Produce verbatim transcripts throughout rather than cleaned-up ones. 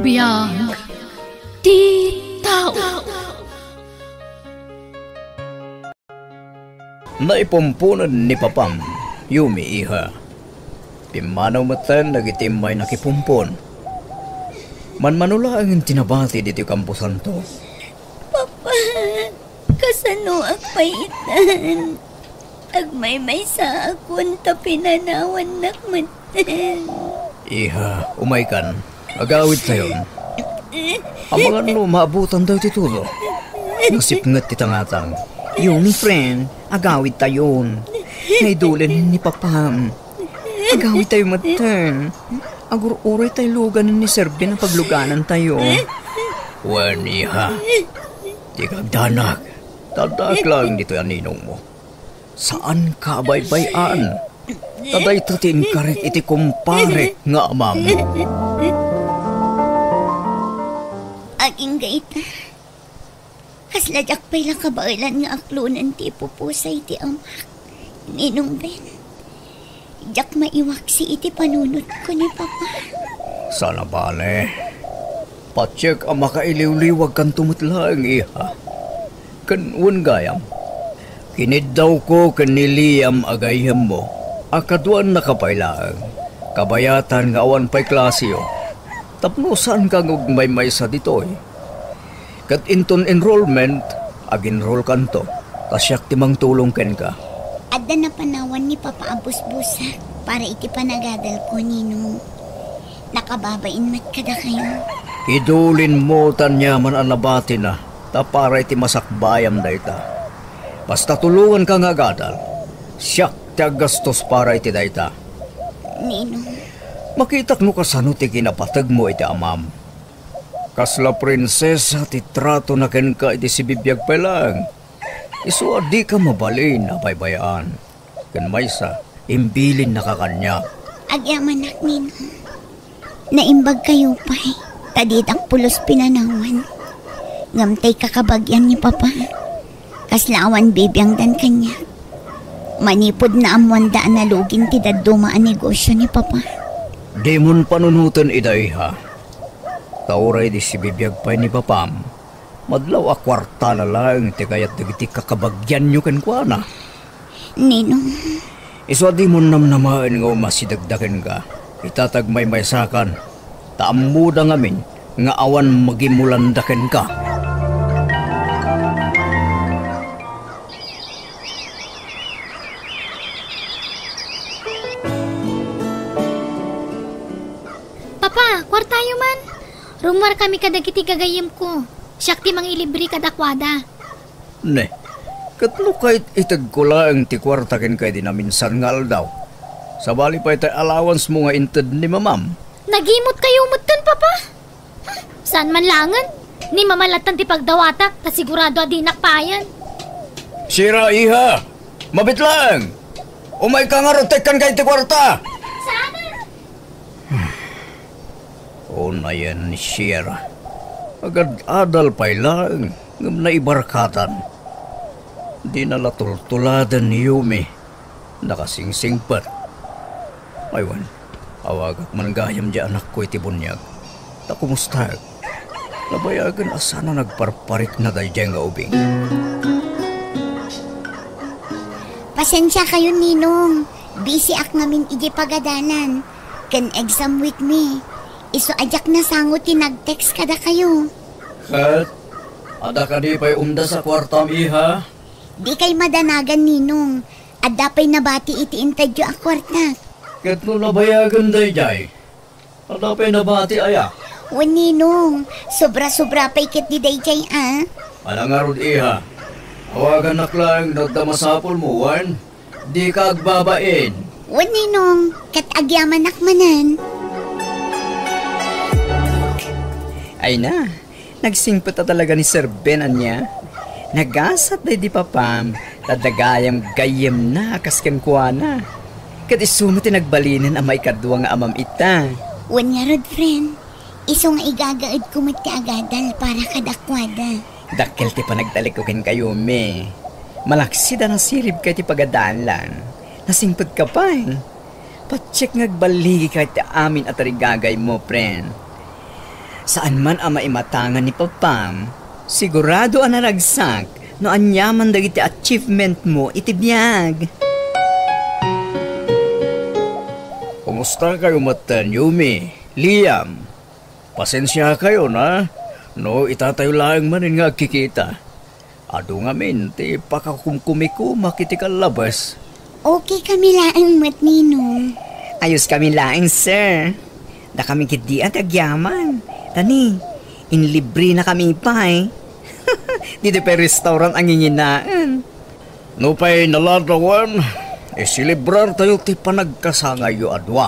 Biag ti tao. Naipumponen ni Papam, Yumi, iha. Pimmanaw metten dagiti immay nakipumpon. Manmano laeng ti nabati ditoy kamposanto. Papa, kasanoak pay itan? Agmaymaysaakon ta pinanawannak metten. Iha, umaykan. Agawidtayon. Amangan no maabutan daytoy tulo. Nasipnget ti tangatang. Yun, friend, agawidtayon. Naidulen ni Papam. Agawidtayo metten. Agur-uray tayo lugan ni Sir Ben a pagluganantayo. Wen, iha. Dika agdanag. Taddaak laeng ditoy a ninongmo. Saanka a baybay-an. Ta dayta ti inkarik iti kumparek nga amam. Agingga ita. Kasla diak pay la kabaelan nga aklonen ti ipupusay ti amak, Ninong Ben. Diak maiwaksi iti panunotko ni Papa. Saan a bale. Patiek a makailiwliwagkanto met laeng, iha. Ken wen gayam, kiniddawko ken ni Liam a gayyemmo a kaduannaka pay laeng, kabayatan nga awan pay klaseyo. Tapno saanka nga agmaymaysa ditoy. Ket inton enrollment, ag-enrollkanto, ta siak ti mangtulong kenka. Adda napanawan ni Papa a busbusak para iti panagadalko, Ninong. Nakababain met kadakayo. Idulinmo ta aniaman a nabatina, ta para iti masakbayam dayta. Basta tulonganka nga agadal, siak ti aggastos para iti dayta. Ninong. Makitak no kasano ti kinapategmo iti amam. Kasla prinsesa ti tratona kenka iti sibibiag pay laeng. Isu a dika mabalin a baybay-an. Ken maysa, imbilinnaka kaniak. Agyamanak, Ninong. Naimbagkayo pay, ta ditak pulos pinanawan. Ngem tay kakabagian ni Papa, kasla awan bibiangdan kaniak. Manipud naammoanda a nalugin ti dadduma a negosio ni Papa. Dimon panunoten ida, iha. Ta uray di sibibiag pay ni Papam, madlaw a kuartana laeng ti kayat dagiti kakabagianyo kenkuana. Ninong. Isu a dimon namnamaen nga umasidegda kenka. Ita ti agmaymaysakan, ta ammoda ngamin nga awan magimulanda kenka. Papa, kuartayo man. Rummuarkami kadagiti gagayyemko. Siak ti mangilibre kadakuada. Ne, ket no kayat itedko laeng ti kuarta kenka idi naminsan nga aldaw, sabali pay ti allowance mo nga inted ni mamam. Nagimutkayo metten, Papa? Saan man laengen? Ni mama lattan ti pagdawatak, ta sigurado a dinak payen. Sira, iha! Mabit laeng! Umayka ngarud ta ikkanka iti kuarta! Saan? Unayen ni Sierra. Agad-adal pay laeng, ngem naibarkatan. Dina la tultuladen ni Yumi. Nakasingsingpet. Aywan, awagak man gayam di anakko iti buniag. Ta kumustaek? Nabayagen a saan a nagparparikna daydiay nga ubing. Pasensiakayon, Ninong. Busyak ngamin idiay pagadalan. Ken exam week mi. Isu a diak nasango ti nag-text kadakayo. Ket, adda kadi pay umdas a kuartam, iha? Dikay madanagan, Ninong. Adda pay nabati iti intedyo a kuarta. Ket no nabayagen daydiay, adda pay nabati aya? Wen, Ninong, sobra-sobra pay ketdi daydiay a. Ala ngarud, iha. Awagannak laeng no adda masapulmo, wen? Dika agbabain. Wen, Ninong, ket agyamanak manen. Ay na, nagsingpet a talaga ni Sir Ben ania. Nagasat daydi Papam, ta adda gayam gayyemna a kas kenkuana. Ket isu met ti nagbalinen a maikadua nga amam ita. Wen ngarud, friend, isu nga igagaedko met ti agadal para kadakuada. Dakkel ti panagtalekko kenkayo, Mi. Malaksid a nasiribka iti pagadalan. Nasingpetka pay. Patiek nga agballigika iti amin a tarigagaymo, friend. Saan man a maimatangan ni Papam, sigurado a naragsak no aniaman dagiti achievement mo iti biag. Kumusta kayo metten, Yumi, Liam? Pasensiakayon, a, no itatayo laeng manen nga agkikita. Adu ngamin ti pakakumkumikumak iti kallabes. Okay kami laeng met, Ninong. Ayos kami laeng, sir. Dakami ketdi a ti agyaman. Tani, inlibrenakami pay. Ditoy pay restaurant a nginginaen. Nupay naladawan, iselebrartayo ti panagkasangayyo a dua.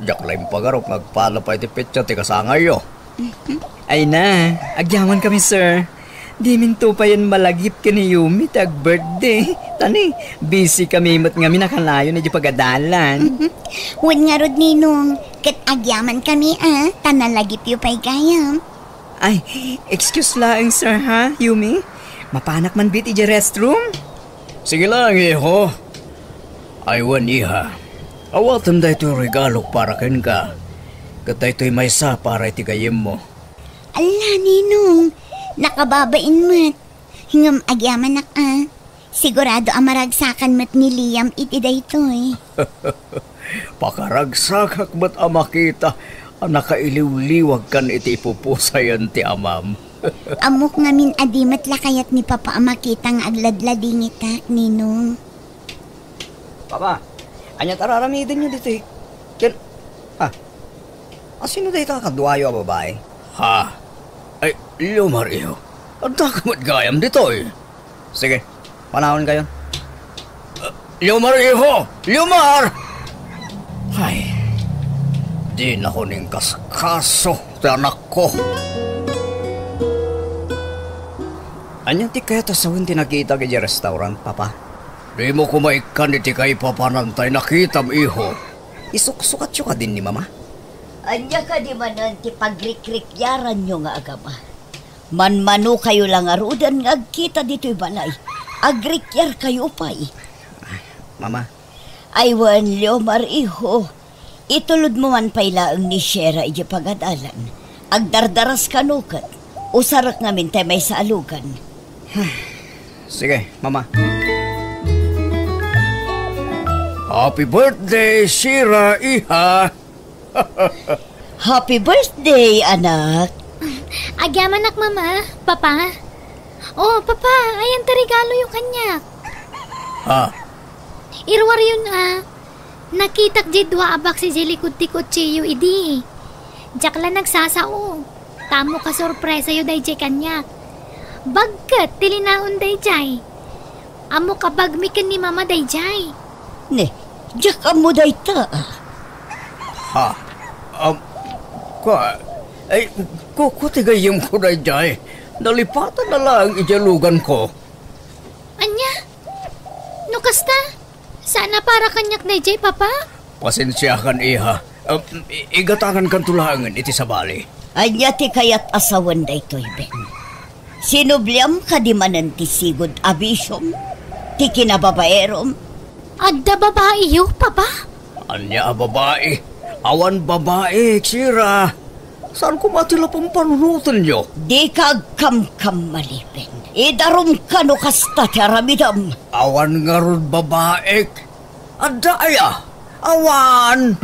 Diak la impagarok nga agpala pay ti petsa ti kasangayyo. Ay na, agyaman kami, sir. Diminto payen malagip ken ni Yumi ti ag-birthday. Tani, busy kami met ngamin a kanayon iti pagadalan. Wen ngarud, Ninong, ket agyaman kami, a, ta nalagipyo pay gayam. Ay, excuse laeng, sir, ha, Yumi? Mapanak man bit iti restroom? Sige lang, iho. Ay wen, iha. Awatem daytoy regalok para kenka. Ket daytoy maysa para iti gayyemmo. Alla, Ninong, nakababain met. Ngem agyamanak a. Sigurado a maragsakan met ni Liam iti daytoy. Pakaragsakak met a makita a nakailiwliwagkan iti ipupusayan ti amam. Ammok ngamin a di met la kayat ni Papa a makita nga agladladingitak, Ninong. Papa, ania ti ar-aramidenyo ditoy? Ken, ha? Asino dayta kaduayo a babai? Ha? Ay, Leomar, iho. Adda ka met gayam ditoy. Sige, panawen kayon. Ah, Leomar, iho! Leomar! Ay, dinakon inkaskaso ti anakko. Ania ti kayat a sawen ti nakitak idiay restaurant, Papa? Dimo koma ikkan iti kaipapanan tay nakitam, iho. Isuksukatyo kadin ni Mama? Ania kadi manen ti pagrikrikiaranyo nga agama? Manmanokayo la ngaruden nga agkita ditoy balay. Agrikkiarkayo pay. Mama. Ay wen, Leomar, iho. Itulodmo man pay laeng ni Shera idiay pagadalan. Agdardaras kano ket usarek ngamin tay maysa a lugan. Sige, Mama. Happy birthday, Shira, iha! Happy birthday, anak! Agyamanak, Mama, Papa. Oh, Papa, ayan ti regaloyo kaniak. Ha? Iruaryon a, nakitak diay dua a box idiay likod ti kotsiyo idi. Diak la nagsasao. Ta ammok a sorpresayo daydiay kaniak. Bag ket ti linaon daydiay. Ammok a bagmi ken ni Mama daydiay. Ne, diak ammo dayta, a. Ha? Am, kua, ay, ku-, kua ti gayyemko daydiay. Nalipatan na laeng idiay luganko. Ania? No kasta, saan a para kaniak daydiay, Papa? Pasensiakan, iha. Um, i-, igatangankanto laengen iti sabali. Ania ti kayat a sawen daytoy, Ben? Sinubliam kadi manen ti sigud a bisiom? Ti kinababaerom? Adda babaiyo, Papa? Ania a babai? Awan babai, Shira. Saan koma ti la pampanunotenyo? Dika agkamkamali, Ben. Idarumka no kasta ti aramidem. Awan ngarud babaik. Adda aya? Awan.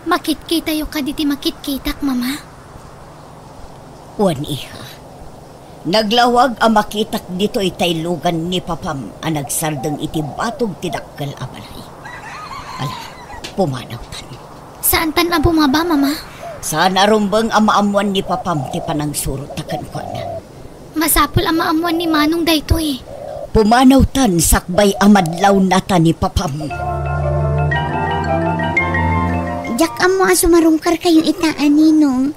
Makitkitayo kadi ti makitkitak, Mama? Wen, iha. Naglawag a makitak ditoy tay lugan ni Papam a nagsardeng iti batog ti dakkel a balay. Ala, pumanawtan. Saantan a bumaba, Mama? Saan a rumbeng a maammoan ni Papam ti panangsurota kenkuana. Masapul a maammoan ni Manong daytoy. Pumanawtan sakbay a madlawnata ni Papam. Diak ammo a sumarungkarkayo ita a Ninong.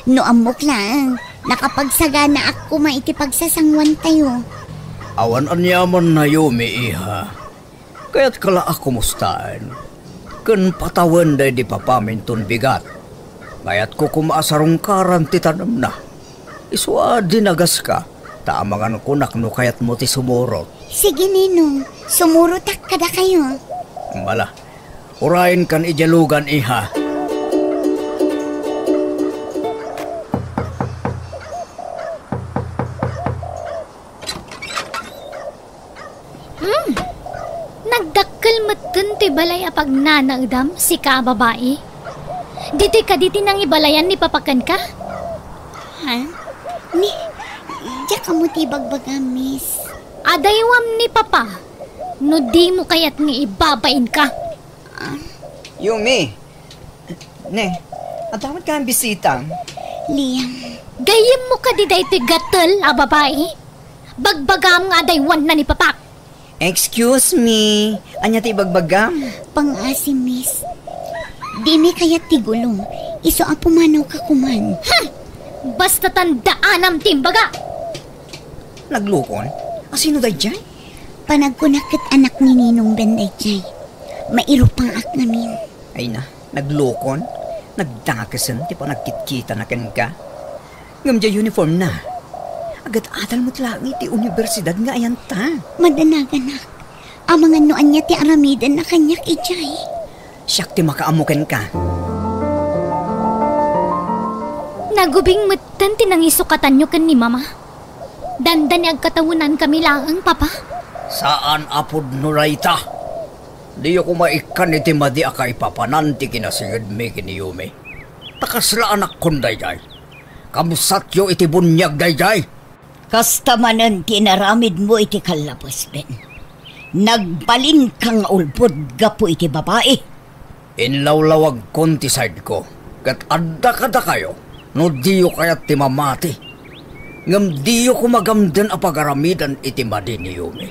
No ammok laeng, nakapagsaganaak koma iti pagsasanguantayo. Awan aniaman, Naomi, iha. Kayatka la a kumustaen ken patawen daydi Papam inton bigat. Kayatko koma a sarungkaran ti tanemna. Isu a dinagaska, ta amangan kunak no kayatmo ti sumurot. Sige, Ninong, sumurotak kadakayo. Ala, Urayenkan idiay lugan, iha. Hmm. Nagdakkel metten toy balay a pagnanaedam, sika a babai. Ditoy kadi ti nangibalayan ni Papa kenka? Ha? Ni, diak ammo ti ibagbagam, miss. Adaywam ni Papa, no dimo kayat nga ibabainka. Ah. Yumi. Ne, adda met kayat bisita? Liam. Gayyemmo kadi daytoy gatel a babai? Bagbagam nga adaywanna ni Papa. Excuse me, ania ti ibagbagam? Pangngaasim, miss. Dimi kayat ti gulo, isu a pumanawka koman. Hmm! Basta tandaanam ti imbaga! Naglukon? Asino daydiay? Panagkunak ket anak ni Ninong Ben daydiay. Mairupaak ngamin. Ay na, naglukon? Nagdakesen ti panagkitkitana kenka? Ngem diay uniformna. Agad-adal met laeng iti universidad nga ayanta. Madanaganak. Amangan no ania ti aramidenna kaniak idiay. Siak ti makaammo kenka. Nagubing metten ti nangisukatanyo ken ni Mama. Dandani agkatawenankami laeng, Papa. Saan a pudno dayta. Diyo koma ikkan iti madi a kaipapanan ti kinasingedmi ken ni Yumi. Ta kasla anakkon daydiay. Kabsatyo iti buniag daydiay. Kasta manen ti inaramidmo iti kallabes, Ben. Nagbalinka nga ulbod gapu iti babai. Inlawlawagkon ti sideko, ket adda kadakayo no diyo kayat ti mamati. Ngem diyo koma gamden a pagaramiden iti madi ni Yumi.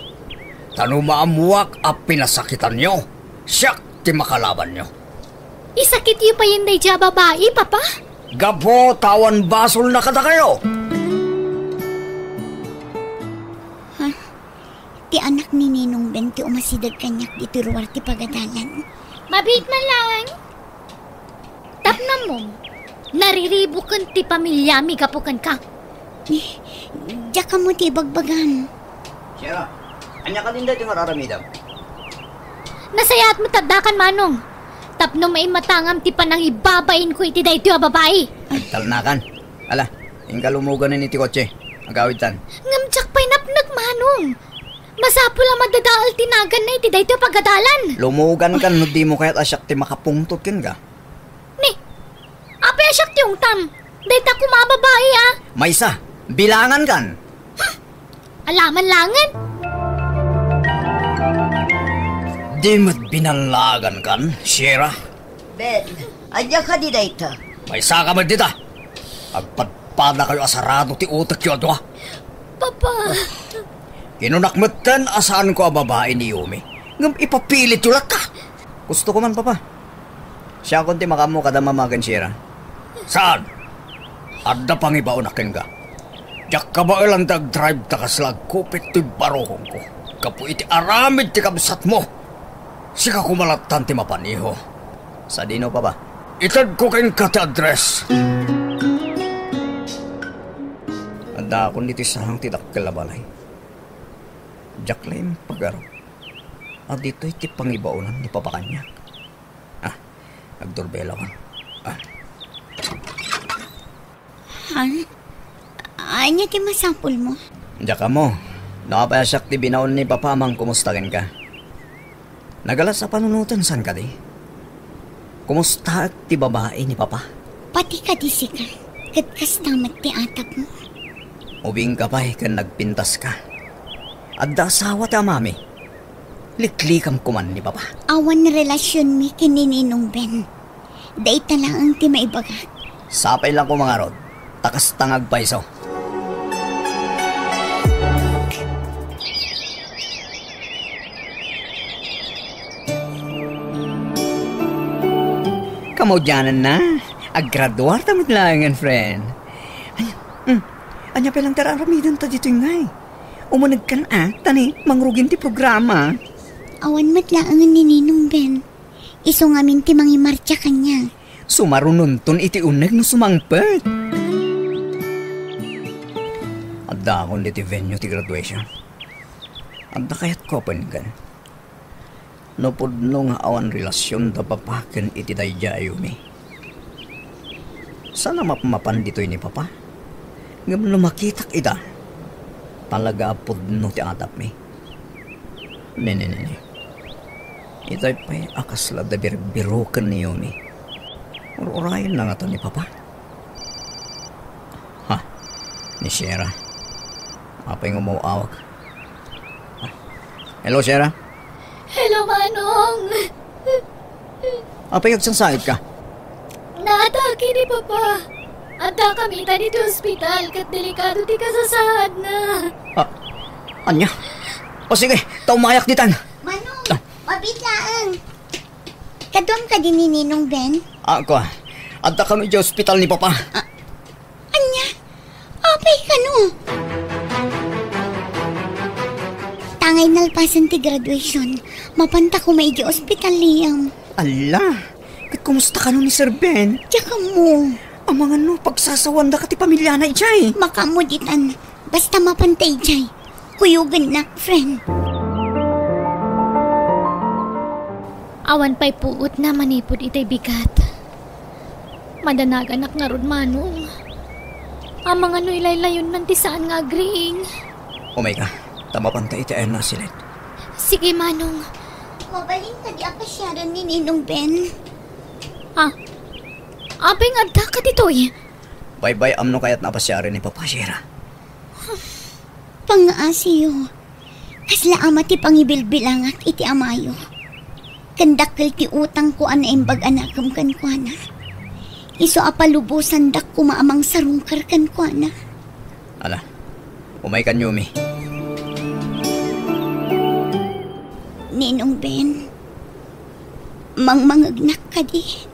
Ta no maammoak a pinasakitanyo, siak ti makalabanyo. Isakityo payen daydiay a babai, Papa? Gapu ta awan basolna kadakayo. Ha? Ti anak ni Ninong Ben ti umasideg kaniak ditoy ruar ti pagadalan. Mabiit man laeng. Tapnamon, nariribuken ti pamiliami gapu kenka. Ni, diak ammo ti ibagbagam. Sierra, ania kadi daytoy nga ar-aramidem? Nasayaat met addakan, Manong. Tapno maimatangam ti panangibabainko iti daytoy a babai. Agtalnakan. Ala, inka lumuganen iti kotse. Agawidtan. Ngem diak pay napnek, Manong. Masapul a madadael ti naganna iti daytoy a pagadalan. Lumugankan no dimo kayat a siak ti makapungtot kenka. Ni, apay a siak ti ungtam? Dayta koma a babai, a. Maysa, bilangankan. Alaman langen. Di met binalangankan, Sierra. Ben, ania kadi dayta? Maysaka met dita. Agpadpadakayo a sarado ti utekyo a dua. Papa. Kinunak metten a saanko a babai ni Yumi. Ngem ipapilityo latta. Gusto ko man, Papa. Siakon ti makaammo kada mama ken Sierra. Saan? Adda pangibaonak kenka. Diak kabaelan ti agdrive ta kasla agkupit ti barukongko. Gapu iti aramid ti kabsatmo. Sika koma lattan ti mapan, iho. Sadino, Papa? Itedko kenka ti address. Addaakon ditoy sarang ti dakkel a balay. Diak la impagarup a ditoy ti pangibaonan ni Papa kaniak. Ah, agdurbelawan. Ah. Han? Ania ti masapulmo? Diak ammo no apay a siak ti binaon ni Papa a mangkumusta kenka. Nagalas a panunoten, saan kadi? Kumustaek ti babai ni Papa? Pati kadi sika, ket kasta met ti atapmo. Ubingka pay ken nagpintaska. Adda asawa ti amami. Liklikam koman ni Papa. Awan relasionmi ken ni Ninong Ben. Dayta laeng ti maibagak. Sapay la koma ngarud, ta kasta nga agpayso. Kamaudiananna, aggraduarta met laengen, friend. Ania, hmm, ania pay lang ti ar-aramidenta ditoy ngay? Umunegkan a, ta ni, mangrugin ti programa. Awan met laengen ni Ninong Ben. Isu ngamin ti mangimartsa kaniak. Sumarunonton iti uneg no sumangpet. Addaakon ditoy venue ti graduation. Adda kayatko a penggen. No pudno nga awan relasion da papa ken iti daydiay a Yumi, saan a mapmapan ditoy ni papa. Ngem no makitak ida, talaga a pudno ti atapmi. Ne, ne, ne, ne. Itay pay a kasla da birbiroken ni Yumi. Ur-urayenna ngata ni papa. Ha? Ni Sierra. Apay nga umaw-awag? Hello, Sierra. Hello, Manong. Apay nga agsangsangit ka? Naatake ni Papa. Adda kami ita ditoy ospital ket delikado ti kasasaadna. Ah, ania? O sige, ta umayak ditan. Manong, ah, mabiit laeng. Kaduam kadi ni Ninong Ben? Ah, kua. Adda kami idiay ospital ni Papa. Ah, ania? Apay kano? Tangay nalpasen ti graduation, mapanta koma idiay ospital, Liam. Ala, ket kumusta kano ni Sir Ben? Diak ammo. Amangan no pagsasawanda ka ti pamiliana idiay. Makaammo ditan. Basta mapanta idiay. Kuyogennak, friend. Awan pay puotna manipud itay bigat. Madanaganak ngarud, Manong. Amangan no ilaylayonnan ti saan nga agriing. Umayka, ta mapanta iti ayanna a silet. Sige, Manong. Mabalin kadi a pasiaren ni Ninong Ben? Ah, apay nga addaka ditoy? Baybay-am no kayatna a pasiaren ni Papa, Sierra. Pangngaasiyo, kasla ama ti pangibilbilangak iti amayo. Ken dakkel ti utangko a naimbag a nakem kenkuana. Isu a palubosandak koma a mangsarungkar kenkuana. Ala, umaykan, Yumi. Ninong Ben, mangmangegnak kadi?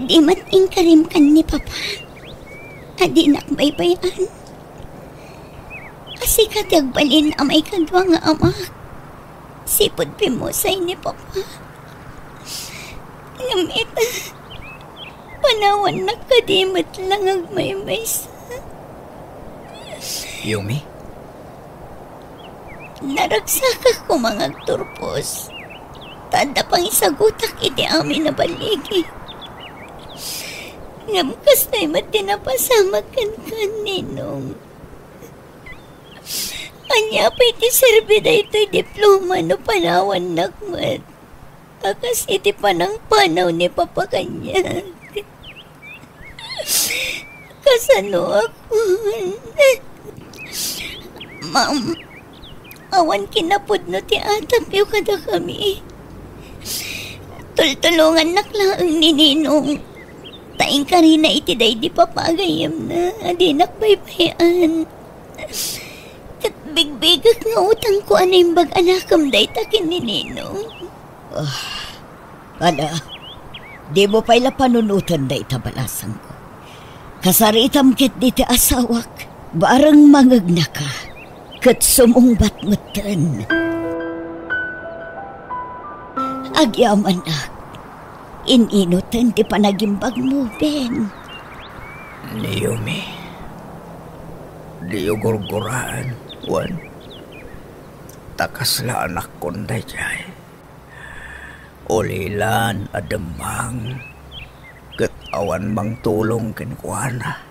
Di met inkarim ken ni Papa a dinak baybay-an. A sika ti agbalin a maikadua nga amak, sipud pimmusay ni Papa. Ngem ita, panawannak kadi met la nga agmaymaysa. Yumi? Naragsakak koma nga agturpos, ta adda pangisagutak iti amin a balligi. Ngem kastoy met ti napasamak kenka, Ninong. Ania pay ti serbi daytoy diploma no panawannak met a kas iti panangpanaw ni Papa kaniak? Kasanoakon? Ma'am, awan kinapudno ti atapyo kadakami. Tultulongannak laeng ni Ninong. Ta inkarina iti daydi papa a gayyemna a dinak baybay-an. Ket bigbigek nga utangko a naimbag a nakem dayta ken ni Ninong. Ah, ala, dimo pay la panunoten dayta, balasangko. Kasaritam ketdi ti asawak, bareng mangegnaka, ket sumungbat metten. Agyamanak, in-inoten ti panagimbagmo, Ben. Ni Yumi, diyo gurguraen, wen, ta kasla anakkon daydiay. Ulilan a demmang, ket awan mangtulong kenkuana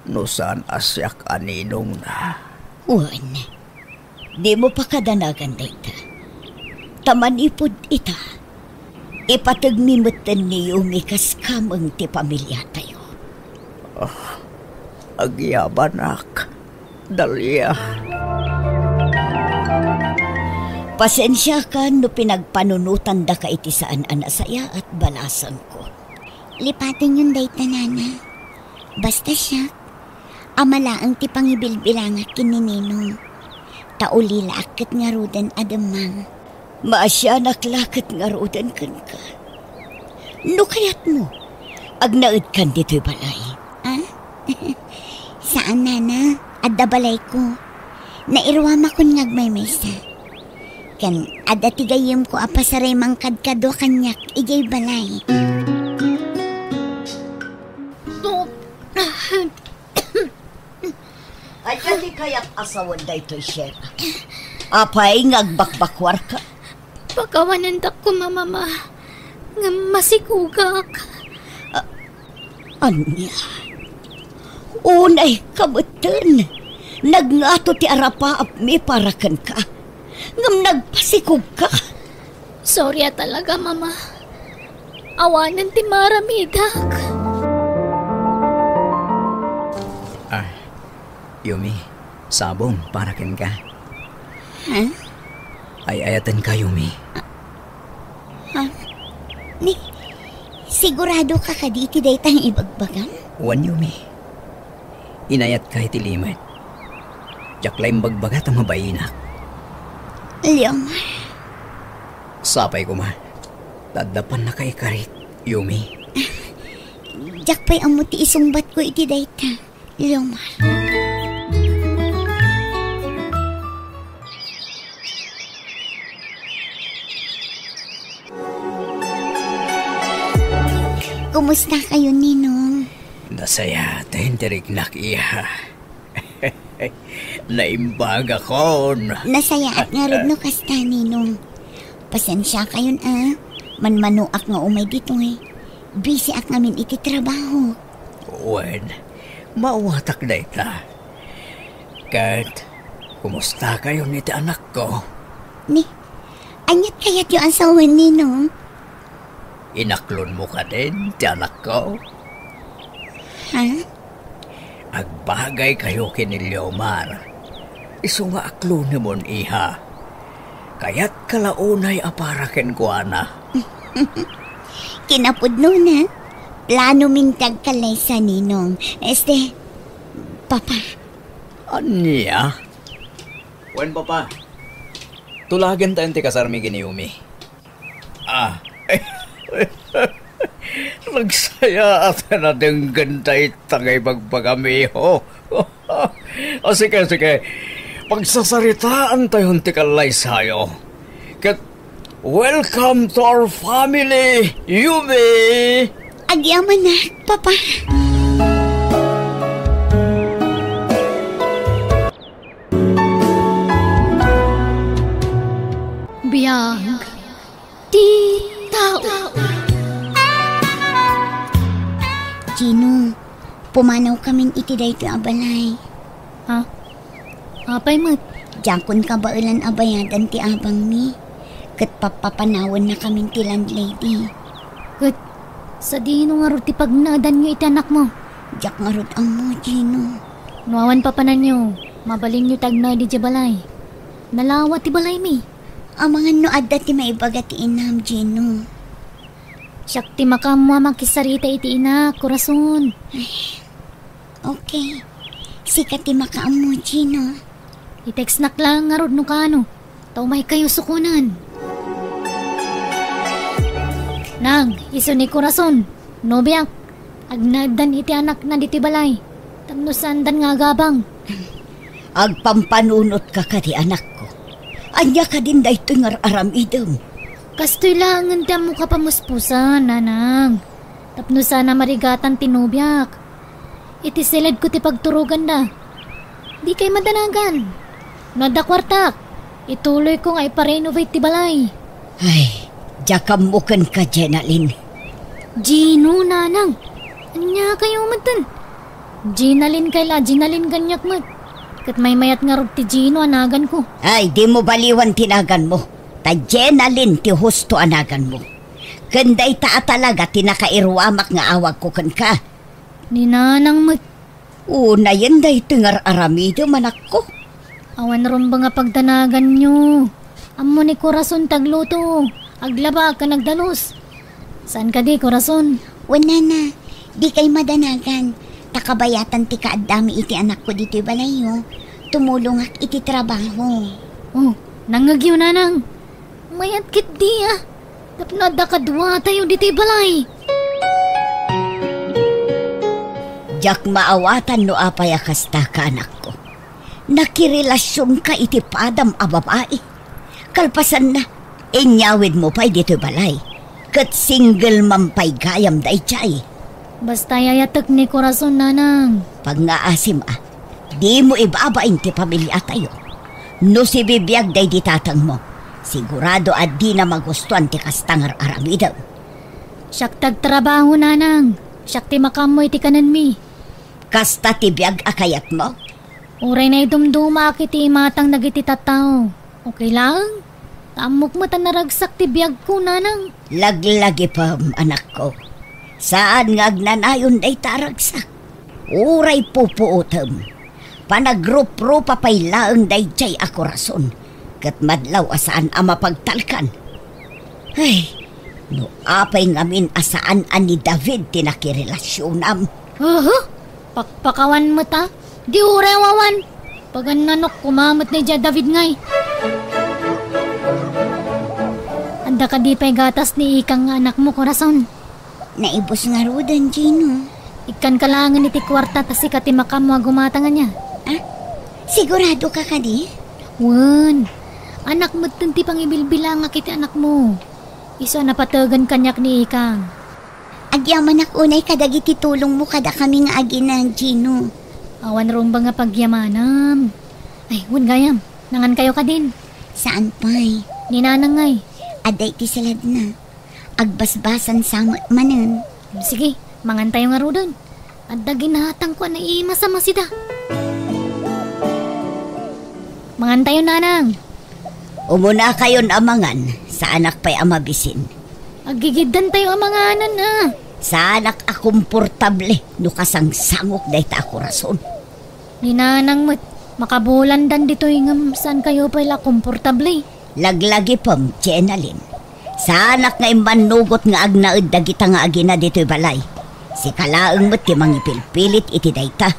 no saan a siak a ninongna. Wen, dimo pakadanagan dayta. Ta manipud ita, ipategmi metten ni Yumi kas kameng ti pamiliatayo. Ah, agyamanak, Dalia. Pasensiakan no pinagpanunotandaka iti saan a nasayaat, balasangko. Lipatenyon dayta, Nana. Basta siak, ama laeng ti pangibilbilangak ken ni Ninong. Ta ulilaak ket ngaruden a demmang. Maasianak la ket ngaruden kenka. No kayatmo, agnaedkan ditoy balay. Ah? Saan, Nana. Adda balayko. Nairuamakon nga agmaymaysa. Ken adda ti gayyemko a pasaray mangkadkadua kaniak idiay balay. Ania ti kayat a sawen daytoy, Sierra? Apay nga agbakbakuarka? Pakawanendak koma, Mama, ngem masikogak. A-, ania? Unay ka metten. Nagngato ti arapaapmi para kenka. Ngem nagpasikogka. Sorry a talaga, Mama. Awanen ti maaramidak. Ah, Yumi, sabong para kenka. Ha? Ay-ayatenka, Yumi. Ha? Ni, siguradoka kadi iti dayta nga ibagbagam? Wen, Yumi. Inayatka iti limek. Diak la imbagbaga ta mabainak. Leomar. Sapay koma. Ta adda pannakaikarit, Yumi. Diak pay ammo ti isungbatko iti dayta, Leomar. Kumusta kayo, Ninong? Nasayaat ti riknak, iha. Naimbagakon. Nasayaat ngarud no kasta, Ninong. Pasensia kayon, a. Manmanoak nga umay ditoy. Busy ak ngamin iti trabaho. Wen, maawatak dayta. Ket, kumusta kayon iti anakko? Ni, aniat kayatyo a sawen, Ninong? Inaklonmo kadin ti anakko? Ha? Agbagay kayo ken ni Leomar. Isu nga aklonemon, iha. Kayatka la unay a para kenkuana. Kinapudnona, planomin ti agkallaysa, Ninong. Este, Papa. Ania? Wen, Papa. Tulagentayon ti kasarmi ken ni Yumi. Ah. Nagsayaat a nadenggen dayta nga ibagbagam, iho. O, sige, sige. Pagsasaritaantayon ti kallaysayo. Ket, welcome to our family, Yumi! Agyamanak, Papa. Biag ti tao. Gino, pumanawkamin iti daytoy a balay. Ha? Apay met? Diakon kabaelan a bayadan ti abangmi. Ket pappapanawennakamin ti landlady. Ket sadino ngarud ti pagnaedanyo iti anakmo? Diak ngarud ammo, Gino. No awan papananyo, mabalinyo ti agnaed idiay balay. Nalawa ti balaymi. Amangan no adda ti maibaga ti inam, Gino. Siak ti makaammo a makisarita iti inak, Corazon. Ay, okay. Sika ti makaammo, Gino. I-textnak laeng ngarud no kaano. Ta umaykayo sukonen. Nang, isu ni Corazon, nobiak, agnaeddan iti anakna ditoy balay. Tapno saandan nga agabang. Agpampanunotka kadi, anakko? Ania kadin daytoy nga ar-aramidem? Kastoy laengen ti ammok a pamuspusan, nanang. Tapno saan a marigatan ti nobiak. Iti siledko ti pagturoganda. Dikay madanagan. No adda kuartak, ituloyko nga iparenovate ti balay. Ay, diak ammo kenka, Jenalyn. Gino, nanang. Ania kayo metten? Jenalyn kay la, Jenalyn kaniak met. Ket maymayat ngarud ti Gino a naganko. Ay, dimo baliwan ti naganmo. Ta Jenalyn ti husto a naganmo. Ken dayta a talaga ti nakairuamak nga awagko kenka. Ni nanang met. Unayen daytoy nga ar-aramidem, anakko. Awan rumbeng a pagdanaganyo. Ammo ni Corazon ti agluto, aglaba, ken agdalus. Saan kadi, Corazon? Wen, nana, dikay madanagan. Ta kabayatan ti kaaddami iti anakko ditoy balayyo, tumulongak iti trabaho. Oh, nangngegyo, nanang. Mayat ketdi a. Tapno adda kaduatayo ditoy balay. Diak maawatan no apay a kasta ka, anakko. Nakirelasionka iti padam a babai. Kalpasanna, inyawidmo pay ditoy balay. Ket single man pay gayam daydiay. Basta ayatek ni Corazon, nanang. Pangngaasim a, dimo ibabain ti pamiliatayo. No sibibiag daydi tatangmo, Sigurado a dina magustuan ti kasta nga ar-aramidem. Siak ti agtrabaho, nanang. Siak ti makaammo iti kanenmi. Kasta ti biag a kayatmo? Uray naidumdumaak iti imatang dagiti tattao. Okay laeng. Ta ammok met a naragsak ti biagko, nanang. Laglagipem, anakko. Saan nga agnanayon dayta a ragsak. Uray pupuotem, panagruprupa pay laeng daydiay a korason, ket madlaw a saan a mapagtalkan. Ay, no apay ngamin a saan a ni David ti nakirelasionam. Aha? Pakpakawan met a? Di uray awan. Pagannanok koma met daydiay a David ngay. Adda kadi pay gatas ni Ikang nga anakmo, korason? Naibus ngaruden, Gino. Ikkanka laengen iti kuarta ta sika ti makaammo a gumatang ania. Ah? Sigurado ka kadi? Wen. Anak metten ti pangibilbilangak iti anakmo. Isu a napategan kaniak ni Ikang. Agyamanak unay kadagiti tulongmo kadakami nga agina, Gino. Awan rumbeng nga pagyamanam. Ay, wen gayam. Nangankayo kadin? Saan pay? Ni Nanang ngay. Adda iti saladna. Agbasbasan sa met manen. Sige, mangantayo ngaruden. Adda ginatangko a naimasamasida. Mangantayo, Nanang. Umunakayon a mangan, saanak pay a mabisin. Aggigiddantayo a manganan, a. Saanak a komportable no kasangsangok dayta a korason. Ni Nanang met, makabulandan ditoy ngem saankayo pay la komportable. Laglagipem, Jenalyn. Saanak nga immannugot nga agnaed dagita nga agina ditoy balay. Sika laeng met ti mangipilpilit iti dayta.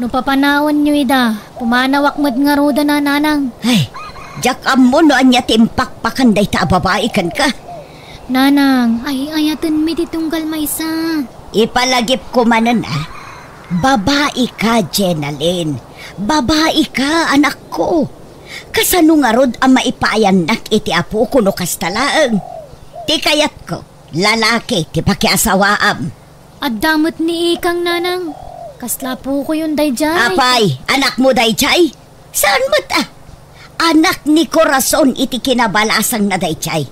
No papanawanyo ida, pumanawak met ngaruden a, Nanang. Ay, diak ammo no ania ti impakpakan dayta a babai kenka. Nanang, ay-ayatenmi ti tunggal maysa. Ipalagipko manen a. Babaika, Jenalyn. Babaika, anakko. Kasano ngarud a maipaayannak iti apoko no kasta laeng? Ti kayatko, lalaki ti pakiasawaam. Adda met ni Ikang, Nanang. Kasla apokoyon daydiay. Apay, anakmo daydiay? Saan met a? Anak ni Corazon iti kinabalasangna daydiay.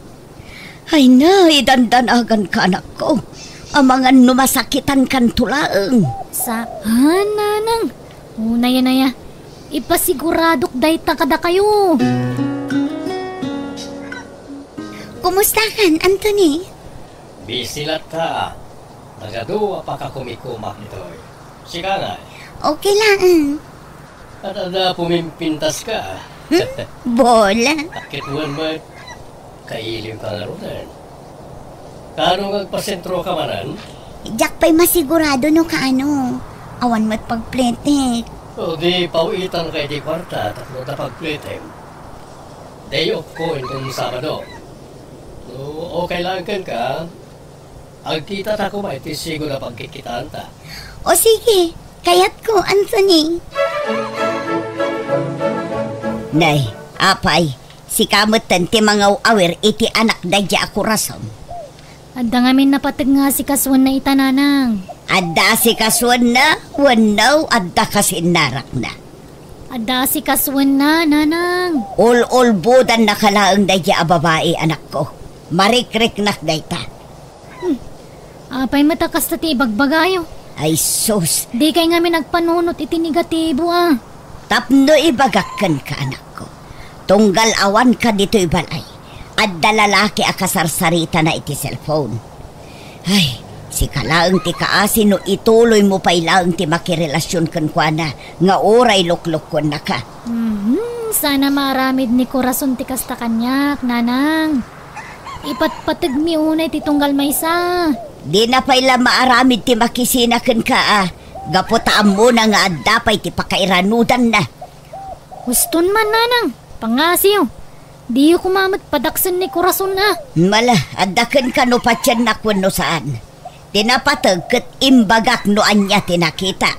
Ay na, idandanaganka, anakko. Amangan no masakitankanto laeng. Saan, Nanang. Unay, unay a. Ipasiguradok dayta kadakayo. Kumustakan, Anthony? Busy latta. Nagadu a pakakumikumak ditoy. Sika ngay? Okay laeng. At adda pumimpintaska. Hmm? Bola. Ket wen met, kailiwka ngaruden. Kaano nga agpasentroka manen? Diak pay masigurado no kaano. Awan met pagpletek. O di, pawitanka iti kuarta tapno adda pagpletem. Day off ko inton Sabado. No okay laeng kenka, agkitata koma iti sigud a pagkitkitaanta. O sige, kayatko, Anthony. Nay, apay, sika metten ti mangaw-awir iti anak daydiay a Corazon. Adda ngamin napateg nga asikasuenna ita, Nanang. Adda asikasuenna wenno adda kasinnarakna? Adda asikasuenna, Nanang. Ul-ulbodannaka laeng daydiay a babai, anakko. Marikriknak dayta. Hmm. Apay met a kasta ti ibagbagayo? Ay sus! Dikay ngamin agpanunot iti negatibo a. Tapno ibagak kenka, anakko. Tunggal awanka ditoy balay, adda lalaki a kasarsaritana iti cellphone. Ay, sika laeng ti kaasi no ituloymo pay laeng ti makirelasion kenkuana nga uray luklukkuennaka. Mhm, saan a maaramid ni Corazon ti kasta kaniak, Nanang. Ipatpategmi unay ti tunggal maysa. Dina pay la maaramid ti makisina kenka a, gapu ta ammona nga adda pay ti pakairanudanna. Huston man, Nanang, pangngasiyo. Diyo koma met padaksen ni Corazon a. Mala, adda kenka no patiennak wenno saan. Ti napateg ket imbagak no ania ti nakita.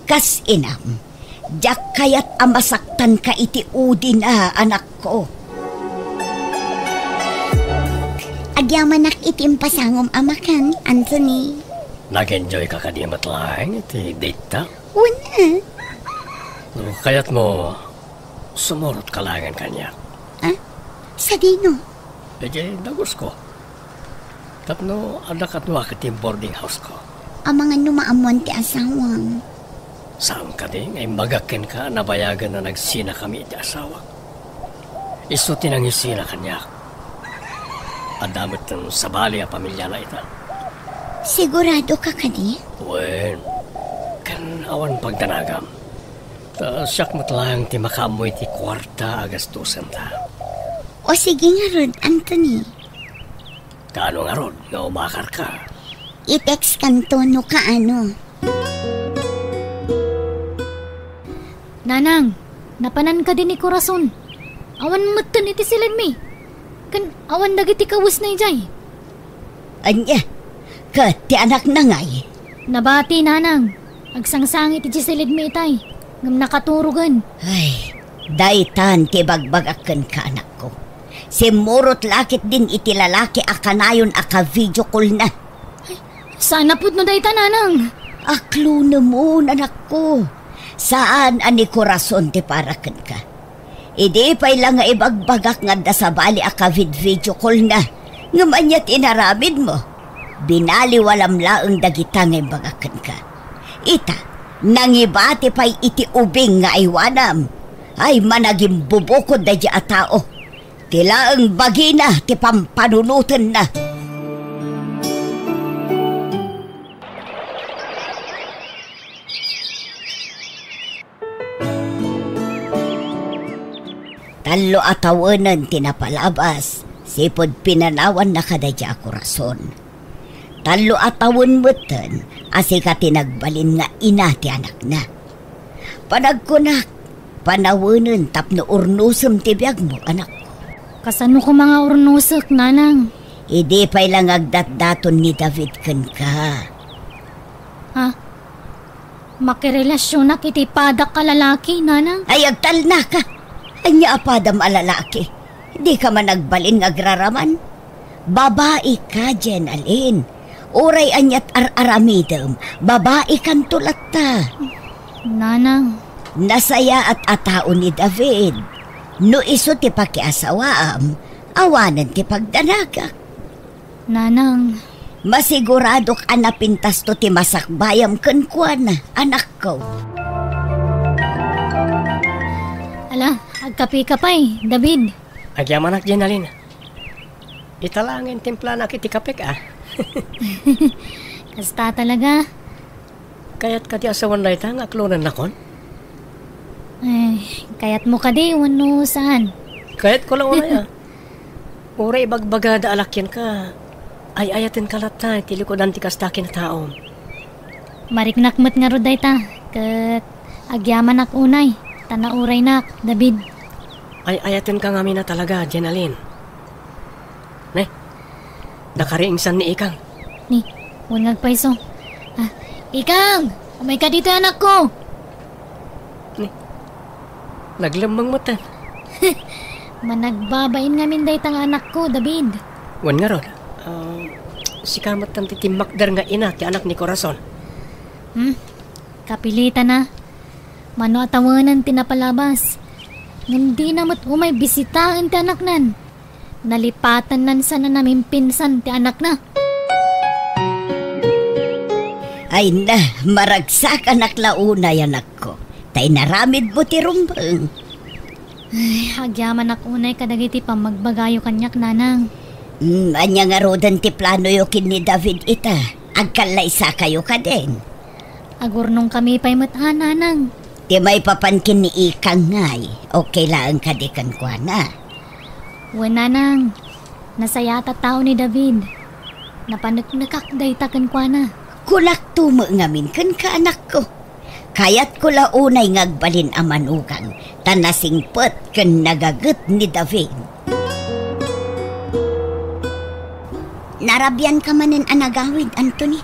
Kas inam, diak kayat a masaktanka iti udina, anakko. Agyamanak iti impasangom a makan, Anthony. Nag-enjoy ka kadi met laeng iti date ta? Wen a. No kayatmo, sumurotka laengen kaniak. Ah? Kadino? Idiay dagusko. Tapno adda kaduak iti boarding house ko. Amangan no maammuan ti asawam. Saan kadi nga imbagak kenka a nabayagen a nagsinakami iti asawak? Isu ti nangisina kaniak. Adda metten sabali a pamiliana ita. Sigurado ka kadi? Wen, ken awan pagdanagam. Ta siak met laeng ti makaammo iti kuarta a gastusenta. O sige ngarud, Anthony. Kaano ngarud nga umakarka? I-text kanto no kaano. Nanang, napanan kadi ni Corazon? Awan metten iti siled mi. Ken awan dagiti kawesna idiay. Ania? Ket ti anakna ngay? Nabati, Nanang. Agsangsangit iti siled mi itay, ngem nakaturogen. Ay, daytan ti ibagbagak kenka, anakko. Simmurot la ketdin iti lalaki a kanayon a ka-video call-na. Saan a pudno dayta, Nanang? Aklonemon, anakko. Saan a ni Corazon ti para kenka. Idi pay la nga ibagbagak nga adda sabali a ka-vid-video call-na, ngem ania ti inaramidmo? Binaliwalam laeng dagita nga imbagak kenka. Ita, nangibati pay iti ubing nga aywanam. Ay, managimbubukod daydiay a tao. Ti laeng bagina ti pampanunotenna. Tallo a tawenen ti napalabas, sipud pinanawanna kadaydiay a Corazon. Tallo a tawen metten a sika ti nagbalin nga ina ti anakna. Panagkunak, panawenen tapno urnosem ti biagmo, anakko. Kasano koma nga urnosek, Nanang? Idi pay la nga agdatdaton ni David kenka. Ha? Makirelasionak iti padak a lalaki, Nanang? Ay, agtalnaka! Ania a padam a lalaki? Dika man agbalin nga agraraman? Babaika, Jenalyn. Uray aniat ar-aramidem, babaikanto latta. Nanang. Nasayaat a tao ni David. No isu ti pakiasawaam, awanen ti pagdanagak. Nanang. Masiguradok a napintasto ti masakbayam kenkuana, anakko. Ala, agkapeka pay, David. Agyamanak, Jenalyn. Ita laeng nga intimplanak iti kapek, a. Kasta talaga. Kayat kadi a sawen dayta nga aklonennakon? Ay, kayatmo kadi wenno saan? Kayatko la unay, a. Uray ibagbagada a lakianka, ay-ayatenka latta iti likudan ti kasta a kinataom. Mariknak met ngarud dayta, ket agyamanak unay, ta nauraynak, David. Ay-ayatenka ngamin a talaga, Jenalyn. Ne, nakariingsan ni Ikang. Ni, wen nga agpayso. Ah, Ikang! Umayka ditoy, anakko! Ni, naglemmeng metten. Managbabain ngamin dayta nga anakko, David. Wen ngarud, ah, sika metten ti timmakder nga ina ti anak ni Corazon. Hmm? Kapilitana. Mano a tawenen ti napalabas. Ngem dina met umay bisitaen ti anaknan. Nalipatannan sana namimpinsan ti anakna. Ay na, maragsakanak la unay, anakko, ta inaramidmo ti rumbeng. Ay, agyamanak unay kadagiti pammagbagayo kaniak, Nanang. Mm, ania ngaruden ti planoyo ken ni David ita? Agkallaysakayo kadin? Agurnongkami pay met a, Nanang. Ti maipapan ken ni Ikang ngay, okay laeng kadi kenkuana? Wen, Nanang. Nasayaat a tao ni David. Napaneknekak dayta kenkuana. Kunakto met ngamin kenka, anakko. Kayatko la unay nga agbalin a manugang, ta nasingpet ken nagaget ni David. Narabianka manen a nagawid, Anthony?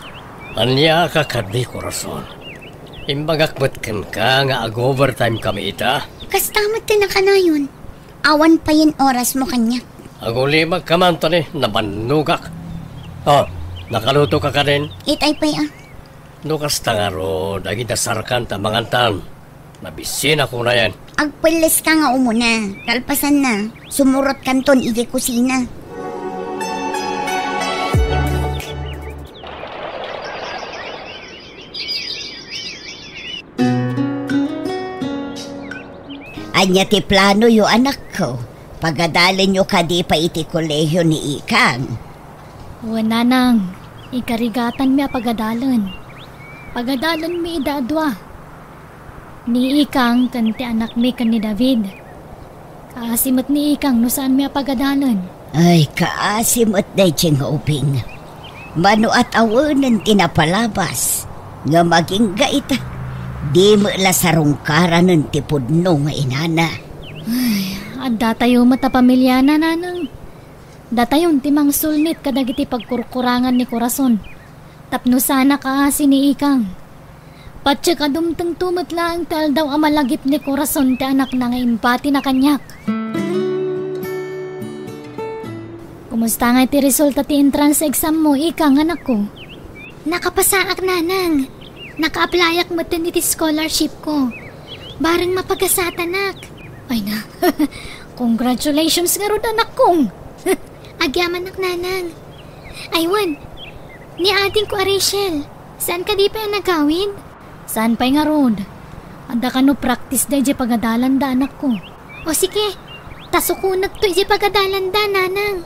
Ania ka kadi, Corazon? Imbagak met kenka nga ag-overtime kami ita. Kasta met ti nakanayon. Awan payen orasmo kaniak. Agulimagka man, Anthony, nabannogak. Oh, nakalutoka kadin? Itay pay a. No kasta ngarud, agidasarkan ta mangantan. Nabisinak unayen. Agpelleska nga umuna. Kalpasanna, sumurotkanton idiay kusina. Ania ti planoyo, anakko? Pagadalenyo kadi pay iti kolehio ni Ikang? Wen, nanang, ikarigatanmi a pagadalen. Pagadalenmi ida a dua. Ni Ikang ken ti anakmi ken ni David. Kaasi met ni Ikang no saanmi a pagadalen. Ay, kaasi met daytoy nga ubing. Mano a tawenen ti napalabas, ngem agingga ita, di met la sarungkaranen ti pudno nga inana. Ay, addatayo met a pamiliana, nanang. Datayon ti mangsulnit kadagiti pagkurkurangan ni Corazon. Tapno saan a kaasi ni Ikang. Patiek a dumtengto met laeng ti aldaw a malagip ni Corazon ti anakna nga impatina kaniak. Kumusta ngay ti resulta ti entrance exam mo, Ikang, anakko? Nakapasaak, nanang. Naka-applyak metten iti scholarship ko. Bareng mapagasatanak. Ay na. Congratulations ngarud, anakko. Agyamanak, nanang. Ay wen, ni adingko a Rachel, saan kadi pay a nagawid? Saan pay ngarud? Adda kano practice da idiay pagadalanda, anakko. O sige, ta sukonekto idiay pagadalanda, nanang.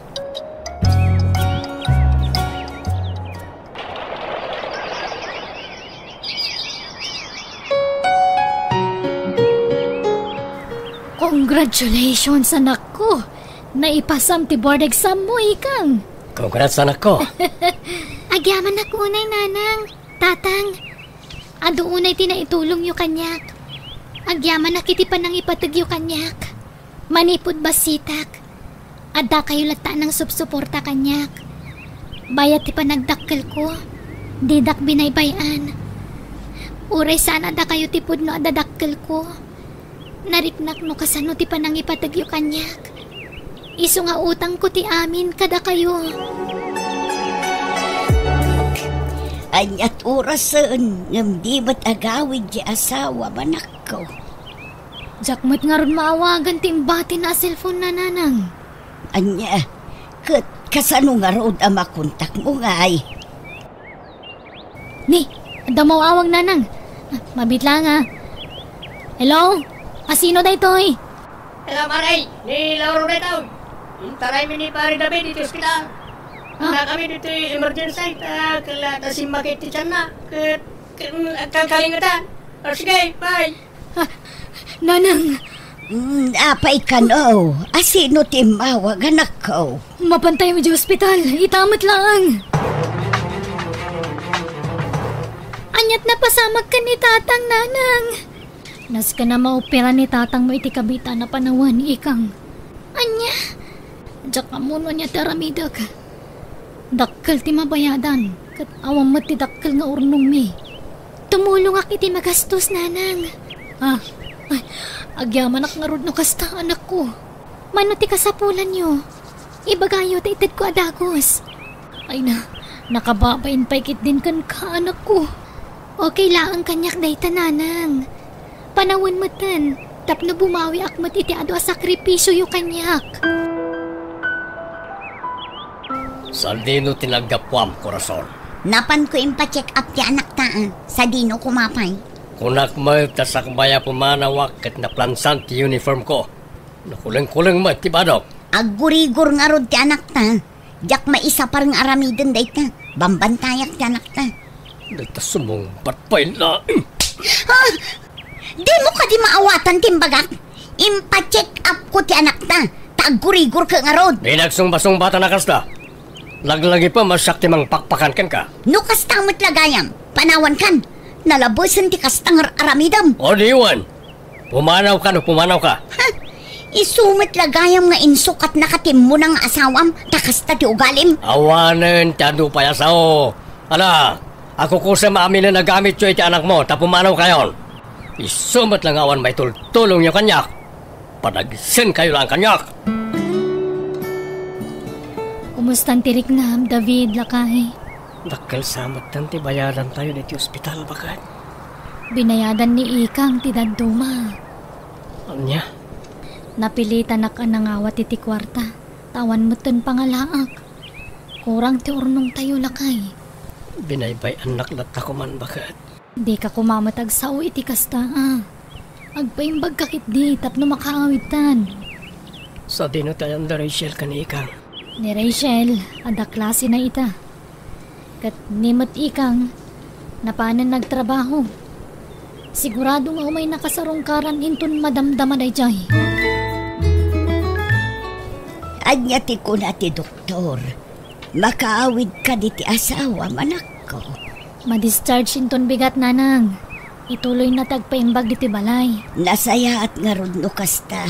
Congratulations, anakko! Naipasam ti board exam mo, Ikang. Congrats, anakko. Agyamanak unay, nanang, tatang. Adu unay ti naitulongyo kaniak. Agyamanak iti panangipategyo kaniak. Manipud bassitak, addakayo latta a nangsupsuporta kaniak. Bayat ti panagdakkelko, didak binaybay-an. Uray saan a dakayo ti pudno a dadakkelko, nariknak no kasano ti panangipategyo kaniak. Isu nga utangko ti amin kadakayo. Aniat orasen ngem di met agawid ti asawam, anakko. Diak met ngarud maawagan ti imbatina a cellphone-na, nanang. Ania, ket kasano ngarud a makontakmo ngay? Ni, adda maawag, nanang. Mabiit laeng, a. Hello? Asino daytoy? Hello, pare. Ni Lauro daytoy. Intaraymi ni Pare David iti ospital. Ah. Adda kami ditoy emergency, ta kella ta simmakit ti tianna. Ket, ket, agkalkalingetan. O, sige, bye. Ah, nanang! Mm, apay kano? Asino ti immawag, anakko? Mapantaymo idiay ospital. Ita met laeng. Aniat napasamak ken ni tatang, nanang? Nasken a maopera ni tatangmo iti kabiitan a panawen, Ikang. Ania? Diak ammo no ania ti aramidek. Dakkel ti mabayadan, ket awan met ti dakkel nga urnongmi. Tumulongak iti magastos, nanang. Ah, ay, agyamanak ngarud no kasta, anakko. Mano ti kasapulanyo? Ibagayo ta itedko a dagus. Ay na, nakababain pay ketdin kenka, anakko. Okay laeng kaniak dayta, nanang. Panawen metten, tapno bumawiak met iti adu a sakripisioyo kaniak. Sadino ti naggapuam, Corazon? Napanko impa-check up ti anakta, a. Sadino koma pay? Kunak met ta sakbay a pumanawak ket naplansan ti uniformko. Nakulengkuleng met ti badok. Aggurigor ngarud ti anakta. Diak maisapar nga aramiden dayta. Bambantayak ti anakta. Dayta sumungbat pay laeng. Ha? Dimo kadi maawatan ti imbagak? Impa-check up ko ti anakta, ta aggurigor ka ngarud. Di nagsungbasungbatan a kasta. Laglagipem a siak ti mangpakpakan kenka. No kasta met la gayam, panawankan. Nalabesen ti kasta nga ar-aramidem. O diwan. Pumanawka no pumanawka. Ha? Isu met la gayam nga insukatnaka ti immuna nga asawam, ta kasta ti ugalim? Awanen ti adu pay a sao. Ala, akukusem a aminen a gamityo iti anakmo, ta pumanawkayon. Isu met la nga awan maitultulongyo kaniak. Padagsenkayo laeng kaniak. Kumustan ti riknam, David, lakay? Dakkel sa metten ti bayadantayo ditoy ospital, baket. Binayadan ni Ikang ti dadduma. Ania? Napilitanak a nangawat iti kuarta, ta awan metten pangalaak. Kurang ti urnongtayo, lakay. Binaybay-annak latta koman, baket. Dika koma met agsao iti kasta, a. Agpaimbagka ketdi tapno makaawidtan. Sadino ti ayan da Rachel ken Ikang? Ni Rachel, adda klasena ita. Ket ni met Ikang, napanen nagtrabaho. Sigurado nga umay nakasarungkaran inton madamdama daydiay. Ania ti kuna ti doktor? Makaawid kadi ti asawam, anakko? Ma-discharge inton bigat, nanang. Ituloyna ti agpaimbag ditoy balay. Nasayaat ngarud no kasta.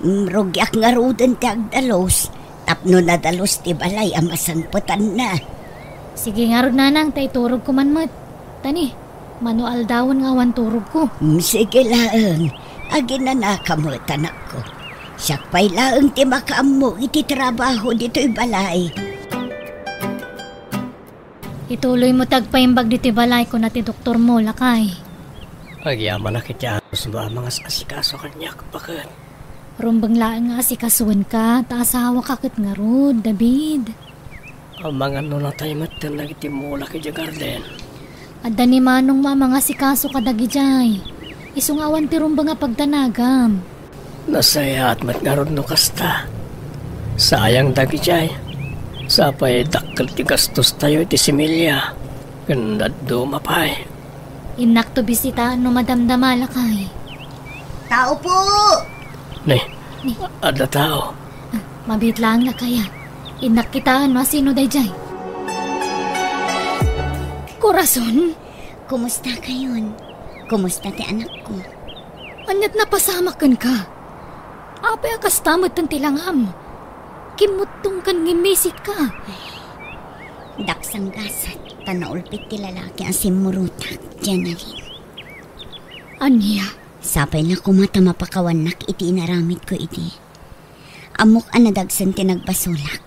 Mm, rugiak ngaruden ti agdalus, tapno nadalus ti balay a masangpetanna. Sige ngarud, nanang, ta iturogko man met. Tani, mano aldawen nga awan turogko. Mm, sige laeng. Aginanaka met, anakko. Siak pay laeng ti makaammo iti trabaho ditoy balay. Ituloymo ti agpaimbag ditoy balay, kuna ti doktormo, lakay. Agyamanak iti anusmo a mangas-asikaso kaniak, baket. Rumbeng laeng nga asikasoenka, ta asawaka ket ngarud, David. Amangan no natay metten dagiti mulak idiay garden. Adda ni manongmo a mangasikaso kadagidiay. Isu nga awan ti rumbeng a pagdanagam. Nasayaat met ngarud no kasta. Sayang dagidiay. Sapay dakkel ti gastostayo iti similya. Ken dadduma pay. Innakto bisitaan no madamdama, lakay. Tao po! Ni, Ni. Adda tao. Ah, mabiit laeng, lakay, a. Innak kitaan no asino daydiay. Corazon? Kumusta kayon? Kumusta ti anakko? Aniat napasamak kenka? Apay a kasta metten ti langam? Kimmuttongkan ngem misitka. Daksang gasat, ta naulpit ti lalaki a simmurotak, Janalyn. Ania? Sapay la koma ta mapakawannak iti inaramidko idi. Ammok a nadagsen ti nagbasolak,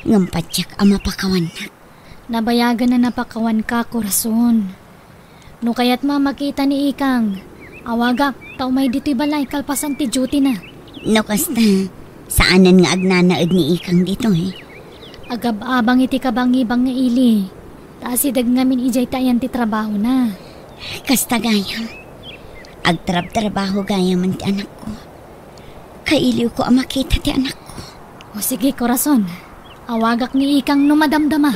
ngem patiek a mapakawannak. Nabayagen a napakawanka, Corazon. No kayatmo a makita ni Ikang, awagak ta umay ditoy balay kalpasan ti duty-na. No kasta, saanen nga agnanaed ni Ikang ditoy. Agab-abang iti kabangibang nga ili, ta asideg ngamin idiay ti ayan ti trabahona. Kasta gayam. Agtrabtrabaho gayamen ti anakko. Kailiwko a makita ti anakko. O sige, Corazon. Awagak ni Ikang no madamdama.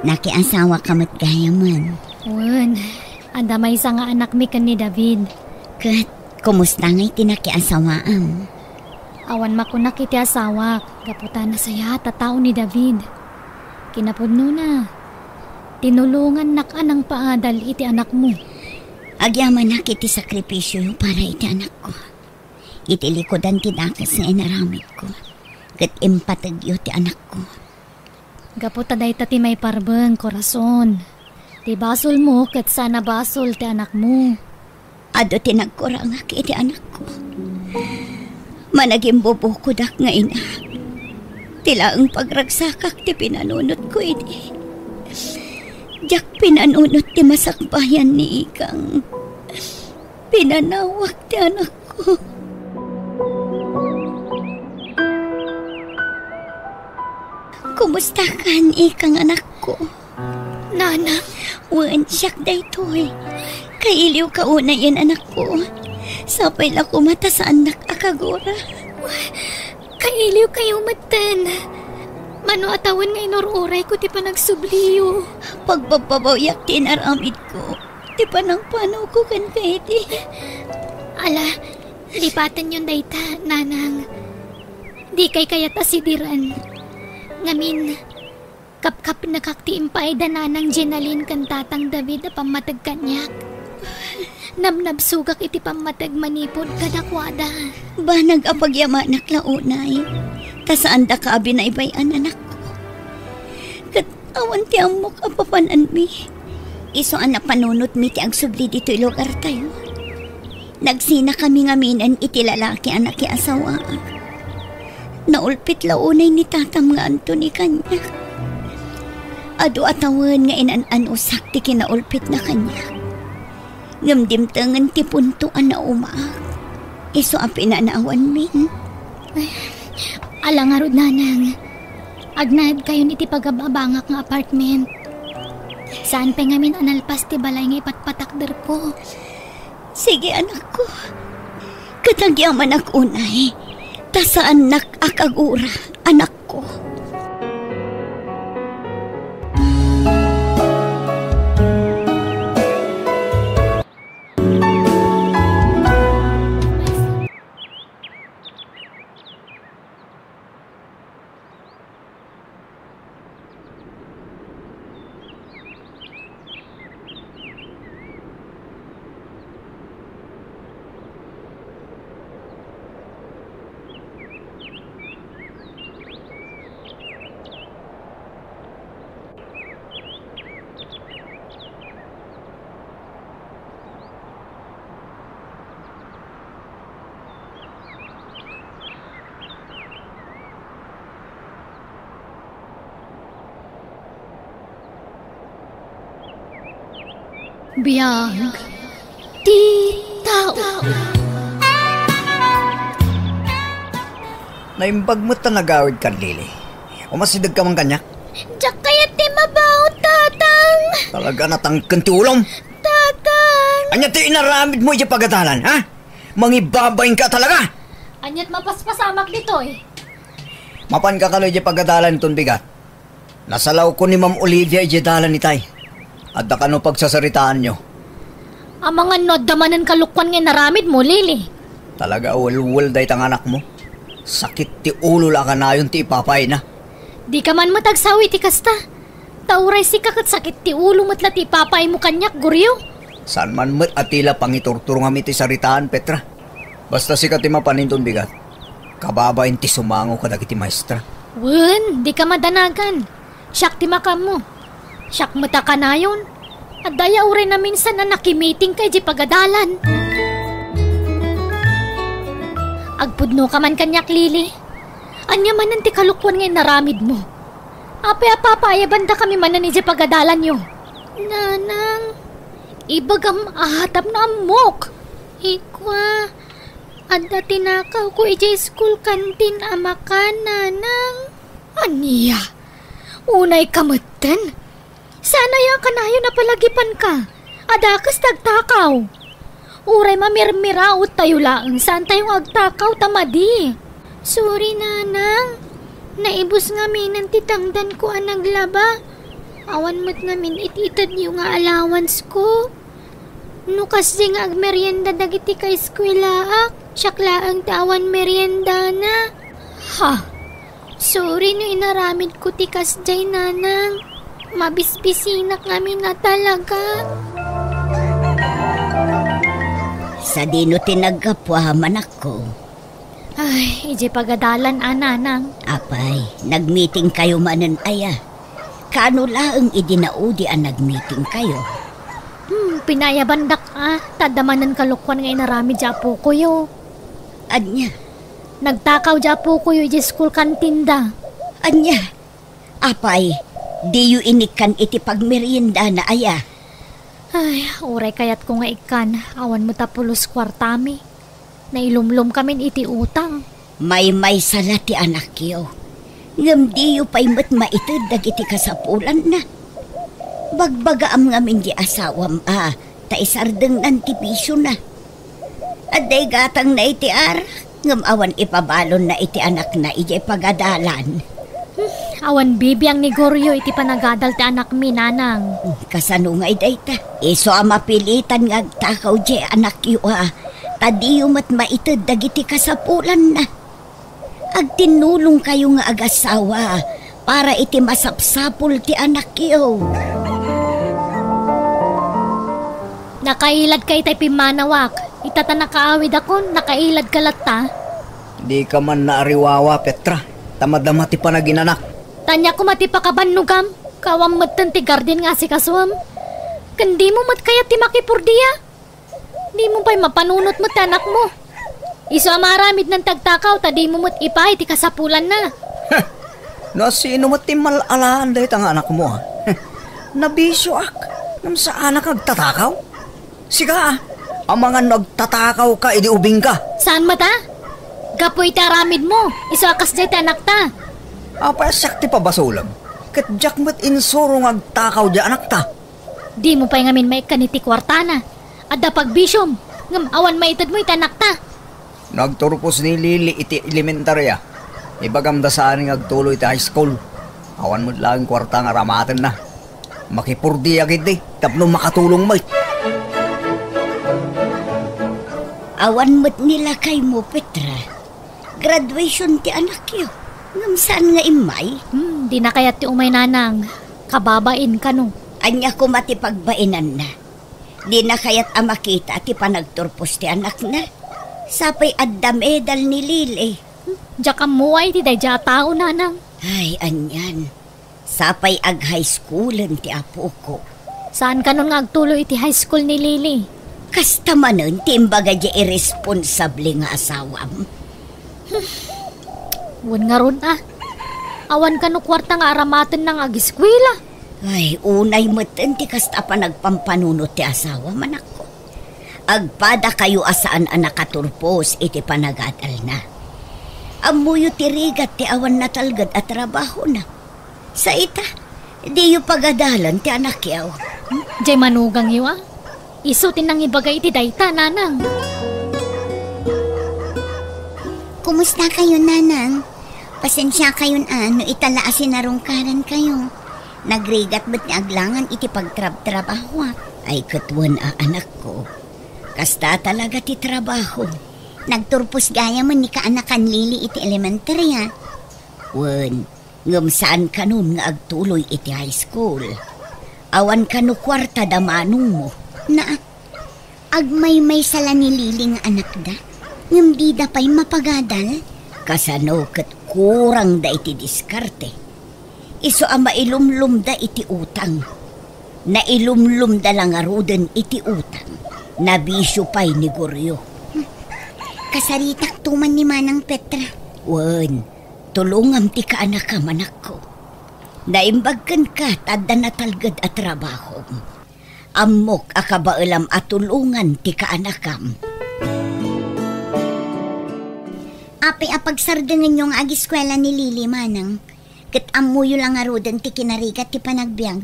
Nakiasawaka met gayamen. Wen, adda maysa nga anakmi ken ni David. Ket, kumusta ngay ti nakiasawaam? Awan makunak iti asawak, gapu ta nasayaat a tao ni David. Kinapudnona, tinulongannak a nangpaadal iti anakmo. Agyamanak iti sakripisioyo para iti anakko. Iti likudan ti dakes nga inaramidko, ket impategyo ti anakko. Gapu ta dayta ti maiparbeng, Corazon. Ti basolmo ket saan a basol ti anakmo. Adu ti nagkurangak iti anakko. Managimbubukodak nga ina. Ti laeng pagragsakak ti pinanunotko idi. Diak pinanunot ti masakbayan ni Ikang. Pinanawak ti anakko. Kumustakan, Ikang, anakko? Nanang? Wen, siak daytoy. Kailiwka unayen, anakko. Sapay la koma ta saannak a kagura. Kailiwkayo metten. Mano a tawen nga inur-urayko ti panagsubliyo. Pagbabbabawiak ti inaramidko. Ti panangpanawko kenka idi. Ala, lipatenyon dayta, Nanang. Dikay kayat a sidiren. Ngamin, kapkapnekak ti impaay da Nanang Jenalyn ken Tatang David a pammateg kaniak. Nabnabsogak iti pammateg manipud kadakuada. Banag a pagyamanak la unay, ta saandaka a binaybay-an, anakko. Ket awan ti ammok a papananmi. Isu a napanunotmi ti agsubli ditoy lugartayo. Nagsinakami ngaminen iti lalaki a nakiasawaan. Naulpit la unay ni tatam nga Anthony kaniak. Adu a tawen nga inan-anusak ti kinaulpitna kaniak. Ngem dimtengen ti punto a naumaak. Isu a pinanawanmin. Ala ngarud, Nanang. Agnaedkayon iti pagab-abangak nga apartment. Saan pay ngamin a nalpas ti balay nga ipatpatakderko. Sige, anakko. Ket agyamanak unay, ta saannak a kagura, anakko. Biag ti tao. Naimbag met ta nagawidkan, Lily. Umasidegka man kaniak. Diak kayat ti mabaw, Tatang. Talaga natangken ti ulom. Tatang. Ania ti inaramidmo idiay pagadalan, ha? Mangibabainka talaga! Aniat mapaspasamak ditoy? Mapanka kano idiay pagadalan ton bigat? Nasalawko ni Ma'am Olivia idiay dalan itay. Adda kano pagsasaritaanyo? Amangan no adda manen kalokuan nga inaramidmo, Lily. Talaga a welwel dayta nga anakmo. Sakit ti ulo la a kanayon ti ipapayna. Dika man met agsao iti kasta. Ta uray sika ket sakit ti ulo met la ti ipapaymo kaniak, Goryo. Saan man met a ti la pangiturturongam iti saritaan, Petra. Basta sika ti mapan inton bigat. Kababain ti sumango kadagiti maestra. Wen, dika madanagan. Siak ti makaammo. Siak met a kanayon. Adda aya uray naminsan a nakimitingka idiay pagadalan. Agpudnoka man kaniak, Lily. Ania manen ti kalokuan nga inaramidmo? Apay a papaayabandakami manen idiay pagadalanyo? Nanang, ibagam a tapno ammok. Ikua, adda tinakawko idiay school canteen a makan, Nanang. Ania? Unayka metten? Saan aya a kanayon a palagipanka? Adakes ti agtakaw. Uray mamirmiraottayo laeng, saantayo nga agtakaw ta madi. Sorry, Nanang. Naibus ngaminen ti tangdanko a naglaba. Awan met ngamin it-itedyo nga allowance ko. No kasdi nga agmerienda dagiti kaeskuelaak, siak laeng ti awan meriendana. Ha? Sorry no inaramidko ti kasdiay, Nanang. Mabisbisinak ngamin a talaga. Sadino ti naggapuam, anakko? Ay, idiay pagadalan a, Nanang. Apay, nagmitingkayo manen aya? Kaano laeng idi naudi a nagmitingkayo? Hmm, pinaayabandak a, ta adda manen kalokuan nga inaramid ti apokoyo. Ania? Nagtakaw ti apokoyo idiay school canteen da. Ania? Apay, diyo inikkan iti pagmeriendana aya? Ay, uray kayatko nga ikkan, awan met a pulos kuartami. Nailumlomkamin iti utang. Maymaysa la ti anakyo. Ngem diyo pay met maited dagiti kasapulanna. Bagbagaam ngamin ti asawam a ta isardengnan ti bisiona. Adda igatangna iti arak, ngem awan ipabalonna iti anakna idiay pagadalan. Hmm, awan bibiang ni Goryo iti panagadal ti anakmi, Nanang. Hmm, kasano ngay dayta? Isu a mapilitan nga agtakaw diay anakyo a, ta diyo met maited dagiti kasapulanna. Agtinnulongkayo nga agasawa para iti masapsapul ti anakyo. Nakailadka itay pimmanawak. Ita ta nakaawidakon, nakailadka latta. Dika man naariwawa, Petra, ta madama ti panaginanak. Ania koma ti pakabannogam, kawan metten ti garden nga asikasuem. Ken dimo met kayat ti makipurdia? Dimo pay mapanunot met ti anakmo. Isu a maaramidnan ti agtakaw ta dimo met ipaay ti kasapulanna. Heh! No asino met ti mal-alaan dayta nga anakmo, a? Nabisioak, ngem saanak nga agtatakaw. Sika, a, amangan no agtatakawka idi ubingka. Saan met a? Gapu iti aramidmo, isu a kasdiay ti anakta. Apay a siak ti pabasolem, ket diak met insuro nga agtakaw diay anakta. Dimo pay ngamin maikkan iti kuartana. Adda pagbisiom, ngem awan maitedmo iti anakta. No agturpos ni Lily iti elementaria, ibagam ta saan nga agtuloy iti high school. Awan met laeng kuarta nga aramatenna. Makipurdiak iti tapno makatulong met. Awan met ni lakaymo, Petra. Graduation ti anakyo. Ngem saan nga immay? Hmm, dina kayat ti umay, nanang. Kababain kano. Ania koma ti pagbainanna? Dina kayat a makita ti panagturpos ti anakna? Sapay adda medal ni Lily. Diak ammo iti daydiay a tao, nanang. Ay, anian. Sapay ag-high schoolen ti apoko. Saan kanon nga agtuloy iti high school ni Lily? Kasta manen ti imbaga diay irresponsable nga asawam. Wen ngarud a. Awan kano kuarta nga aramatenna nga ageskuela. Ay, unay metten ti kasta a panagpampanunot ti asawam, anakko. Agpadakayo a saan a nakaturpos iti panagadalna. Ammoyo ti rigat ti awan natalged a trabahona. Sa ita, diyo pagadalan ti anakyo. Diay manugangyo a. Isu ti nangibaga iti dayta, nanang. Kumusta kayo, nanang? Pasensia kayon a no ita la a sinarungkaran kayo. Nagrigat met nga aglangan iti pagtrabtrabahoak. Ay, ket wen a, anakko. Kasta talaga ti trabaho. Nagturpos gayam ni kaanakan Lily iti elementarya. Wen, ngem saan kanon nga agtuloy iti high school. Awan kano kuarta da manongmo. Naa, agmaymaysa la ni Lily nga anakda, ngem dida pay mapagadal. Kasano ket kurangda iti diskarte. Isu a mailumlomda iti utang. Nailumlomda la ngaruden iti utang. Nabisio pay ni Goryo. Kasaritakto man ni Manang Petra. Wen, tulongam ti kaanakam, anakko. Naimbag kenka ta adda natalged a trabahom. Ammok a kabaelam a tulongan ti kaanakam. Apay a pagsardengenyo nga agiskuela ni Lily, manang, ket ammoyo la ngaruden ti kinarigat ti panagbiag.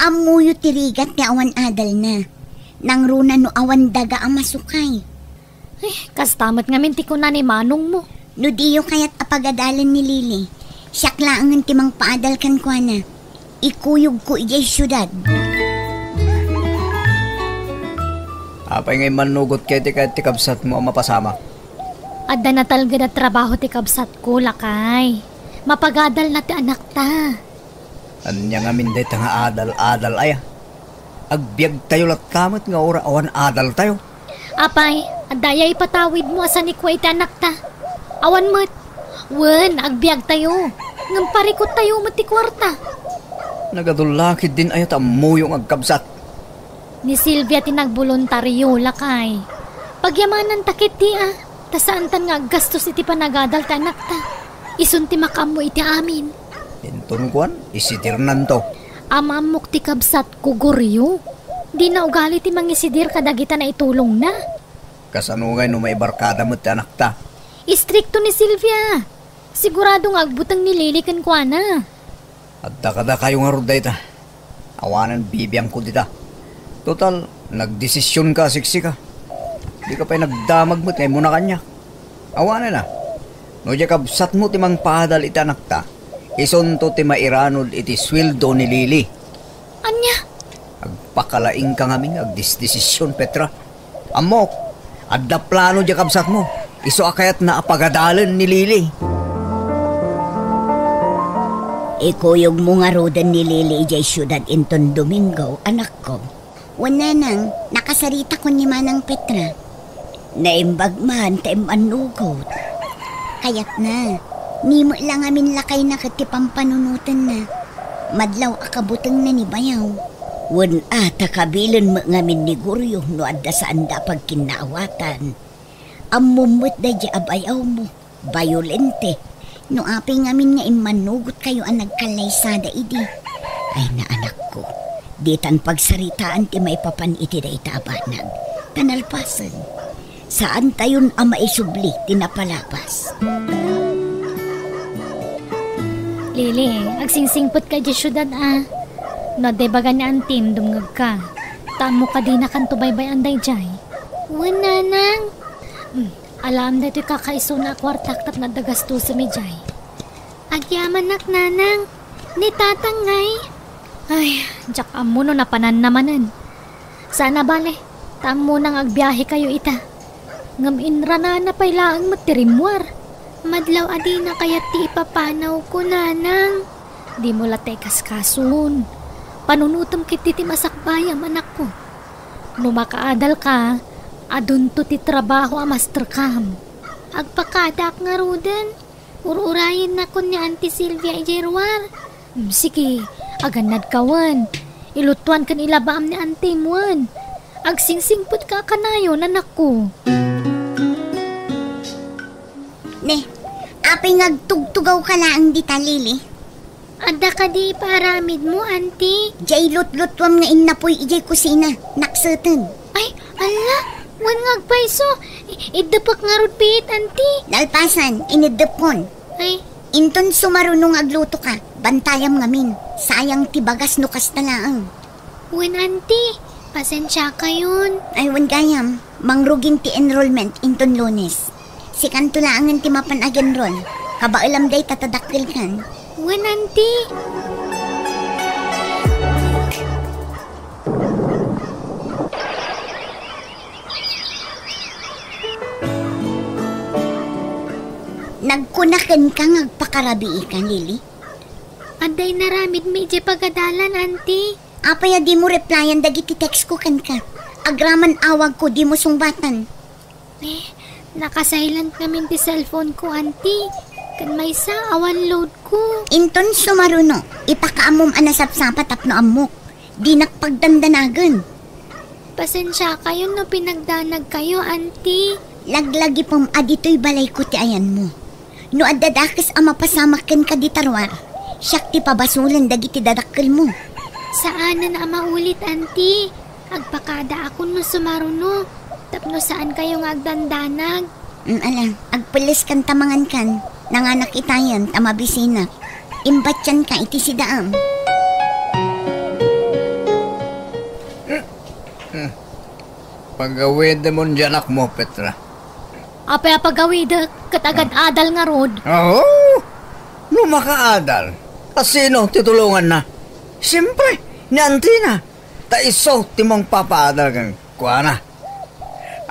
Ammoyo ti rigat ti awan adalna. Nangruna no awan daga a masukay. Eh, kasta met ngamin ti kuna ni manongmo. No diyo kayat a pagadalen ni Lily, siak laengen ti mangpaadal kenkuana. Ikuyogko idiay siudad. Apay nga immannugotkayo ti kayat ti kabsatmo a mapasamak? Adda natalged a trabaho ti kabsatko, lakay. Mapagadalna ti anakta. Ania ngamin dayta nga adal-adal aya? Agbiagtayo latta met nga uray awan adaltayo. Apay, adda aya ipatawidmo a sanikua iti anakta? Awan met. Wen, agbiagtayo. Ngem parikuttayo met ti kuarta. Nagadun la ketdin aya ta ammoyo nga agkabsat. Ni Silvia ti nagboluntario, lakay. Pagyamananta ketdi a, ta saantan nga aggastos iti panagadal ti anakta. Isun ti makaammo iti amin. Inton kuan, isidirnanto. Amaammok ti kabsatko, Goryo. Dina ugali ti mangisidir kadagita naitulongna. Kasano ngay no maibarkada met ti anakta? Istrikto ni Silvia. Sigurado nga agbuteng ni Lily kenkuana. Adda kadakayo ngarud dayta. Awanen bibiangko dita. Total, nagdesisionka a siksika. Dika pay nagdamag met nga immuna kaniak. Awanen a. No diay kabsatmo ti mangpaadal iti anakta, isunto ti mairanod iti sueldo ni Lily. Ania? Agpakalaingka ngamin nga agdesdesision, Petra. Ammok, adda plano diay kabsatmo. Isu a kayatna a pagadalen ni Lily. Ikuyogmo ngaruden ni Lily idiay siudad inton Domingo, anakko. Wen, nanang, nakasaritakon ni Manang Petra. Naimbag man ta immannugot. Kayatna, ni met la ngamin lakayna ket ti pampanunotenna. Madlaw a kabutengna ni bayaw. Wen a, ta kabilen met ngamin ni Goryo no adda saanda a pagkinnaawatan. Ammom met daydiay a bayawmo, bayolente. No apay ngamin nga immannugotkayo a nagkallaysada idi. Ay, naanakko, ditan pagsaritaan ti maipapan iti dayta a banag. Ta nalpasen, saantayon a maisubli ti napalabas. Lili, agsingsingpet ka idiay siudad a. No adda ibaga ni antim, dumngegka. Ta ammok a dinakanto baybay-an daydiay. Wen, nanang. Hmm, alaem daytoy kakaisuna a kuartak tapno adda gastosem idiay. Agyamanak, nanang. Ni tatang ngay? Ay, diak ammo no napananna manen. Saan a bale, ta ammona nga agbiahekayo ita. Ngem inranana pay laeng met ti rimmuar. Madlaw a dina kayat ti ipapanawko, nanang. Dimo latta ikaskason. Panunotem ketdi ti masakbayam, anakko. No makaadalka, adunto ti trabaho a masterkam. Agpakadaak ngaruden. Ur-urayennakon ni Auntie Sylvia idiay ruar. Mm, sige, agannadka wen. Ilutuan ken ilabaam ni antim wen. Agsingsingpetka a kanayon, anakko. Ne, apay nga agtugtugawka laeng dita, Lili? Adda kadi ipaaramidmo, Auntie? Diay lutlutuam nga innapoy idiay kusina, nakseten. Ay, alla, wen nga agpayso. I-, iddepek ngarud piit, Auntie. Nalpasan, ineddepkon. Ay. Inton sumaruno nga aglutoka, bantayam ngamin. Sayang ti bagas no kasta laeng. Wen, Auntie, pasensiakayon. Ay, wen gayam, mangrugin ti enrollment inton Lunes. Sikanto laengen ti mapan agenrol. Kabaelam dayta ta dakkelkan. Wen, Auntie. Nagkuna kenka nga agpakarabiika, Lily? Adda inaramidmi idiay pagadalan, Auntie. Apay a dimo replyan dagiti textko kenka? Agraman awagko, dimo sungbatan. Eh, naka-silent ngamin ti cellphoneko, Auntie. Ken maysa, awan loadko. Inton sumaruno, ipakaammom a nasapsapa tapno ammok. Dinak pagdandanagen. Pasensiakayon no pinagdanagkayo, Auntie. Laglagipem a ditoy balayko ti ayanmo. No adda dakes a mapasamak kenka dita ruar, siak ti pabasolen dagiti dadakkelmo. Saanen a maulit, Auntie. Agpakadaakon no sumaruno, tapno saankayo nga agdandanag. Mm, ala, agpelleskanta mangankan. Nanganak itayen ta mabisinak. Imbatianka iti sidaam. Pagawidemon diay anakmo, Petra. Apay a pagawidek, ket agad-adal ngarud. Oo, no makaadal, a sino ti tulonganna? Siempre, ni antina, ta isu ti mangpapaadal kenkuana.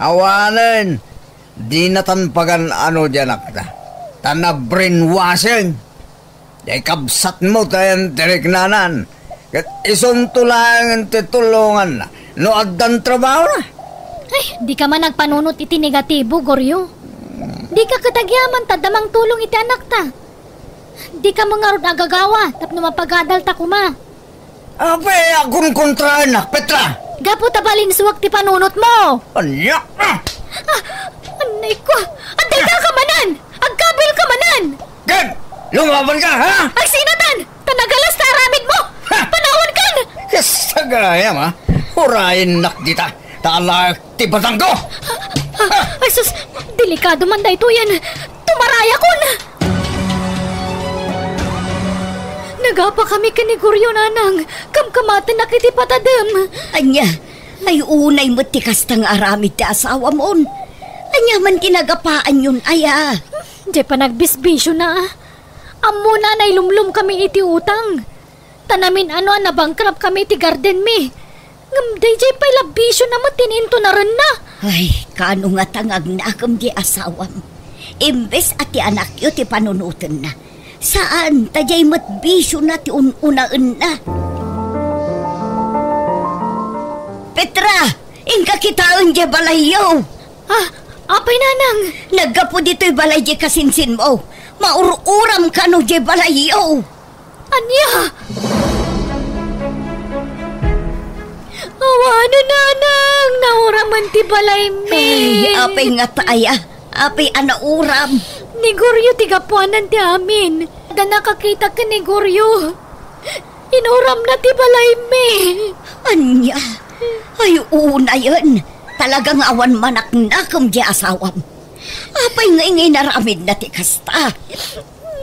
Awanen, dinatan pagan-ano diay anakta, ta na-brainwashing. Diay kabsatmo ti ayan ti riknanan, ket isunto laengen ti tulonganna no addan trabahona. Ay, dika man agpanunot iti negatibo, Goryo. Dika ket agyaman ta adda mangtulong iti anakta. Dika met ngarud agagawa tapno mapagadalta koma. Apay a kunkontraennak, Petra? Gapu ta balinsuak ti panunotmo. Ania? Ah! Ah, anay ko. Adda ka manen! Agkabil ka manen! Ken, lumaban ka, ha? Agsinatan! Ta nagalas ta aramidmo! Ha? Panawankan! Kasta gayam, ha? Urayennak dita, ta alaek ti batangko! Ah, ah, ay sus, delikado man daytoyen. Tumarayakon! Nagapakami ken ni Goryo, nanang. Kamkamatennak iti patadem. Ania? Ay, unay met ti kasta nga aramid ti asawamon. Ania man ti nagapaanyon, aya? Diay panagbisbisiona, a. Ammona a nailumlomkami iti utang. Ta namin-ano a nabankrupt kami iti gardenmi. Ngem daydiay pay la bisiona met ti intunarenna. Ay, kaano ngata nga agnakem diay asawam? Imbes a ti anakyo ti panunotenna, saan, ta diay met bisiona ti un-unaenna. Petra, inka kitaen diay balayyo. Ah, apay, nanang? Naggapu ditoy balay diay kasinsinmo. Maur-uram kano diay balayyo. Ania? Awanen, nanang! Nauramen ti balaymi! Ay, apay ngata aya? Apay a nauram? Ni Goryo ti gapuanan ti amin. Adda nakakita ken ni Goryo. Inuramna ti balaymi. Ania? Ay, unayen. Talaga nga awan manaknakem ti asawam. Apay nga inaramidna ti kasta?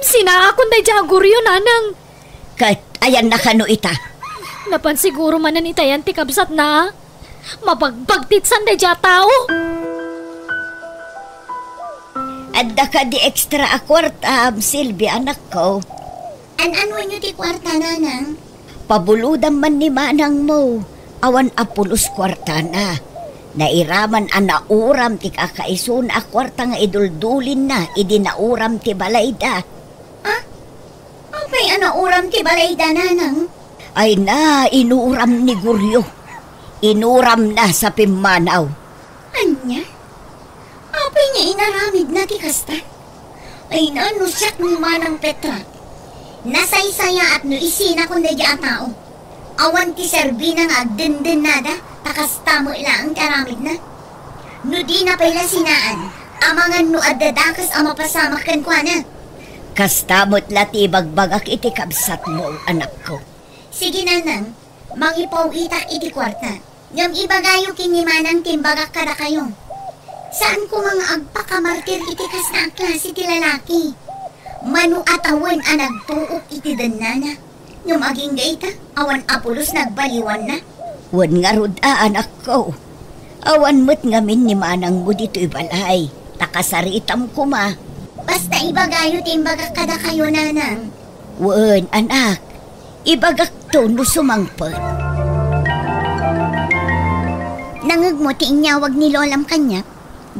Sinaakon daydiay a Goryo, nanang. Ket ayanna kano ita? Napan siguro manen itayan ti kabsatna. Mabagbagtitsan daydiay a tao. Adda kadi extra a kuarta, Silvia, anakko? An-anuenyo ti kuarta, nanang? Pabulodam man ni manangmo. Awan a pulos kuartana. Nairaman a nauram ti kakaisuna a kuarta nga iduldulinna idi nauram ti balayda. Ah? Apay a nauram ti balayda, nanang? Ay na, inuram ni Goryo. Inuramna sa pimmanaw. Ania? Apay nga inaramidna ti kasta? Ay na, no siak ni Manang Petra, nasaysayaat no isinakon daydiay a tao. Awan ti serbina nga agdendennada, ta kasta met laeng ti aramidna. No dina pay la sinaan, amangan no adda dakes a mapasamak kenkuana. Kasta met la ti ibagbagak iti kabsatmo, anakko. Sige, nanang, mangipaw-itak iti kuarta. Ngem ibagayo ken ni manang ti imbagak kadakayo. Saan koma nga agpakamartir iti kasta a klase ti lalaki. Mano a tawen a nagtuok iti dennana, ngem agingga ita, awan a pulos nagbaliwanna. Wen ngarud a, anakko. Awan met ngamin ni manangmo ditoy balay, ta kasaritam koma. Basta ibagayo ti imbagak kadakayo, nanang. Wen, anak. Ibagakto no sumangpet. Nangngegmo ti inyawag ni lolam kaniak?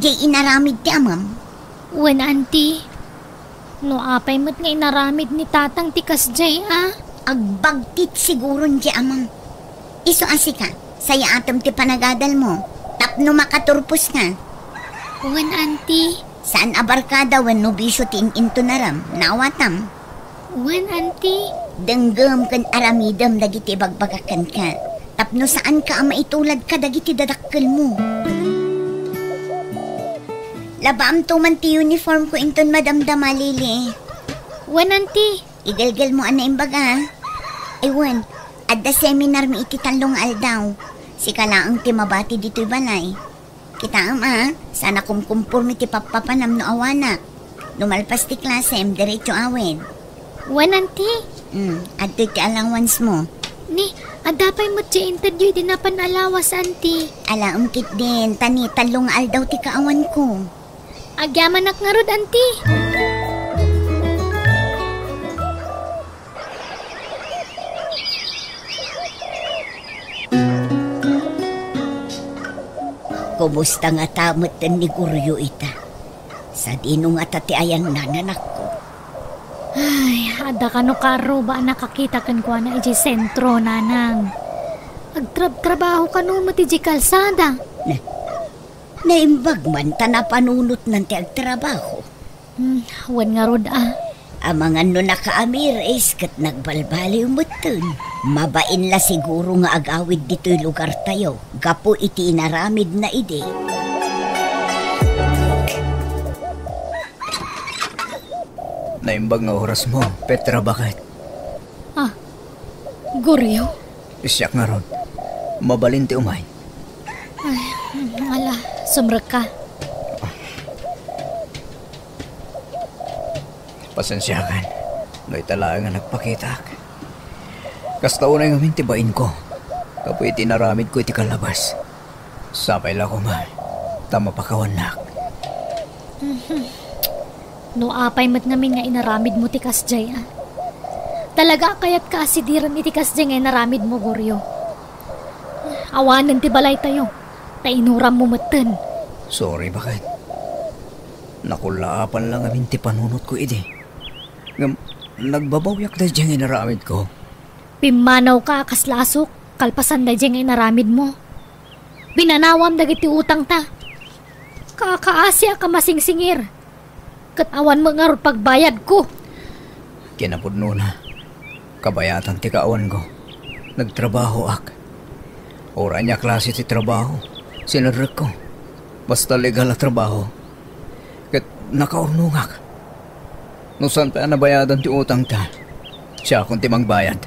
Diay inaramid ti amam? Wen, anti. No apay met nga inaramid ni tatang ti kasdiay a? Agbagtit siguron diay amam. Isu a sika, sayaatem ti panagadalmo, tapno makaturposka. Wen, anti. Saan a barkada wenno bisio ti in-intunaram, naawatam? Wen, anti. Denggem ken aramidem dagiti ibagbagak kenka, tapno saanka a maitulad kadagiti dadakkelmo. Labaamto man ti uniform ko inton madamdama, Lily. Wen, anti. Igelgelmo a naimbaga. Ay wen, adda seminar mi iti tallo nga aldaw. Sika laeng ti mabati ditoy balay. Kitaem a, saan a kumkumpormi ti pappapanam no awanak. No malpas ti klasem, diretso awid. Wen, anti? Hmm, adtoy ti allowance mo. Ni, adda pay met ti intedyo idi napan allowance, anti. Alaem ketdin, ta ni tallo nga aldaw ti kaawan ko. Agyamanak ngarud, anti. Kumusta ngata metten ni Goryo ita? Sadino ngata ti ayanna, anakko? Ay, adda kano karruba a nakakita kenkuana idiay sentro, nanang. Agtrabtrabaho kano met idiay kalsada. Na, naimbag man ta napanunotnan ti agtrabaho. Hmm, wen ngarud a. Amangan no nakaamiris ket nagbalbaliw metten. Mabain la siguro nga agawid ditoy lugartayo gapu iti inaramidna idi. Naimbag nga orasmo, Petra, baket? Ah, Goryo? Siak ngarud. Mabalin ti umay. Ay, ala, sumrekka. Pasensiakan no ita laeng nga nagpakitak. Kasta unay ngamin ti bainko gapu iti inaramidko iti kalabas. Sapay la koma ta mapakawannak. Mhm. No apay met ngamin nga inaramidmo ti kasdiay a. Talaga a kayatka a sidiren iti kasdiay nga inaramidmo, Goryo. Awanen ti balaytayo, ta inurammo metten. Sorry, baket. Nakullaapan la ngamin ti panunotko idi. Ngem, nagbabawiak daydiay nga inaramidko. Pimmanawka a kasla a sok kalpasan daydiay nga inaramidmo. Binanawam dagiti utangta. Kaakaasiak a masingsingir. Ket awan met ngarud pagbayadko. Kinapudnona, kabayatan ti kaawanko. Nagtrabahoak. Uray ania klase ti trabaho, sinerrekko. Basta legal a trabaho. Ket nakaurnongak. No saan pay a nabayadan ti utangta, siakon ti mangbayad.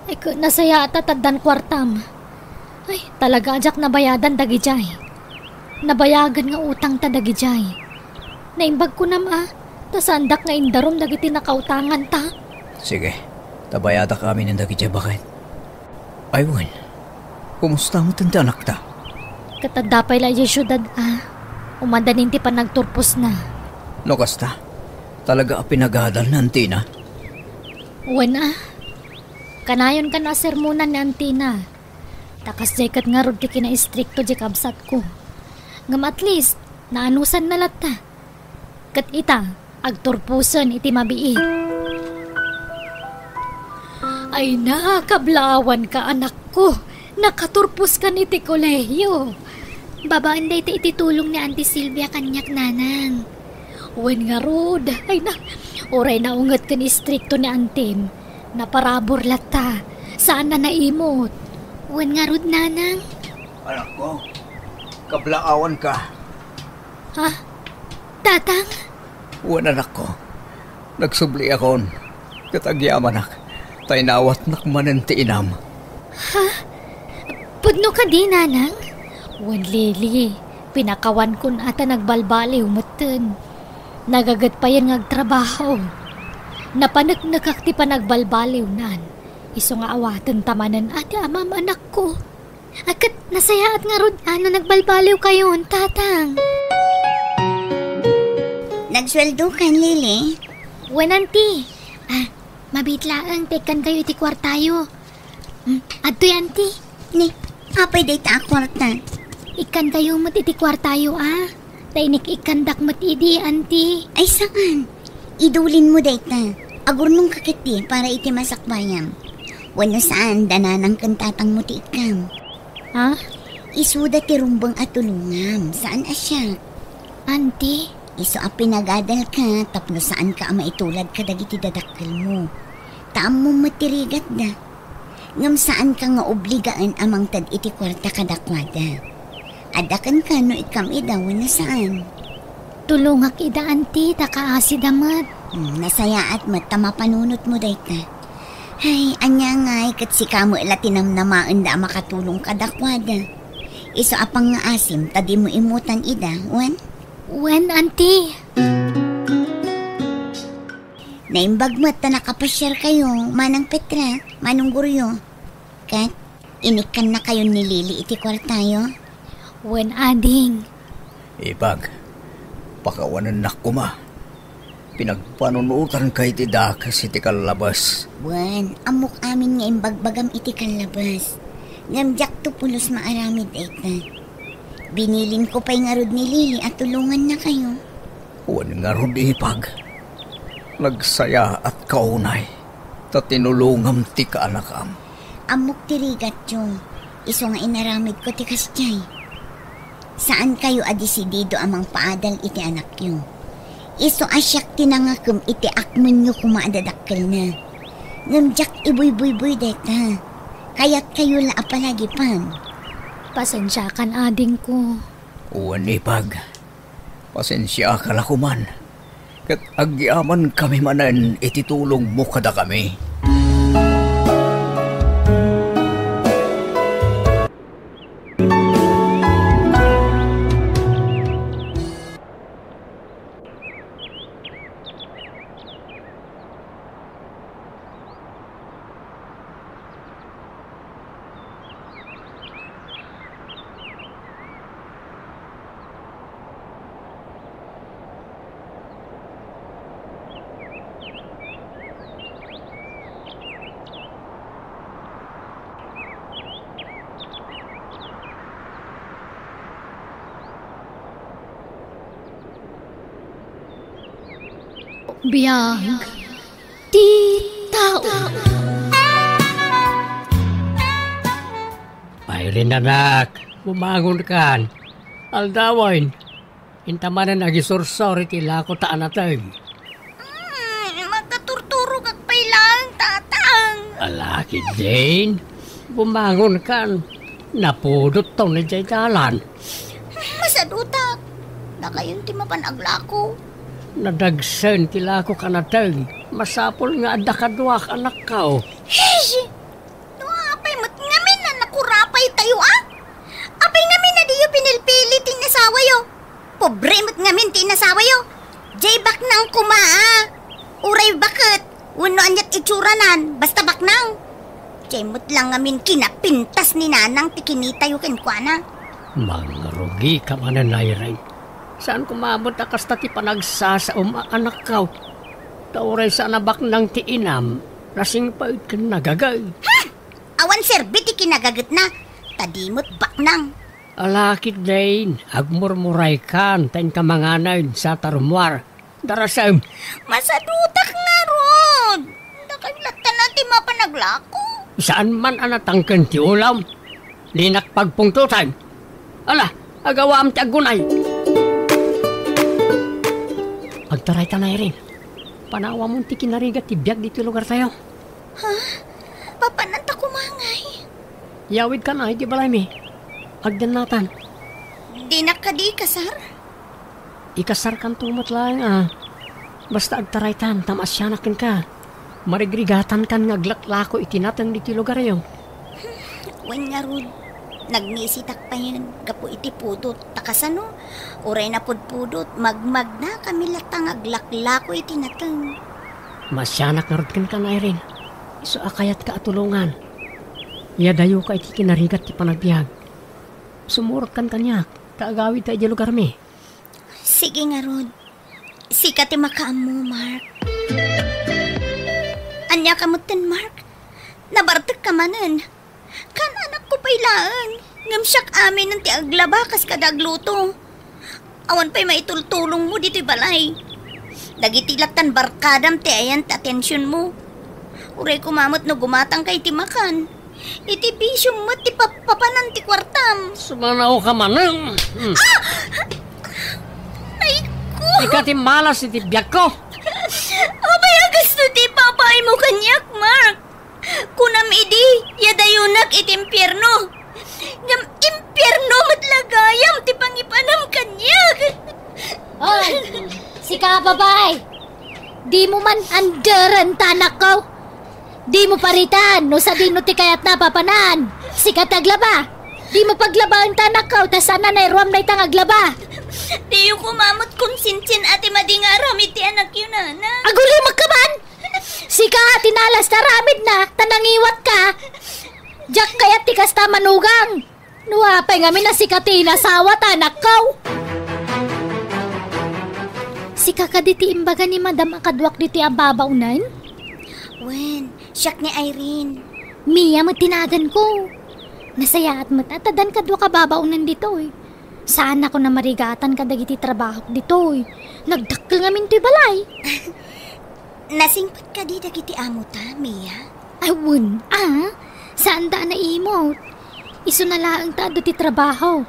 Ay, ket nasayaat ta taddan kuartam. Ay, talaga a diak nabayadan dagidiay. Nabayagen nga utangta dagidiay. Naimbag kunam a, ta saandak nga indarum dagiti nakautanganta. Sige, ta bayadak aminen dagidiay baket. Ay wen, kumusta met ti anakta? Ket adda pay la idiay siudad a, umadanin ti panagturposna. No kasta, talaga a pinagadal ni antina? Wen a, kanayon kan a sermonan ni antina. Ta kasdiay ket ngarud ti kinaistrikto diay kabsatko. Ngem at least, naanusanna latta. Ket ita, agturposen iti mabiit. Ay na, kablaawanka, anakko. Nakaturposkan iti kolehiyo. Babaen dayta iti tulong ni Auntie Silvia kaniak, nanang. Wen ngarud, ay na, uray naunget ken istrikto ni antim, naparabur latta, saan a naimot. Wen ngarud, nanang. Anakko, kablaawanka. Ha? Tatang? Wen, anakko. Nagsubliakon. Ket agyamanak, ta inawatnak manen ti inam. Ha? Pudno kadi, nanang? Wen, Lily, pinakawankon a ta nagbalbaliw metten. Nagaget payen nga agtrabaho. Napaneknekak ti panagbalbaliwnan. Isu nga awatenta manen a ti amam, anakko. A, ket nasayaat ngarud a no nagbalbaliwkayon, tatang. Nagsueldokan, Lily? Wen, auntie. A, mabiit laeng ta ikkankayo iti kuartayo. Hmm, adtoy, auntie. Ni, apay dayta a kuarta? Ikkankayo met iti kuartayo, a. Ta inik-ikkandak met idi, auntie. Ay, saan? Idulinmo dayta. Agurnongka ketdi para iti masakbayam. Wenno saan, da nanang ken tatangmo ti ikkam. Ha? Isuda ti rumbeng a tulongam, saan a siak. Auntie? Isu a pinagadalka tapno saanka a maitulad kadagiti dadakkelmo. Ta ammom met ti rigatda. Ngem saanka nga obligaen a mangted iti kuarta kadakuada. Adda kenka no ikkam ida wenno saan. Tulongak ida, auntie, ta kaasida met. Hmm, nasayaat met ta mapanunotmo dayta. Hay, ania ngay ket sika met la ti namnamaenda a makatulong kadakuada. Isu a pangngaasim ta dimo immutan ida, wen? Wen, auntie. Naimbag met ta nakapasiarkayo, Manang Petra, Manong Goryo. Ket, inikkannakayon ni Lily iti kuartayo? Wen, ading. Ipag, pakawanennak koma. Pinagpanunotanka iti dakes iti kallabes. Wen, ammok amin nga imbagbagam iti kallabes. Ngem diakto pulos maaramid dayta. Binilinko pay ngarud ni Lily a tulongannakayo. Wen ngarud, ipag. Nagsayaatka unay, ta tinulongam ti kaanakam. Ammok ti rigatyo, isu nga inaramidko ti kasdiay. Saankayo a desidido a mangpaadal iti anakyo. Isu a siak ti nangakem iti akmenyo koma a dadakkelna. Ngem diak ibuybuybuy dayta. Kayatkayo la a palagipan. Pasensiakan, adingko. Wen, ipag. Pasensiaka la koman, ket agyamankami manen iti tulongmo kadakami. Biag ti tao. Irene, anak, bumangonkan. Aldawen, inta manen agisursor iti lako ta anateg. Mm, makaturturogak pay laeng, Tatang. Ala, Jane, bumangonkan. Napudotton idiay dalan. Masadutak. Dakayon ti mapan aglako. Nadagsen ti lakok a nateg. Masapul nga adda kaduak, anakko. Hey! Ang kuma, a. Uray baket, wenno aniat itsuranan, basta baknang. Diay met la ngamin kinapintas ni Nanang ti kinitayo kenkuana. Mangrugika manen, Irene. Saan koma met a kasta ti panagsasaom a anakkaw. Ta uray saan a baknang ti inam, nasingpet ken nagagay. Hmm! Awan serbi ti kinagagetna, ta di met baknang. Ala ketdin, agmurmuraykan, ta inka manganay sa tarummuar. Darasem. Masadutak ngarud. Dakay latta ti mapan aglako. Saan man a natangken ti ulam. Dinak pagpungtotan. Ala, agawam ti aggunay. Agtaraytan, Irene. Panawamon ti kinarigat ti biag ditoy lugartayo. Ha? Papananta koma ngay? Yawidkan iti balaymi. Agdennatan. Dinak kadi ikasar? Ikasarkanto met laeng a. Basta agtaraytan ta maasianak kenka. Marigrigatankan nga aglaklako iti nateng ditoy lugaryo. Wen ngarud, nagmisitak payen gapu iti pudot. Ta kasano, uray napudpudot, magmagnakami latta nga aglaklako iti nateng. Maasianak ngarud kenka, Irene. Isu a kayatka a tulongan. Iyadayoka iti kinarigat ti panagbiag. Sumurotkan kaniak, ta agawidta idiay lugarmi. Sige ngarud. Sika ti makaammo, Mark. Ania ka metten, Mark? Nabartekka manen. Kan-anakko pay laeng, ngem siak aminen ti aglaba kas kada agluto. Awan pay maitultulongmo ditoy balay. Dagiti lattan barkadam ti ayan ti atensionmo. Uray koma met no gumatangka iti makan. Iti bisiom met ti pappapanan ti kuartam. Sumanaoka manen. Hmm. Ah! Ay ko! Ika ti malas iti biagko. Apay a gasto ti ipapaaymo kaniak, Mark? Kunam idi, iyadayonak iti impierno. Ngem impierno met la gayam ti pangipanam kaniak. Oy, sika a babai! Dimo man anderen ta anakko. Dimo paritan no sadino ti kayatna a papanan. Sika ti aglaba. Dimo paglabaen ta anakko ta saan a nairuam dayta nga aglaba. Diyo koma met konsensian a ti madi nga aramid ti anakyo, nana. Agulimek ka man! Sika ti nalas ti aramidna, ta nangiwatka. Diak kayat ti kasta, manugang. No apay ngamin a sika ti inasawa ta anakko. Sika kadi ti imbaga ni Madam a kaduak ditoy a babaonen? Wen, siak ni Irene. Mia met ti naganko. Nasayaat met a ta addan kaduak a babaonen ditoy. Saanakon a marigatan kadagiti trabahok ditoy. Nagdakkel ngamin toy balay. Nasingpet kadi dagiti amota, Mia? Ay, wen, a. Saanda a naimot. Isuna laeng ta adu ti trabaho.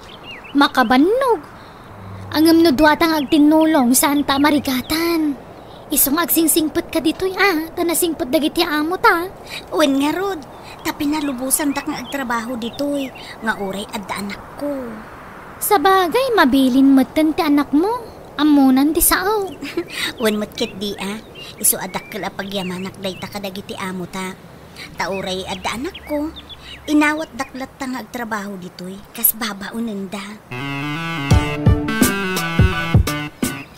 Makabannog. Ngem no duata nga agtinnulong, saanta a marigatan. Isu nga agsingsingpet ka ditoy, a, ta nasingpet dagiti amota. Wen ngarud, ta pinalubosandak nga agtrabaho ditoy, nga uray adda anakko. Sabagay, mabilin metten ti anakmo. Ammonan ti sao. Wen met ketdi a, isu a dakkel a pagyamanak dayta kadagiti amota. Ta uray adda anakko, inawatdak latta nga agtrabaho ditoy, kas babaonenda.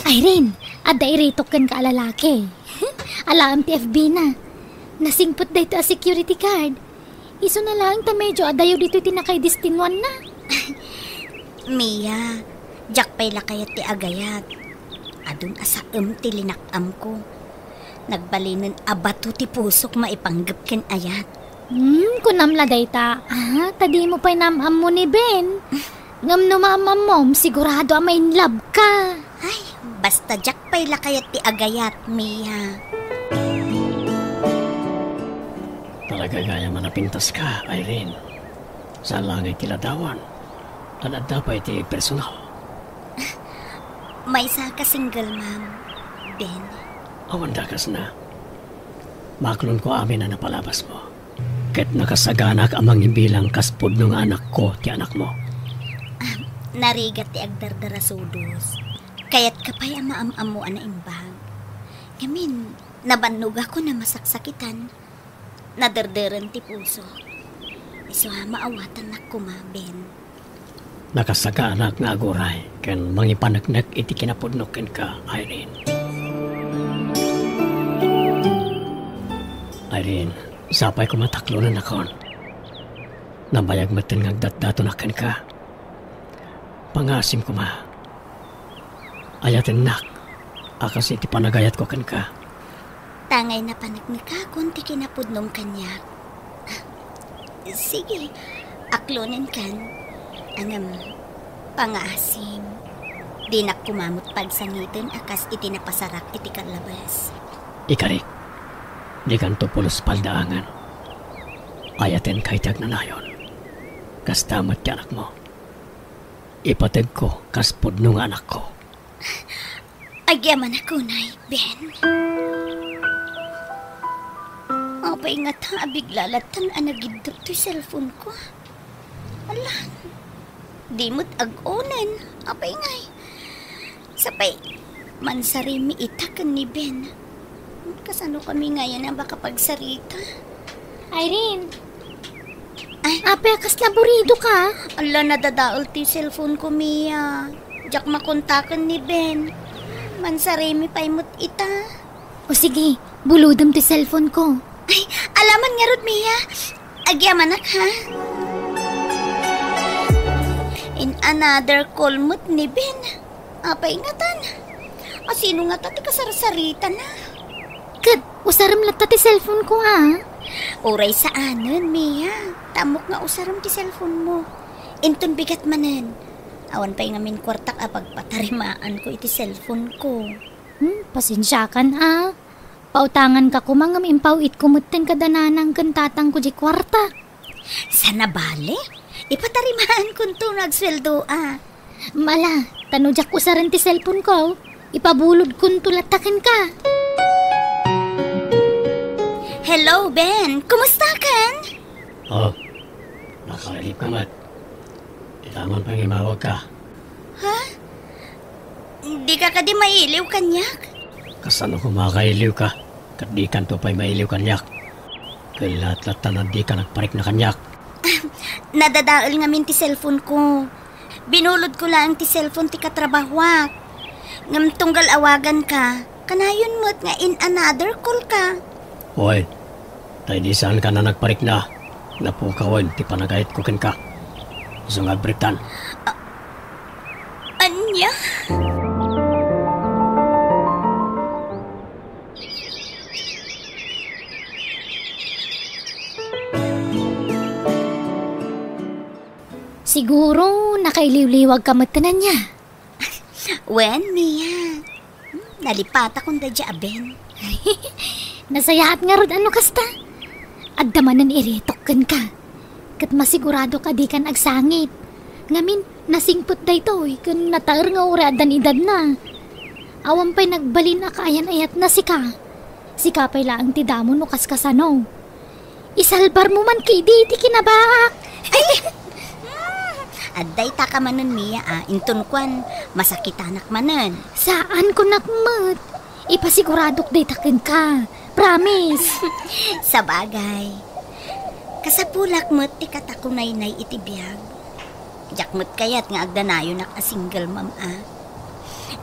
Irene, adda iritok kenka a lalaki. Alaem ti F B na. Nasingpet daytoy a security guard. Isuna laeng ta medyo adayo ditoy ti nakaidestinuanna. Mia, diak pay la kayat ti agayat. Adun a saem ti linak-amko. Nagbalinen a bato ti pusok maipanggep ken ayat. Hmm, kunam la dayta, a, ta dimo pay naam-ammo ni Ben. Ngem no maam-ammom, sigurado a ma-in love ka. Ay, basta diak pay la kayat ti agayat, Mia. Talaga gayam a napintaska, Irene. Saan laeng ti ladawan. Adda pay ti personal. Maysa ka single mom, Ben. Awan dakasna. Maklonko amin a napalabasmo. Ket nakasaganak a mangibilang kas pudno nga anakko ti anakmo. Ah, narigat ti agdardarasudos. Kayatka pay a maam-ammo a naimbag. Ngamin, nabannogakon a masaksakitan. Naderderen ti pusok. Isu a maawatannak koma, Ben. Nakasaganak nga aguray ken mangipaneknek iti kinapudno kenka, Irene. Irene, sapay koma ta aklonennakon. Nabayag metten nga agdatdatonak kenka. Pangaasim koma. Ayatennak a kas iti panagayatko kenka. Tangay napaneknekakon ti kinapudnom kaniak. Sige, aklonenkan. Ngem, pangaasim, dinak koma met pagsangiten a kas iti napasarak iti kallabes. Ikarik, dikanto pulos paldaangen. Ayatenka iti agnanayon. Kasta met ti anakmo. Ipategko kas pudno nga anakko. Agyamanak unay, Ben. Apay ngata a bigla lattan a nagiddep toy cellphone-ko? Ala, di met ag-onen. Apay ngay? Sapay, mansarimi ita ken ni Ben. Kasano kami ngayen a makapagsarita? Irene! Ay. Apay, kasla buridoka? Ala, nadadael ti cellphone-ko, Mia. Diak makontaken ni Ben. Mansarimi pay met ita. O sige, bulodem ti cellphone-ko. Ay, ala man ngarud, Mia. Agyamanak, ha? In another call met ni Ben. Apay ngatan? A, sino ngata ti kasarsaritana? Ket usarem latta ti cellphone-ko, a. Uray saanen, Mia. Ta ammok nga usarem ti cellphone-mo. Inton bigat manen. Awan pay ngamin kuartak a pagpatarimaanko iti cellphone-ko. Hmm, pasensiakan, a. Pautanganka koma ngem impaw-itko metten kada nanang ken tatangko diay kuarta. Saan a bale? Ipatarimaankonto no agsueldoak. Ala, ta no diak usaren ti cellphone-ko, ipabulodkonto latta kenka. Hello, Ben. Kumustakan? Oh, nakailibka met. Ita man pay nga imawagka. Ha? Dika kadi mailiw kaniak? Kasano koma a kailiwka, ket dikanto pay mailiw kaniak? Ket laat-latta a dika nagparikna kaniak. Nadadael ngamin ti cellphone-ko. Binulodko laeng ti cellphone ti katrabahoak. Ngem tunggal awaganka, kanayon met nga in another call-ka. Wen, ta idi saankan a nagparikna, napukawen ti panagayatko kenka. Isu nga agbaliktan. A-, ania? Siguro, nakailiwliwagka met ken ania? Wen, Mia. Hmm, nalipatakon daydiay a Ben. Nasayaat ngarud a no kasta. Adda manen iritok kenka. Ket masiguradok a dikan agsangit. Ngamin, nasingpet daytoy ken nataer nga uray addan edadna. Awan pay nagbalin a kaayan-ayatna sika. Sika pay laeng ti damo no kaskasano. Isalbarmo man ketdi ti kinabaak. Ay! Mm, adda itaka manen, Mia, a, inton kuan, masakitanak manen. Saan kunak met. Ipasiguradok dayta kenka. Promise. Sabagay. Kasapulak met ti katakunaynay iti biag. Diak met kayat nga agdanayonak a single mom a.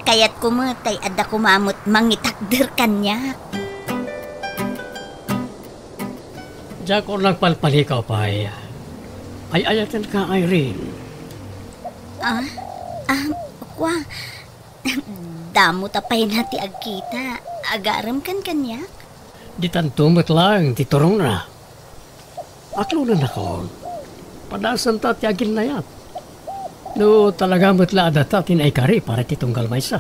Kayatko met tay adda koma met mangitakder kaniak. Diak nagpalpalikaw pay. Ay-ayatenka, Irene. Ah? Ah, kua, damo ta pay na ti agkita. Agarem kan kaniak? Ditanto met laeng ti turongna. Aklonennakon. Padasenta ti aginnayat. No talaga met la a data ti naikari para iti tunggal maysa.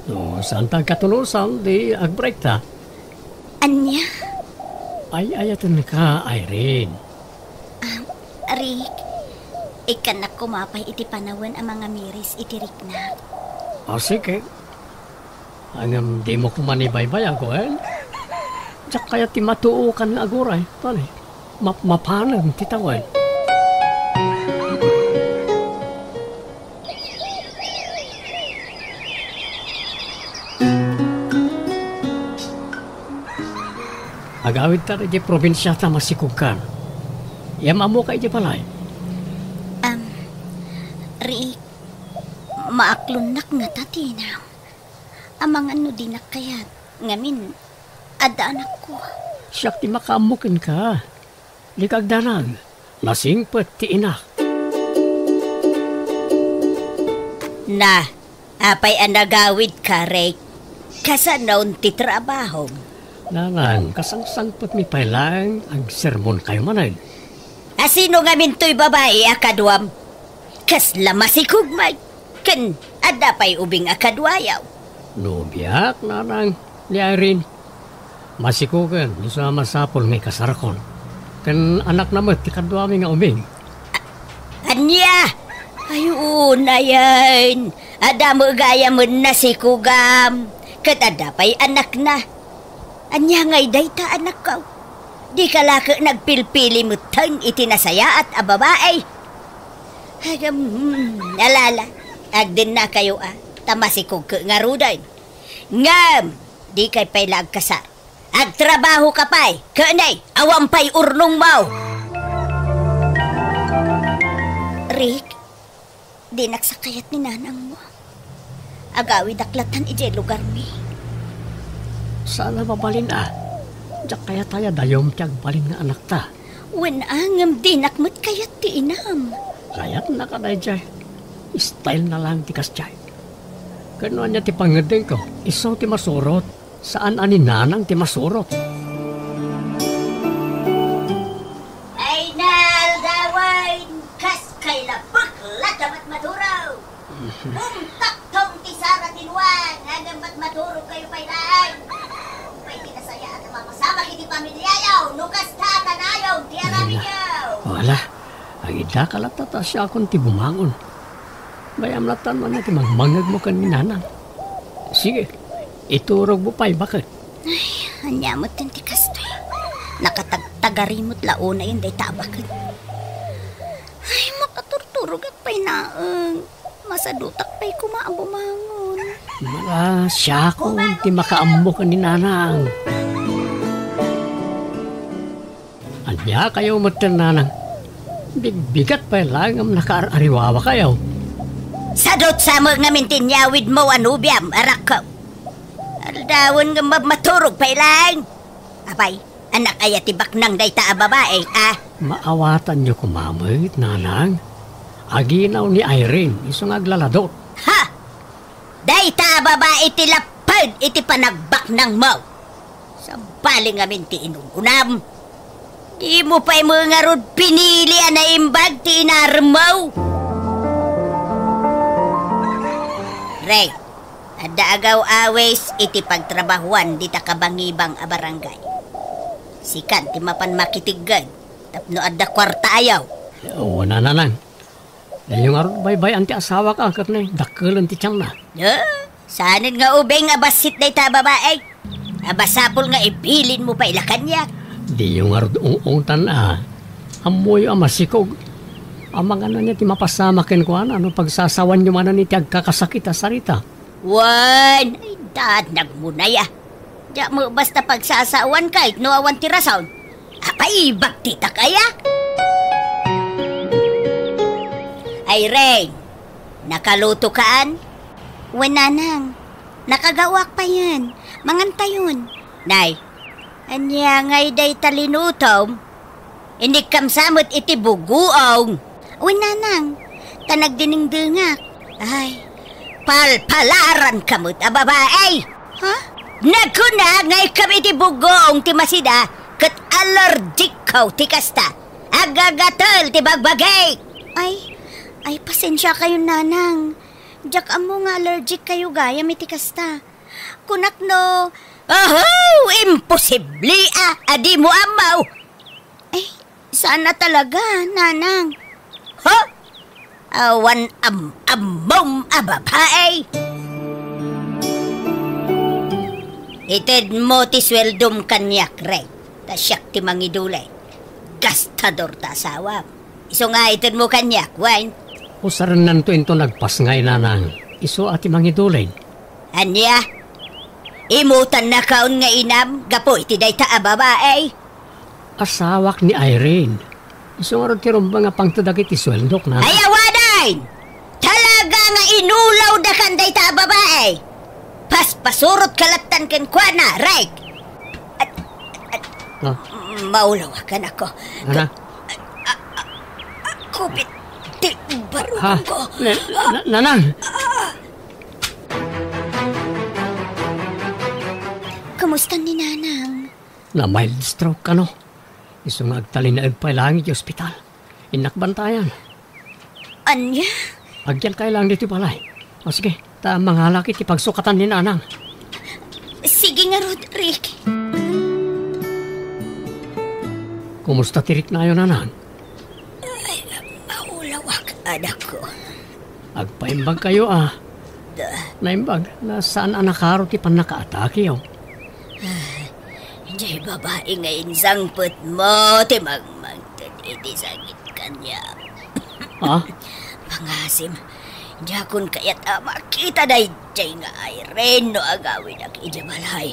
No saanta agkatunosan, di agbreakta. Ania? Ay-ayatenka, Irene. Ah, Rick, ikkannak koma pay iti panawen a mangamiris iti riknak. Ah, sige. Ngem dimo koma ibaybayag, wen? Diak kayat ti matuokan nga aguray, tani. Mapmapanem ti tawen. Agawidta idiay probinsia ta masikogkan. Iam-ammoka idiay balay? Am, Rick, maaklonnak ngata ti inam. Amangan no dinak kayat, ngamin, adda anakko. Siak ti makaammo kenka. Dika agdanag. Nasingpet ti inak. Na, apay a nagawidka, Rick? Kasanon ti trabahom? Nanang, kasangsangpetmi pay laeng agsermonkayo manen. A sino ngamin toy babai a kaduam? Kasla masikog met. Ken adda pay ubing a kaduayo. Nobiak, nanang, ni Irene. Masikogen, isu a masapul nga ikasarakon. Ken anakna met ti kaduami nga ubing. Ania? Ay, unayen. Adda met gayamen nasikogam. Ket adda pay anakna. Ania ngay dayta, anakko? Dika la ket nagpilpili metten iti nasayaat a babai? Agam, hmm, alala, agdennakayo a, ta masikog ket ngaruden. Ngem, dikay pay la agkasar. Agtrabahoka pay, ket nay, awan pay urnongmo. Rick, dinak sa kayat ni nanangmo. Agawidak lattan idiay lugarmi. Saan a mabalin a. Diak kayat aya dayum ti agbalin nga anakta. Wen a, ngem dinak met kayat ti inam. Kayatna kadaydiay. Style na lang ti kasdiay. Ken no ania ti pangngeddengko, isu ti masurot. Saan a ni nanang ti masurot. Ay, naaldawen, kas kay labek, lata met maturo. Bumtaktong ti sara ti nuan, ngem met maturog kayo pay laeng. Pay ti nasayaat a mapasamak iti pamiliayo, no kasta a kanayon ti aramidyo. Wala, agidaka latta ta siakon ti bumangon. Bayam latta no ania ti mangmangngegmo ken ni nanang. Sige, iturogmo pay baket. Ay, ania met ti kastoy? Nakatagtagari met la unayen dayta a baket. Ay, makaturturogak pay laeng. Masadutak pay koma a bumangon. Mara, siakon ti makaammo ken ni nanang. Ania kayo metten, nanang? Bigbigat pay laeng ngem nakaar-ariwawakayo. Sadut sa met ngamin ti inyawidmo a nobiam, arakko. Aldawen ngem mabmaturog pay laeng. Apay, anak aya ti baknang dayta a babai, a? Maawatanyo koma met, nanang. Aginaw ni Irene, isu nga aglaladot. Ha! Dayta a babai ti lapped iti panagbaknangmo. Sabali ngamin ti inun-unam. Dimo pay met ngarud pinili a naimbag ti inaremmo. Rey, adda agaw-awis iti pagtrabahuan dita kabangibang a barangay. Sikan ti mapan makitegged tapno adda kuartaayo. Wen a, nanang. Daydiyo ngarud baybay-an ti asawak a ket ne, dakkelen ti tianna. Eh, saanen nga ubing a bassit dayta a babai. A masapul nga ibilinmo pay la kaniak. Diyo ngarud ung-ungtan a. Ammoyo a masikog. Amangan ania ti mapasamak kenkuana no pagsasawanyo manen iti agkakasakit a sarita. Wen, ay, daad nagmunay a. Diak met basta pagsasawan ket no awan ti rason. Apay, bagtitak aya? Irene, nakalutokaan? Wen, nanang. Nakagaoak payen. Mangantayon. Nay, ania ngay dayta linutom? Inikkam sa met iti bugoong. Wen, nanang, ta nagdinengdengak. Ay, palpalaranka met a babai! Ha? Nagkuna nga ikkam iti bugoong ti masida, ket allergic-ko ti kasta. Agagatel ti bagbagik! Ay, ay, pasensiakayon, nanang. Diak ammo nga allergic kayo gayam iti kasta. Kunak no, aho! Imposible a, a dimo ammo! Ay, saan a talaga, nanang. Ha? Awan am-ammom a babai! Itedmo ti sueldom kaniak, Rey, ta siak ti mangidulin. Gastador ta asawam. Isu nga itedmo kaniak, wen? Usarennanto inton agpasngay, nanang. Isu a ti mangidulin. Ania? Imutannakaon nga inam gapu iti dayta a babai? Asawak ni Irene. Isu ngarud ti rumbeng a pangted dagiti sueldok, nanang. Ay, awanen! Talaga nga inulawdakan dayta a babai! Paspasurotka lattan kenkuana, Rey! At, at, Ah. Maulawak, anakko. Ana? Ka-, a-, a-, a-, kupit ti Ha? barukongko. Na-, na-, Nanang! Kumusta ni Nanang? Na-mild stroke kano. Isu nga agtalinaed pay laeng iti ospital. Innak bantayan. Ania? Agyankayo laeng ditoy balay. O sige, ta mangalak iti pagsukatan ni Nanang. Sige ngarud, Rick. Kumusta ti riknayo, Nanang? Ay, maulawak, anakko. Agpaimbagkayo, a. Da. Naimbag, na saan a nakaro ti pannakaatakeyo. Ay, diay babai nga insangpetmo ti mangmangted iti sakit kaniak. Ha? Pangasim, diakon kayat a makita daydiay nga Irene no agawidak idiay balay.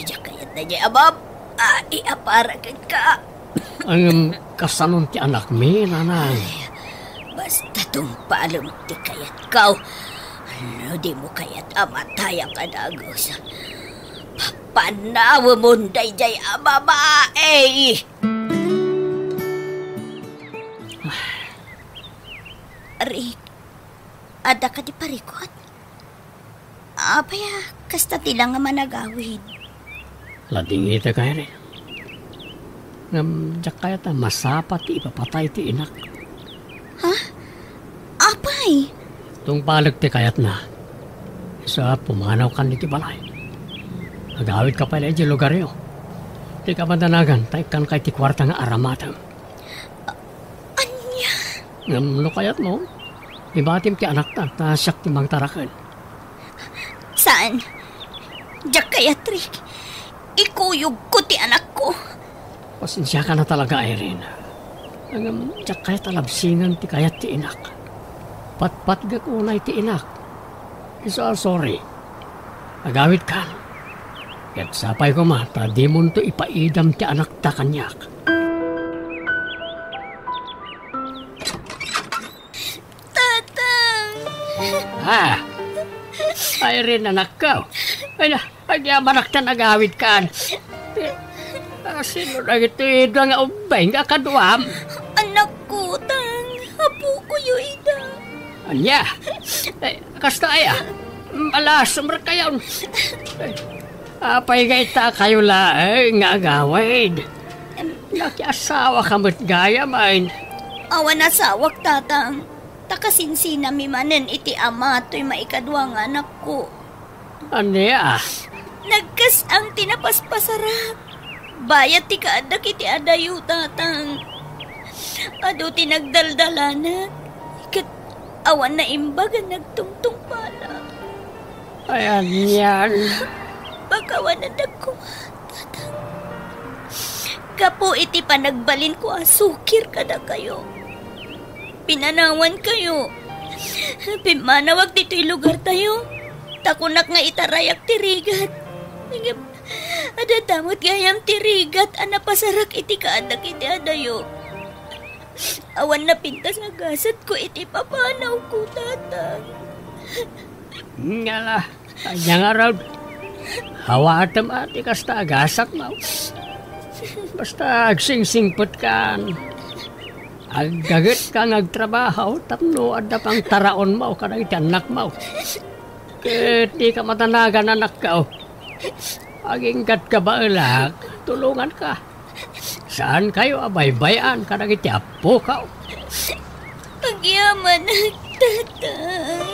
Diak kayat daydiay a babai a para kenka. Ngem, kasanon ti anakmi, Nanang? Ay, basta tungpalem ti kayatko. No dimo kayat a matayak a dagus, papanawemon daydiay a babai! Rick, adda kadi parikut? Apay a kasta ti la nga managawid? Ladingitek, Irene. Ngem diak kayat a masapa ti ipapatay ti inak. Ha? Apay? Tungpalek ti kayatna. Isu a pumanawkan iti balay. Agawidka pay la idiay lugaryo. Dika madanagan ta ikkanka iti kuarta nga aramatem. A-, ania? Ngem no kayatmo, ibatim ti anakta, ta siak ti mangtaraken. Saan? Diak kayat, Rick. Ikuyogko ti anakko. Pasensiakan a talaga, Irene. Ngem diak kayat a labsingen ti kayat ti inak. Patpatgek unay ti inak. Isu a sorry. Agawidkan. Ket sapay koma ta dimonto ipaidam ti anakta kaniak. Tatang! Ah! Irene, anakko. Ay na, agyamanak ta nagawidkan. Ah, sino dagitoy dua nga ubbing nga kaduam? Anakko, Tang. Apokoyo ida. Ania? Eh, kasta aya? Ala, sumrekkayon. Eh, apay nga itakayo laeng nga agawid? Em. Nakiasawaka met gayam, ay. Awan asawak, Tatang. Ta kasinsinami manen iti ama toy maikadua nga anakko. Ania? Nagkas-ang ti napaspasarak. Bayat ti kaaddak iti adayo, Tatang. Adu ti nagdaldalanak. Ket awan naimbag a nagtungtungpalak. Ay, anian? Pakawanandak koma, Tatang. Gapu iti panagbalinko a sukir kadakayo. Pinanawankayo. Pimmanawak ditoy lugartayo. Ta kunak nga itarayak ti rigat. Ngem, adda met gayam ti rigat a napasarak iti kaaddak iti adayo. Awan napintas a gasatko iti papanawko, Tatang. Ngala, ania ngarud? Awatem a ti kasta a gasatmo. Basta agsingsingpetkan. Aggagetka nga agtrabaho tapno adda pangtaraonmo kadagiti annakmo. Ket dika madanagan, anakko. Aginggatka baelak, tulonganka. Saankayo a baybay-an kadagiti appokaw. Agyamanak, Tatang.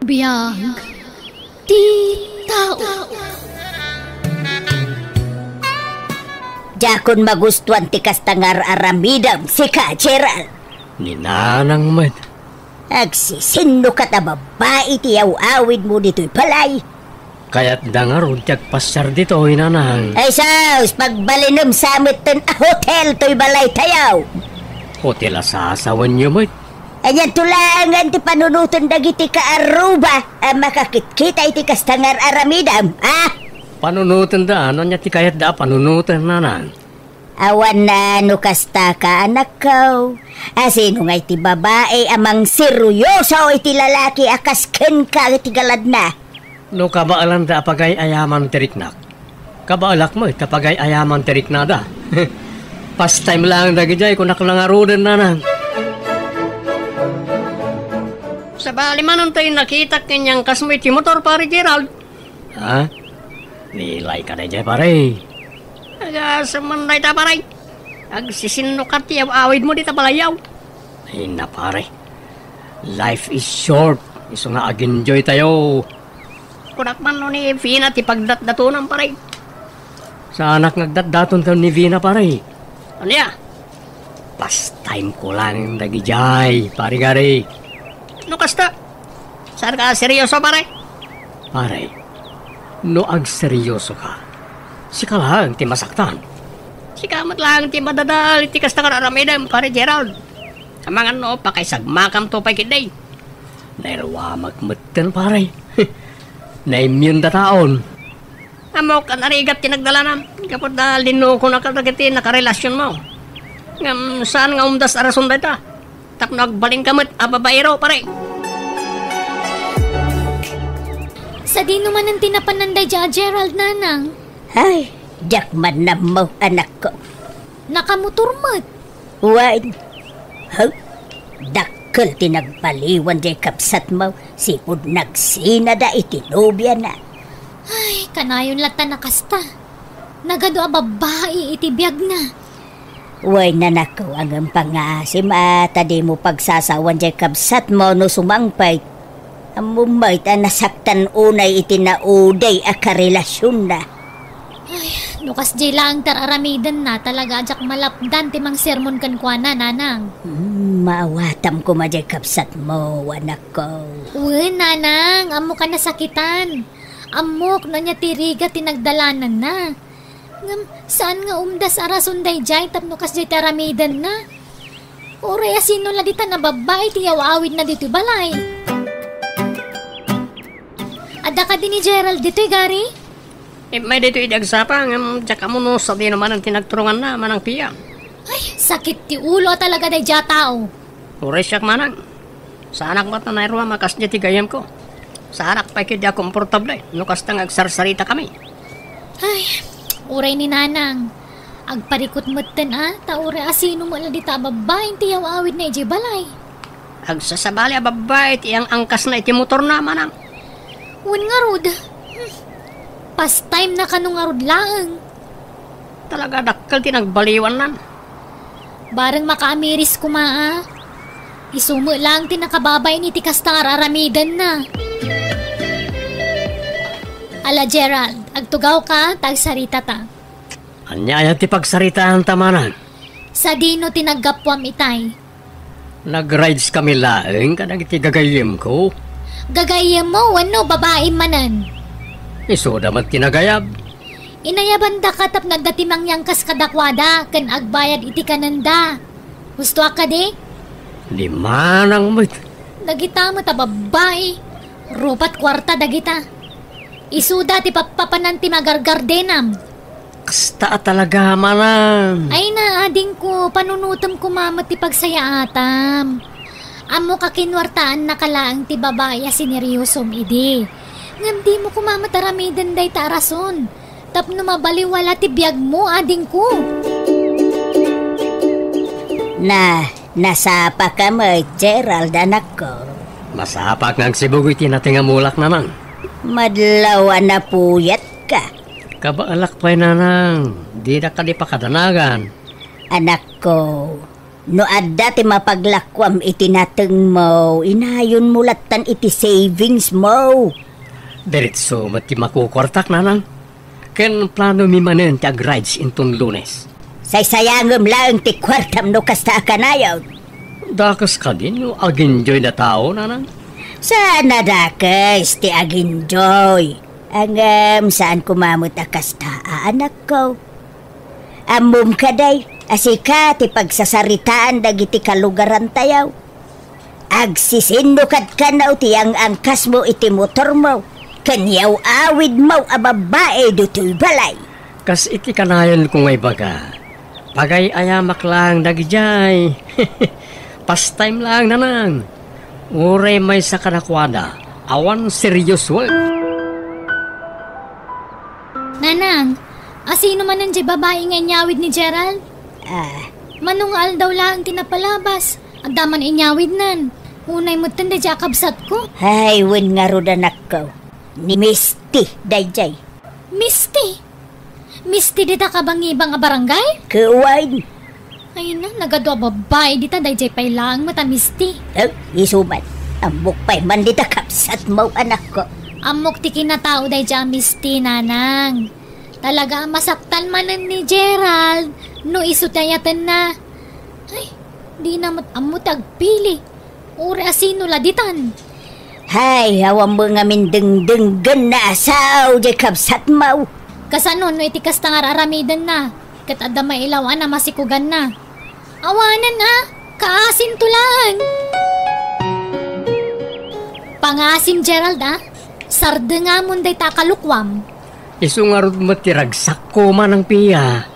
Biag ti tao. Diakon magustuan ti kasta nga ar-aramidem, sika, Gerald. Ni nanang met. Agsisinnukat a babbai ti aw-awidmo ditoy balay. Kayatda ngarud ti agpasiar ditoy, nanang. Ay sus, pagbalinem sa metten a hotel toy balaytayo. Hotel a sasawenyo met. Anianto laengen ti panunoten dagiti kaarruba a makakitkita iti kasta nga ar-aramidem, a? Panunotenda, no ania ti kayatda a panunoten, nanang? Awan a no kasta ka, anakko. A sino ngay ti babai a mangseryoso iti lalaki a kas kenka iti galadna? No kabaelanda a pagay-ayaman ti riknak, kabaelak met a pagay-ayaman ti riknada. Pastime laeng dagidiay, kunak la ngaruden, nanang. Sabali manen toy nakitak ken ni angkasmo iti motor, Pare Gerald. Ha? Nilayka daydiay, pare? Agasem man dayta, pare. Agsisinnukat ti aw-awidmo dita balayyo. Ay na, pare. Life is short. Isu nga ag-enjoy tayo. Kunak man no ni Vina ti pagdatdatonam, pare. Saanak nga agdatdaton ken ni Vina, pare. Ania? Pastime ko lang dagidiay, pare Gary. No kasta, saan ka seryoso, pare? Pare, no agseryoso ka, sika laeng ti masaktan. Sika met laeng ti madadael iti kasta nga ar-aramidem, Pare Gerald. Amangan no pakaisagmakamto pay ketdi. Nairuamak metten, pare. Naimyenda taon. Ammok a narigat ti nagdalanam, gapu ta linukonaka dagiti nakarelasionmo. Ngem saan nga umdas a rason dayta tapno agbalinka met a babaero, pare. Sadino manen ti napanan daydiay a Gerald, nanang? Ay, diak man nammo, anakko. Nakamotor met. Wen, ha? Dakkel ti nagbaliwan diay kabsatmo, sipud nagsinada iti nobiana. Ay, kanayon latta a kasta. Nagadu a babbai iti biagna. Wen, anakko, ngem pangngaasim a ta dimo pagsasawan diay kabsatmo no sumangpet. Ammom met a nasaktan unay iti naudi a karelasionna. Ay, no kasdiay laeng ti ar-aramidenna, talaga a diak malapdan ti mangsermon kenkuana, nanang. Hmm, maawatam koma diay kabsatmo, anakko. Wen, nanang, ammok a nasakitan. Ammok no ania ti rigat ti nagdalananna. Ngem saan nga umdas a rason daydiay tapno kasdiay ti aramidenna. Uray a sino la dita a babbai ti aw-awidna ditoy balay? Adda kadi ni Gerald ditoy, Gary? Immay ditoy idi agsapa, ngem diak ammo no sadino manen ti nagturonganna, Manang Pia. Ay, sakit ti ulo a talaga daydiay a tao. Uray siak, manang. Saanak met a nairuam a kasdiay ti gayyemko. Saanak pay ketdi a komportable no kasta nga agsarsaritakami. Ay, uray ni nanang. Agparikut metten a, ta uray a sino met la dita a babbai ti aw-awidna idiay balay. Agsasabali a babbai ti ang-angkasna iti motorna, manang. Wen ngarud. Hmm. Pastime na kano ngarud laeng. Talaga dakkel ti nagbaliwannan. Bareng makaamiris koma a. Isu met laeng ti nakababain iti kasta nga ar-aramidenna. Ala, Gerald, agtugawka ta agsaritata. Ania aya ti pagsaritaanta, manang? Sadino ti naggapuam itay? Nag-rides kami laeng kadagiti gagayyemko. Gagayyemmo wenno babaim manen? Isuda met ti nagayab. Inayabandaka tapno adda ti mangyangkas kadakuada ken agbayad iti kanenda. Husto a kadi? Di manang met. Dagita met a babbai. Rupat kuarta dagita. Isuda ti pappapanan ti magargardenam. Kasta a talaga, manang. Ay na, adingko, panunotem koma met ti pagsayaatam. Ammok a kinuartaannaka laeng ti babai a sineryosom idi. Ngem dimo koma met aramiden dayta a rason tapno mabaliwala ti biagmo, adingko. Na, nasapaka met, Gerald, anakko. Masapak nga agsibug iti natengamulak, nanang. Madlaw a napuyatka. Kabaelak pay, nanang. Dinak kadi pakadanagan. Anakko, no adda ti mapaglakuam iti natengmo, inayonmo lattan iti savingsmo. Diretso met ti makukuartak, nanang. Ken planomi manen ti ag-rides inton Lunes. Saysayangem laeng ti kuartam no kasta a kanayon. Dakes kadi no aginjoy da tao, nanang? Saan a dakes ti aginjoy. Ngem saan koma met a kasta a anakko. Ammom kadi a sika ti pagsasaritaan dagiti kalugarantayo. Agsisinno kad kano ti ang-angkasmo iti motormo ken yaw-awidmo a babbai ditoy balay. Kas iti kanayonko nga ibaga, pagay-ayamak laeng dagidiay. Pastime laeng, nanang. Uray maysa kadakuada, awan serious work. Nanang, asino manen diay babai nga inyawid ni Gerald? Ah. Mano nga aldaw laeng ti napalabas, adda man inyawidnan. Unay metten daydiay a kabsatko. Ay, wen ngarud, anakko. Ni Misty daydiay. Misty? Misty dita kabangibang a barangay? Ket wen. Ay na, nagadu a babbai dita, daydiay pay laeng met a Misty. Eh, isu man. Ammok pay man dita kabsatmo, anakko. Ammok ti kinatao daydiay a Misty, nanang. Talaga a masaktan manen ni Gerald no isu ti ayatenna. Ay, dina met ammo ti agpili. Uray asino la ditan? Hay, awan met ngamin dengdenggenna a sao diay kabsatmo. Kasano no iti kasta nga ar-aramidenna, ket adda mailaw-an a masikuganna? Awanen a, kaasinto laeng. Pangasim, Gerald, a. Sardengamon dayta a kalukuam. Isu ngarud met ti ragsakko, Manang Pia.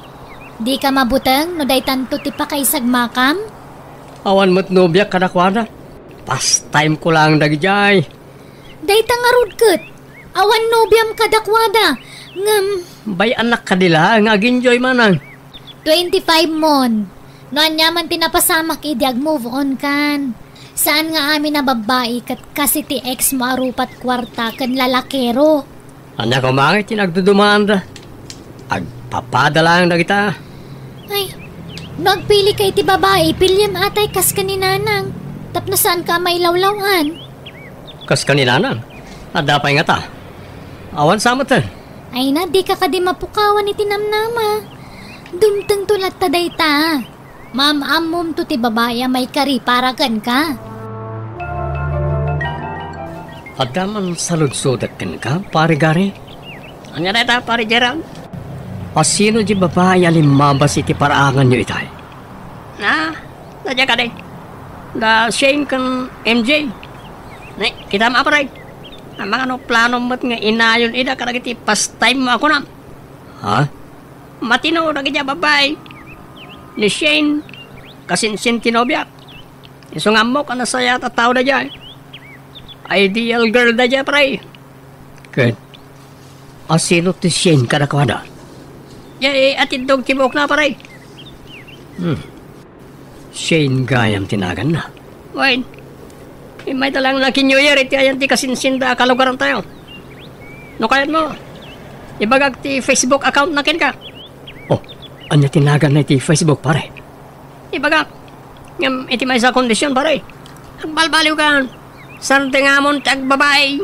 Dika mabuteng no daytanto ti pakaisagmakam? Awan met nobiak kadakuada. Pastime ko laeng dagidiay. Dayta ngarud ket, awan nobiam kadakuada, ngem bay-annak kadi laeng nga aginjoy, manang. Twenty-five mon. No ania man ti napasamak idi ag-move on kan. Saan nga amin a babbai ket kas iti ex mo a rupat kuarta ken lalakero. Ania koma ngay ti nagdudumaanda? Agpapada laeng dagita. Ay, no agpili ka iti babai, piliem atay kas ken ni nanang. Tapno saan ka a mailawlaw-an. Kas ken ni nanang? Adda pay ngata. Awan sa met. Ay na, di ka kadi mapukawan iti namnama. Dumtengto latta dayta. Maam-ammomto ti babai a maikari para kenka. Adda man saludsodek kenka, Pare Gary? Ania dayta, Pare Gerald? Asino di babai a limmabas iti paraanganyo itay? Ah, daydiay kadi. Da Shane ken M J. Ne, kitam a, pare. Amangan no planom met nga inayon ida kadagiti pastime mo a kunam. Ha? Matino dagiti a babbai. Ni Shane, kasinsin ti nobiak. Isu nga ammok a nasayaat a tao daydiay. Ideal girl daydiay, pare. Ket, asino ti Shane kadakuada? Diay atiddog ti buokna, pare. Hmm. Shane gayam ti naganna. Wen, immay ta laeng naki-New Year iti ayan ti kasinsinda a kalugarantayo. No kayatmo, ibagak ti Facebook account na kenka. Oh, ania ti naganna iti Facebook, pare? Ibagak. Ngem iti maysa a kondisyon, pare. Agbalbaliwka. Sardengamon ti agbabai.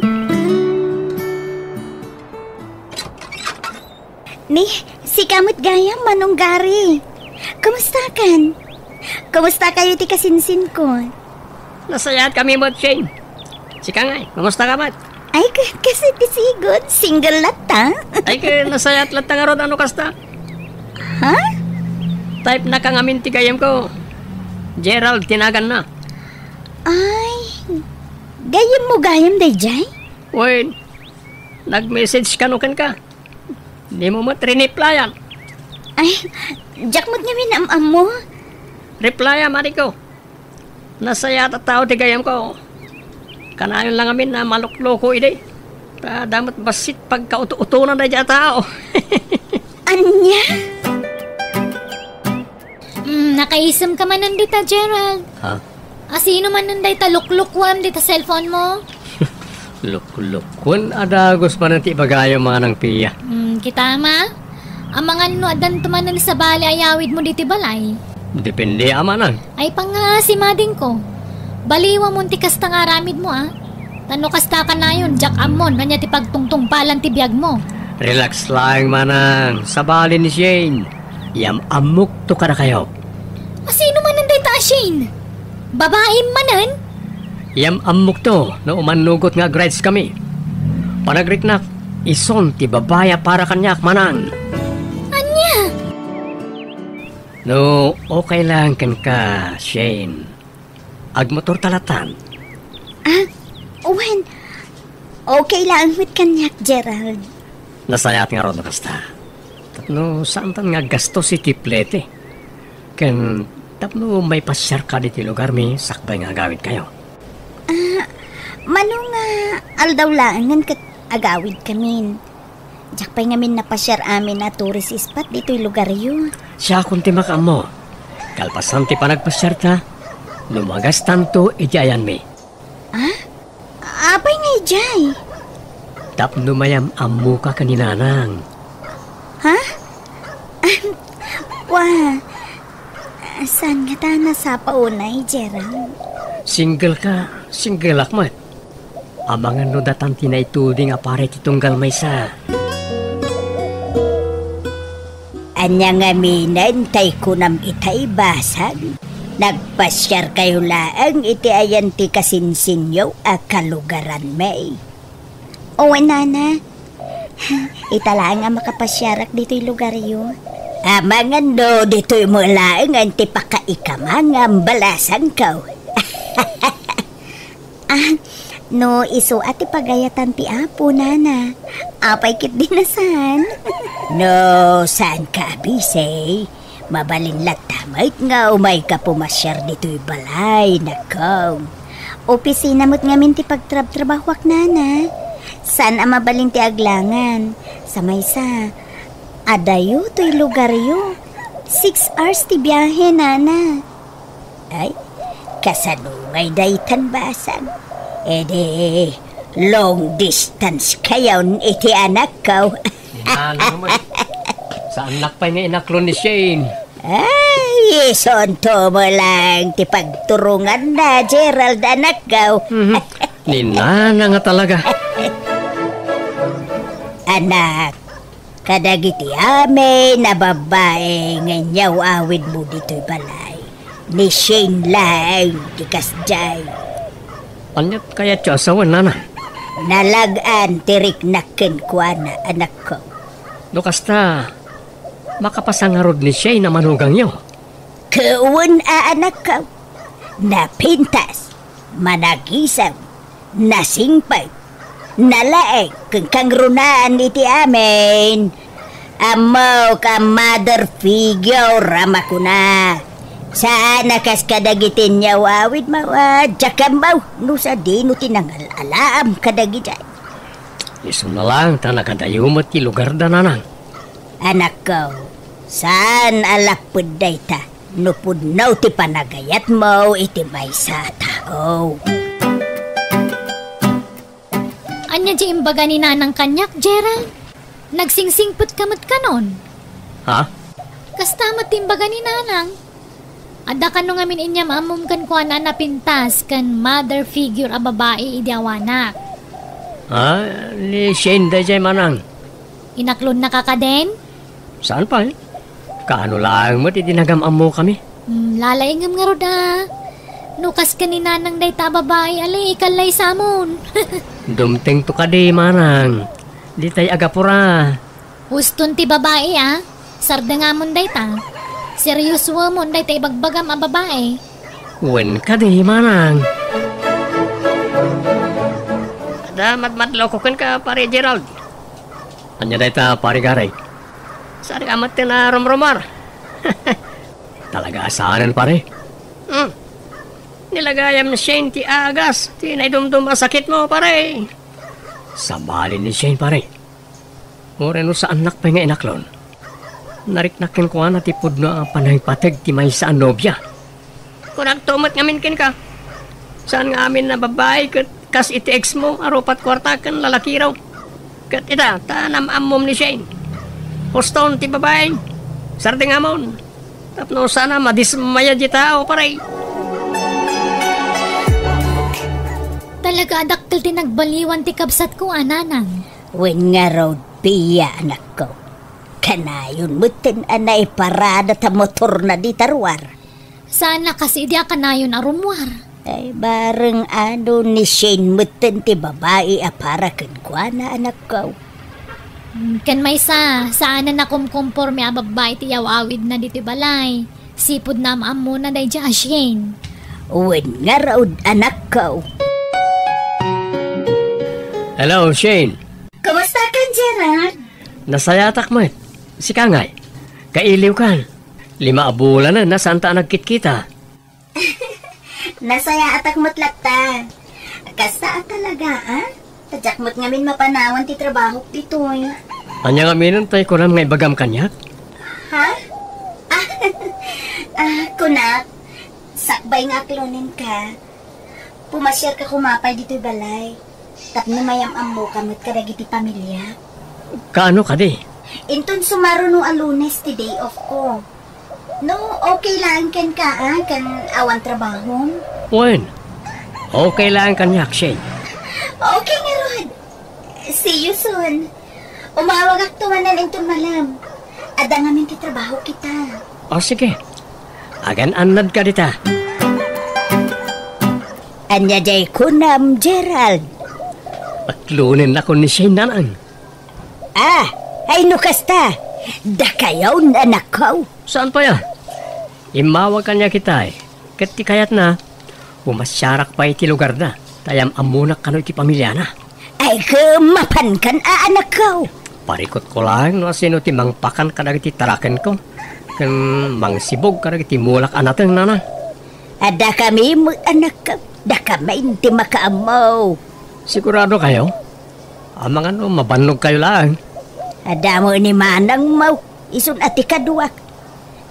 Ni, sika met gayam, Manong Gary. Kumustakan? Kumusta kayo ti kasinsinko? Nasayaat kami met, Shane. Sika ngay, kumusta ka met? Ay, ka-, kasi ti sigud, single latta. Ay, ka-, nasayaat latta ngarud a no kasta. Ha? Type na ka ngamin ti gayamko. Gerald ti naganna. Ay, gayammo gayam daydiay? Wen, nag-message kano kenka. Dimo met riniplayan. Ay, diak met ngamin am-ammo. Replya, Mariko. Nasayaat a tao ti gayamko. Kanayon la ngamin a malukloko idi. Ta adda met bassit pagkauto-utonan daydiay a tao. Ania? Mm, nakaisem ka manen dita, Gerald. Ha? Asino manen dayta luklukwan dita cellphone mo? Luklukwan a dagus manen ti ibagayo, Manang Pia. Mm, kita ma? Amangan no addanto manen sabali a yawid mo diti balay. Depende a manang. Ay, pangngaasim adingko. Baliwamon ti kasta nga aramid mo, a. Ta no kasta kanayon, diak ammon, ania ti pagtungtungpalan ti biag mo. Relax laeng, manang. Sabali ni Shane. Yam-ammokto kadakayo. Asino manen dayta a Shane? Babaim manen? Yam-ammokto no umannugot nga agrides kami. Panagriknak, isun ti babbai a para kaniak, manang. Ania? No okay lang kenka, Shane, agmotorta lattan. Ah, wen. Okay lang met kaniak, Gerald. Nasayaat ngarud no kasta. Tapno saantan nga aggastos iti plete. Ken tapno maipasiarka ditoy lugarmi sakbay nga agawidkayo. Ah, mano nga aldaw laengen ket agawidkamin? Diak pay ngamin napasiar amin a tourist spot ditoy lugaryo. Siakon ti makaammo. Kalpasan ti panagpasiarta, lumagastanto iti ayanmi. Ah? Apay nga idiay? Tapno mayam-ammoka ken ni Nanang. Ha? Wa, saan ngata a nasapa unay, Gerald? Single ka, singleak met. Amangan no datan ti naituding a pare ti tunggal maysa. Ania ngaminen tay kunam itay, basang? Nagpasiarkayo laeng iti ayan ti kasinsinyo a kalugaranmi. Wen, nana. Ita laeng a makapasiarak ditoy lugaryo. Amangan no ditoy met laengen ti pakaikama nga ambalasangko. Ah, no isu a ti pagayatan ti Apo, nana, apay ketdi a saan? No saanka a busy, mabalin latta met nga umayka pumasiar ditoy balay, nakko. Opisina met ngamin ti pagtrabtrabahoak, nana. Saan a mabalin ti aglangan. Sa maysa, adayo toy lugaryo. Six hours ti biahe, nana. Ay, kasano ngay daytan, basang? Edi, long distance kayon iti anakko. Inano naman. Saannak pay nga inaklon ni Shane. Ay, isunto mo lang ti pagturonganna, Gerald, anakko. Mhm. Ni Nana nga talaga. Anak, kadagiti amin a babbai nga inyaw-awidmo ditoy balay, ni Shane laeng ti kasdiay. Ania kayatyo a sawen, nana? Nalag-an ti riknak kenkuana, anakko. No kasta, makapasangarud ni Shane a manugangyo? Ket wen a, anakko. Napintas, managisem, nasingpet, nalaing, ken kangrunaan iti amin. Ammok a mother figure a makuna. Saan a kas kadagiti inyaw-awidmo, a diak ammo no sadino ti nangal-alaam kadagidiay. Isuna laeng ta nakadayo met ti lugarda, nanang. Anakko, saan a lapped dayta no pudno ti panagayatmo iti maysa a tao. Ania ti imbaga ni Nanang kaniak, Gerald? Nagsingsingpet ka met kanon? Ha? Kasta met ti imbaga ni Nanang. Adda kano ngamin inyam-ammom kenkuana a napintas ken mother figure a babai idi awanak? Ah, ni Shane daydiay, manang. Inaklonnaka kadin? Saan pay? Kaano laeng met idi nagam-ammokami? Hmm, lalaingem ngarud a. No kas ken ni Nanang dayta a babai, ali, kallaysamon. Dumtengto kadi, manang. Ditay agapura. Huston ti babai, a. Sardengamon dayta. Seriosoemon dayta ibagbagam a babai. Wen kadi, manang. Adda madmadloko kenka, Pare Gerald. Ania dayta, Pare Gary? Saan ka met ti narumrumar? Talaga a saanen, pare? Hmm. Nilagayam ni Shane ti agas ti naidumdum a sakitmo, pare. Sabali ni Shane, pare. Uray no saannak pay nga inaklon. Nariknak kenkuana ti pudno a panangipateg ti maysa a nobia. Kunakto met ngamin kenka. Saan nga amin a babai ket kas iti ex mo a rupat kuarta ken lalakiraw. Ket ita, ta nam-ammom ni Shane. Huston ti babai. Sardengamon. Tapno saan a madismaya ti tao, pare. Talaga a dakkel ti nagbaliwan ti kabsatko a nanang. Wen ngarud, Pia, anakko. Kanayon metten a naiparada ta motorna dita ruar. Saan a kas idi a kanayon a rummuar. Ay, bareng adu ni Shane metten ti babai a para kenkuana, anakko. Hmm, ken maysa, saan a nakumkomporme a babbai ti yaw-awidna ditoy balay. Sipud naam-ammona daydiay a Shane. Wen ngarud, anakko. Hello, Shane. Kumusta ka, Gerald? Nasayaatak met. Sika ngay? Kailiwkan. Lima a bulanen a saanta a nagkitkita. Nasayaatak met latta. Kasta a talaga, a? Ta diak met ngamin mapanawan ti trabahok ditoy. Ania ngamin tay kunam nga ibagam kaniak? Ha? Ah, ah, kunak, sakbay nga aklonen ka. Pumasiar ka koma pay ditoy balay. Tapno mayam-ammo ka met kadagiti pamilya. Kaano kadi? Inton sumaruno a Lunes ti day off ko. No, okay laeng kenka, a, ken awan trabahom? Wen, okay laeng kaniak, Shane. Okay ngarud. See you soon. Umawagakto manen inton malem. Adda ngamin ti trabaho kita. O, sige. Agan-annadka dita. Ania diay kunam, Gerald? Aklonennakon ni Shane, nanang. Ah, ay no kasta, dakayon, anakko. Saan pay a? Immawag kaniak itay, ket ti kayatna, pumasiarak pay iti lugarda, ta yam-ammonak kano iti pamiliana. Ay, ket mapankan a, anakko. Parikutko laeng no asino ti mangpakan kadagiti tarakenko, ken mangsibog kadagiti mulak a nateng, nanang. Adda kami met, anakko. Dakami ti makaammo. Sigurado kayo? Amangan no mabannog kayo laeng. Adda mo ni manang mo, isun a ti kaduak.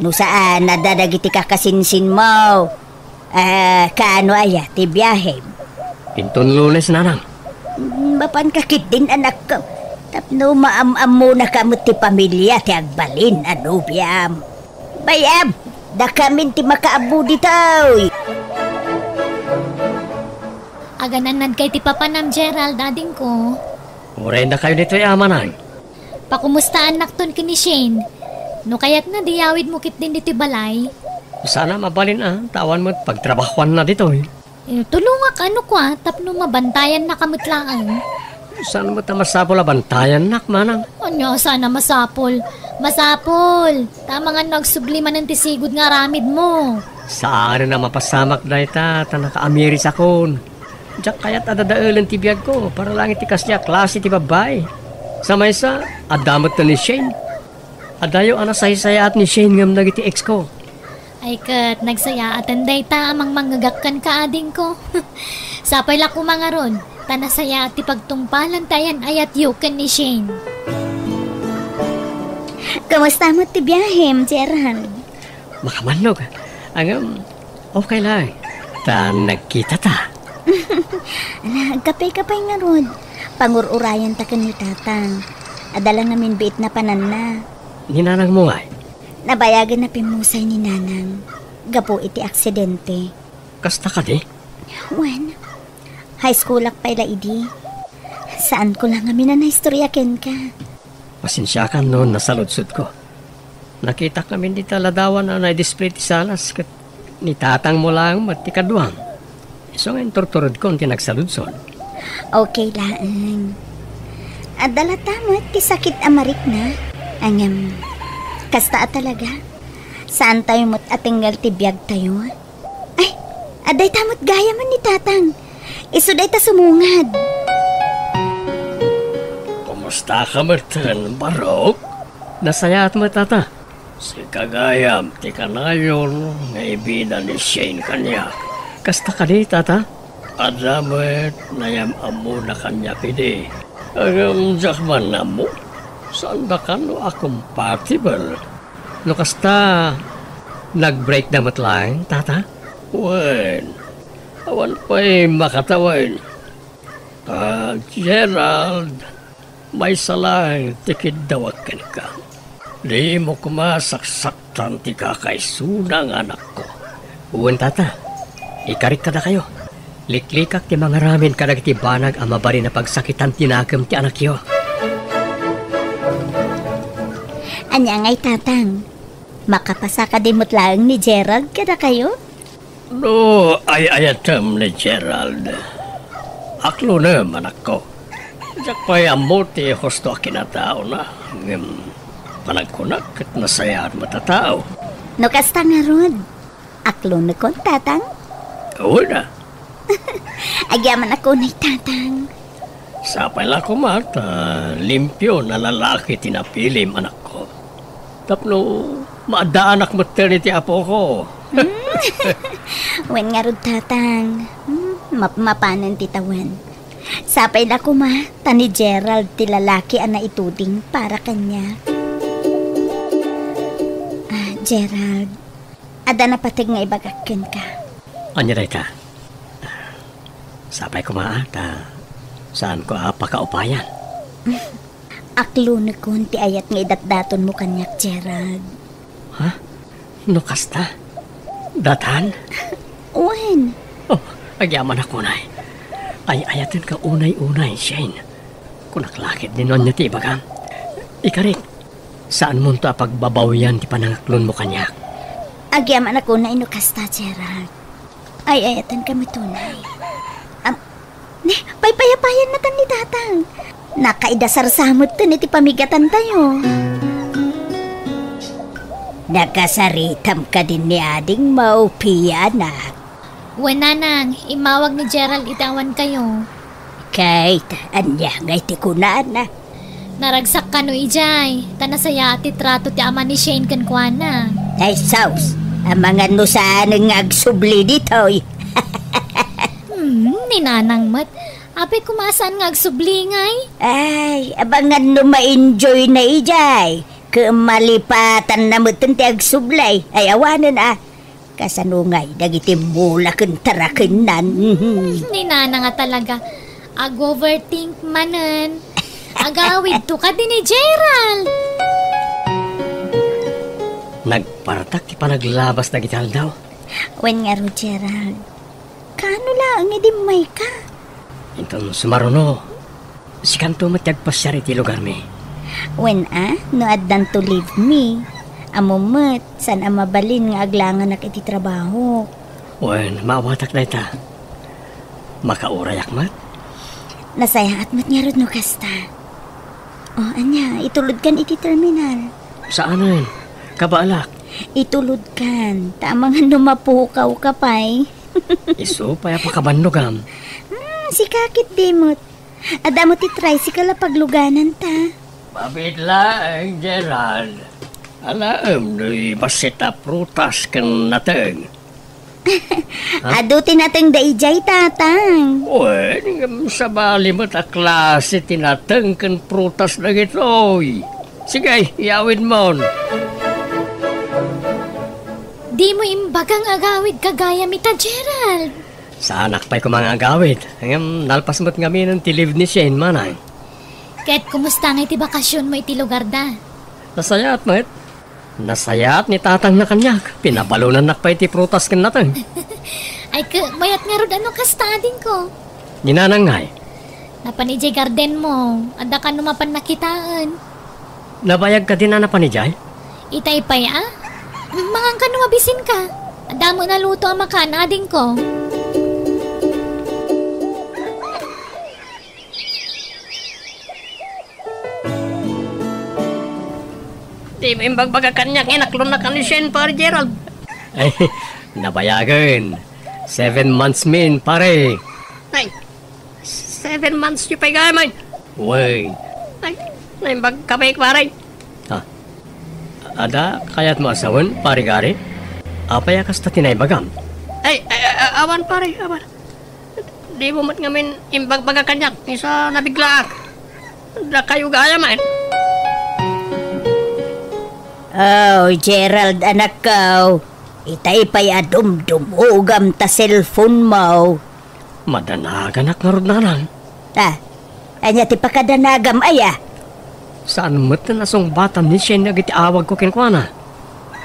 No saan, adda dagiti kakasinsin mo. Ah, kaano aya ti biahem? Inton Lunes, nanang. Mm, mapan ka ketdin, anakko. Tapno maam-ammo na ka met ti pamilya ti agbalin a nobiam. Bay-am, dakamin ti makaammo ditoy. Agan-annadka iti papanam, Gerald, adingko. Uray dakayo ditoy, amanang. Pakumustaannakton ken ni Shane. No kayatna, di yawidmo ketdin ditoy balay. Saan a mabalin a, ta awan met pagtrabahuanna ditoy. Eh, tulongak, ano kua, tapno mabantayannaka met laeng. Saan met a masapul a bantayannak, manang? Ania, saan a masapul? Masapul! Ta amangan no agsubli manen ti sigud nga aramidmo. Saanen a mapasamak dayta, ta nakaamirisakon. Diak kayat a dadaelen ti biagko, para laeng iti kasdiay a klase ti babbai. Sa maysa, adda met ni Shane. Adayo a nasaysayaat ni Shane ngem dagiti ex ko. Ay ket, nagsayaaten dayta a mangmangngegak kenka, adingko. Sapay la koma ngarud, ta nasayaat ti pagtungpalan ti ayan-ayatyo ken ni Shane. Kumusta met ti biahem, Gerald? Makabannog. Ngem, okay laeng. Ta nagkitata. Ala, agkape ka pay ngarud. Pangur-urayanta ken ni Tatang. Adda la ngamin biit napananna. Ni nanangmo ngay? Nabayagen a pimmusay ni Nanang gapu iti aksidente. Kasta kadi? Wen, high schoolak pay la idi. Saanko la ngamin a naistorya kenka. Pasensiakan no nasaludsodko. Nakitak ngamin dita ladawan a naidisplay ti sanas ket ni tatangmo laeng met ti kaduam. Isu nga inturturedkon ti nagsaludsod. Okay laeng. Adda latta met ti sakit a marikna. Ngem, kasta a talaga. Saantayo met a tengngal ti biagtayo. Ay, adda ita met gayamen ni Tatang. Isu dayta sumungad. Kumusta ka metten, Barok? Nasayaat met, Tata. Sika gayam ti kanayon nga ibida ni Shane kaniak. Kasta kadi, Tata? Adda met nayam-ammona kaniak idi. Ngem diak man ammo, saandaka no a compatible. No kasta, nag-break da met laeng, Tata? Wen, awan pay makatawen. Ah, Gerald, maysa laeng ti kiddawak kenka. Dimo koma saksaktan ti kakaisuna nga anakko. Wen, Tata, ikarik kadakayo. Liklikak ti mangaramid kadagiti banag a mabalin a pagsakitan ti nakem ti anakyo. Ania ngay, Tatang? Makapasa kadi met laeng ni Gerald kadakayo? No ay-ayatem ni Gerald, aklonem, anakko. Diak pay ammo ti husto a kinataona, ngem panagkunak ket nasayaat met a tao. No kasta ngarud, aklonekon, Tatang? Wen a. Agyamanak unay, Tatang. Sapay la koma ta limpio a lalaki ti napilim, anakko. Tapno maaddaanak metten iti apoko. Hmm. Wen ngarud, Tatang. Hmm, map-, mapanen ti tawen. Sapay la koma ta ni Gerald ti lalaki a naituding para kaniak. Ah, Gerald, adda napateg nga ibagak kenka. Ania dayta? Sapay koma a ta saanko a pakaupayan. Aklonekon ti ayat nga idatdatonmo kaniak, Gerald. Ha? No kasta? Datan? Wen. Oh, agyamanak unay. Ay-ayatenka unay-unay, Shane. Kunak la ketdi no ania ti ibagam. Ikarik, saanmonto a pagbabawian ti panangaklonmo kaniak. Agyamanak unay no kasta, Gerald. Ay-ayatenka met unay. Am-, ne, paypayapayan natan ni Tatang. Nakaidasarsa metten iti pamigatantayo. Nakasaritam kadin ni adingmo, Pia, anak? Wen, Nanang, immawag ni Gerald iti awankayo. Ket ania ngay ti kunana? Naragsak kano idiay, ta nasayaat ti trato ti ama ni Shane kenkuana. Ay, sus! Amangan no saanen nga agsubli ditoy. Hmm, ni Nanang met. Apay koma a saan nga agsubli ngay? Ay, amangan no ma-enjoy na idiay. Ket malipatanna metten ti agsubli. Ay, awanen a. Kasano ngay dagiti mula ken tarakennan? Ni Nanang a talaga. Ag-overthink manen. Agawidto kadi ni Gerald. Nagpartak ti panaglabas dagiti aldaw. Wen ngarud, Gerald. Kaano laeng idi immayka? Inton sumaruno, sikanto met ti agpasiar iti lugarmi. Wen a, no addanto leave mi, ammom met, saan a mabalin nga aglanganak iti trabahok. Wen, maawatak dayta. Makaurayak met? Nasayaat met ngarud no kasta. O, ania, itulodkan iti terminal. Saanen? Kabaalak. Itulodkan, ta amangan no mapukawka pay. Isu pay a pakabannogam. Hmm, sika ketdi met. Adda met ti tricycle a paglugananta. Mabiit laeng, Gerald. Alaem no ibassita prutas ken nateng. Ha? Adu ti nateng daydiay, Tatang. Wen, ngem sabali met a klase ti nateng ken prutas dagitoy. Sige, iyawidmon. Dimo imbaga nga agawidka gayam ita, Gerald. Saanak pay koma nga agawid. Ngem nalpas met ngaminen ti leave ni Shane, manang. Ket kumusta ngay ti bakasionmo iti lugarda? Nasayaat met. Nasayaat ni Tatangna kaniak. Pinabalonannak pay ti prutas ken nateng. Ay, ket mayat ngarud a no kasta, adingko. Ni Nanang ngay? Napan idiay gardenmo. Adda kano mapan nakitaen. Nabayag kadin a napan idiay? Itay pay a? Mangan kano mabisinka. Adda met naluto a makan, adingko. Dimo imbagbaga kaniak nga inaklonnak ni Shane, Pare Gerald. Ay, nabayagen. Seven months min, pare. Ay, seven months yu pay gayam, ay. Wen. Ay, naimbag ka pay, pare. Ha? Adda kayatmo a sawen, Pare Gary? Apay a kasta ti naibagam? Ay, ay, ay, awan, pare, awan. Dimo met ngamin imbagbaga kaniak, isu a nabiglaak. Dakayo gayam, ay. Oh, Gerald, anakko. Itay pay a dumdumogam ta cellphone mo. Madanaganak ngarud, Nanang. Ah, ania ti pakadanagam aya? Saan met a nasungbatan ni Shane dagiti awagko kenkuana.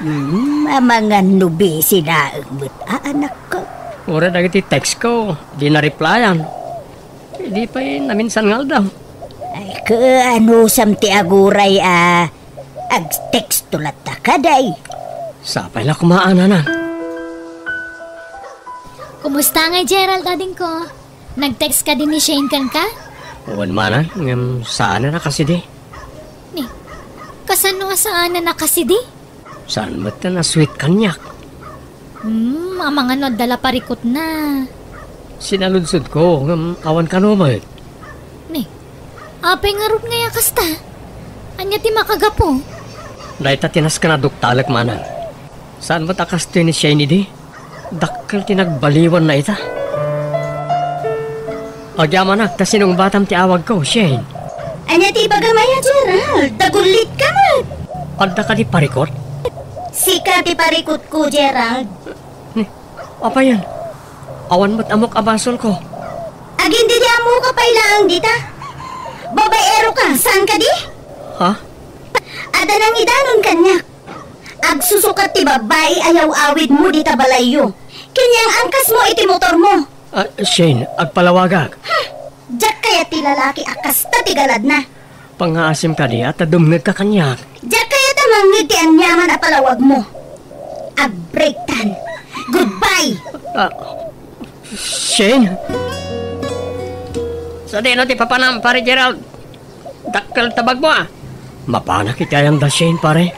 Hmm, amangan no busy laeng met a, anakko. Uray dagiti textko, di na-replyan. Di pay naminsan nga aldaw. Ay, kaanusam ti aguray a Agteksto latta kadi. Sapay la koma, Nanang. Kumusta ngay, Gerald, adingko? Nag-text kadi ni Shane kenka? Wen, Manang, ngem saanen a kasidi. Ni, kasano a saanen a kasidi? Saan met a sweet kaniak? Hmm, amangan no adda la parikutna. Sinaludsodko, ngem awan kano met. Ni, apay ngarud ngay a kasta? Ania ti makagapu? Dayta ti nasken a duktalek, Manang. Saan met a kastoy ni Shane idi? Dakkel ti nagbaliwanna ita. Agyamanak ta sinungbatam ti awagko, Shane. Ania ti ibagam aya, Gerald? Tagullitka met. Adda kadi parikut? Sika ti parikutko, Gerald. Ni, apayen? Awan met ammok a basolko. Agin didi ammoka pay laeng dita. Babaero ka, saan kadi? Ha? Adda nangidanon kaniak. Agsusukat ti babbai a yaw-awidmo dita balayyo. Ken yangangkasmo iti motormo. Ah, Shane, agpalawagak. Hmm, diak kayat ti lalaki a kasta ti galadna. Pangngaasim kadi a ta dumngegka kaniak. Diak kayat a mangngeg ti aniaman a palawagmo. Agbreaktan. Goodbye! Ah, Shane? Sadino ti papanam, Pare Gerald? Dakkel ta bagmo, a. Mapanak iti ayanda, Shane, pare.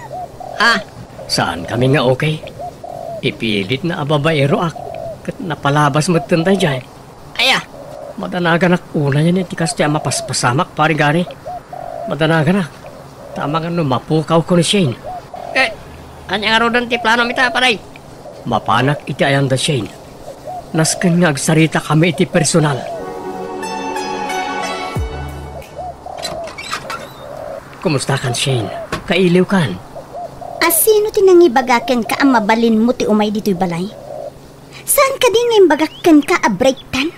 Ha? Saankami nga okay. Ipilitna a babaeroak, ket napalabas metten daydiay. Aya? Madanaganak unayen iti kastoy a mapaspasamak, Pare Gary. Madanaganak. Ta amangan no mapukawko ni Shane. Eh, ania ngaruden ti planom ita, pare? Mapanak iti ayanda, Shane. Nasken nga agsaritakami iti personal. Kumustakan, Shane? Kailiwkan? A sino ti nangibaga kenka a mabalinmo ti umay ditoy balay? Saan kadi nga imbagak kenka a breaktan?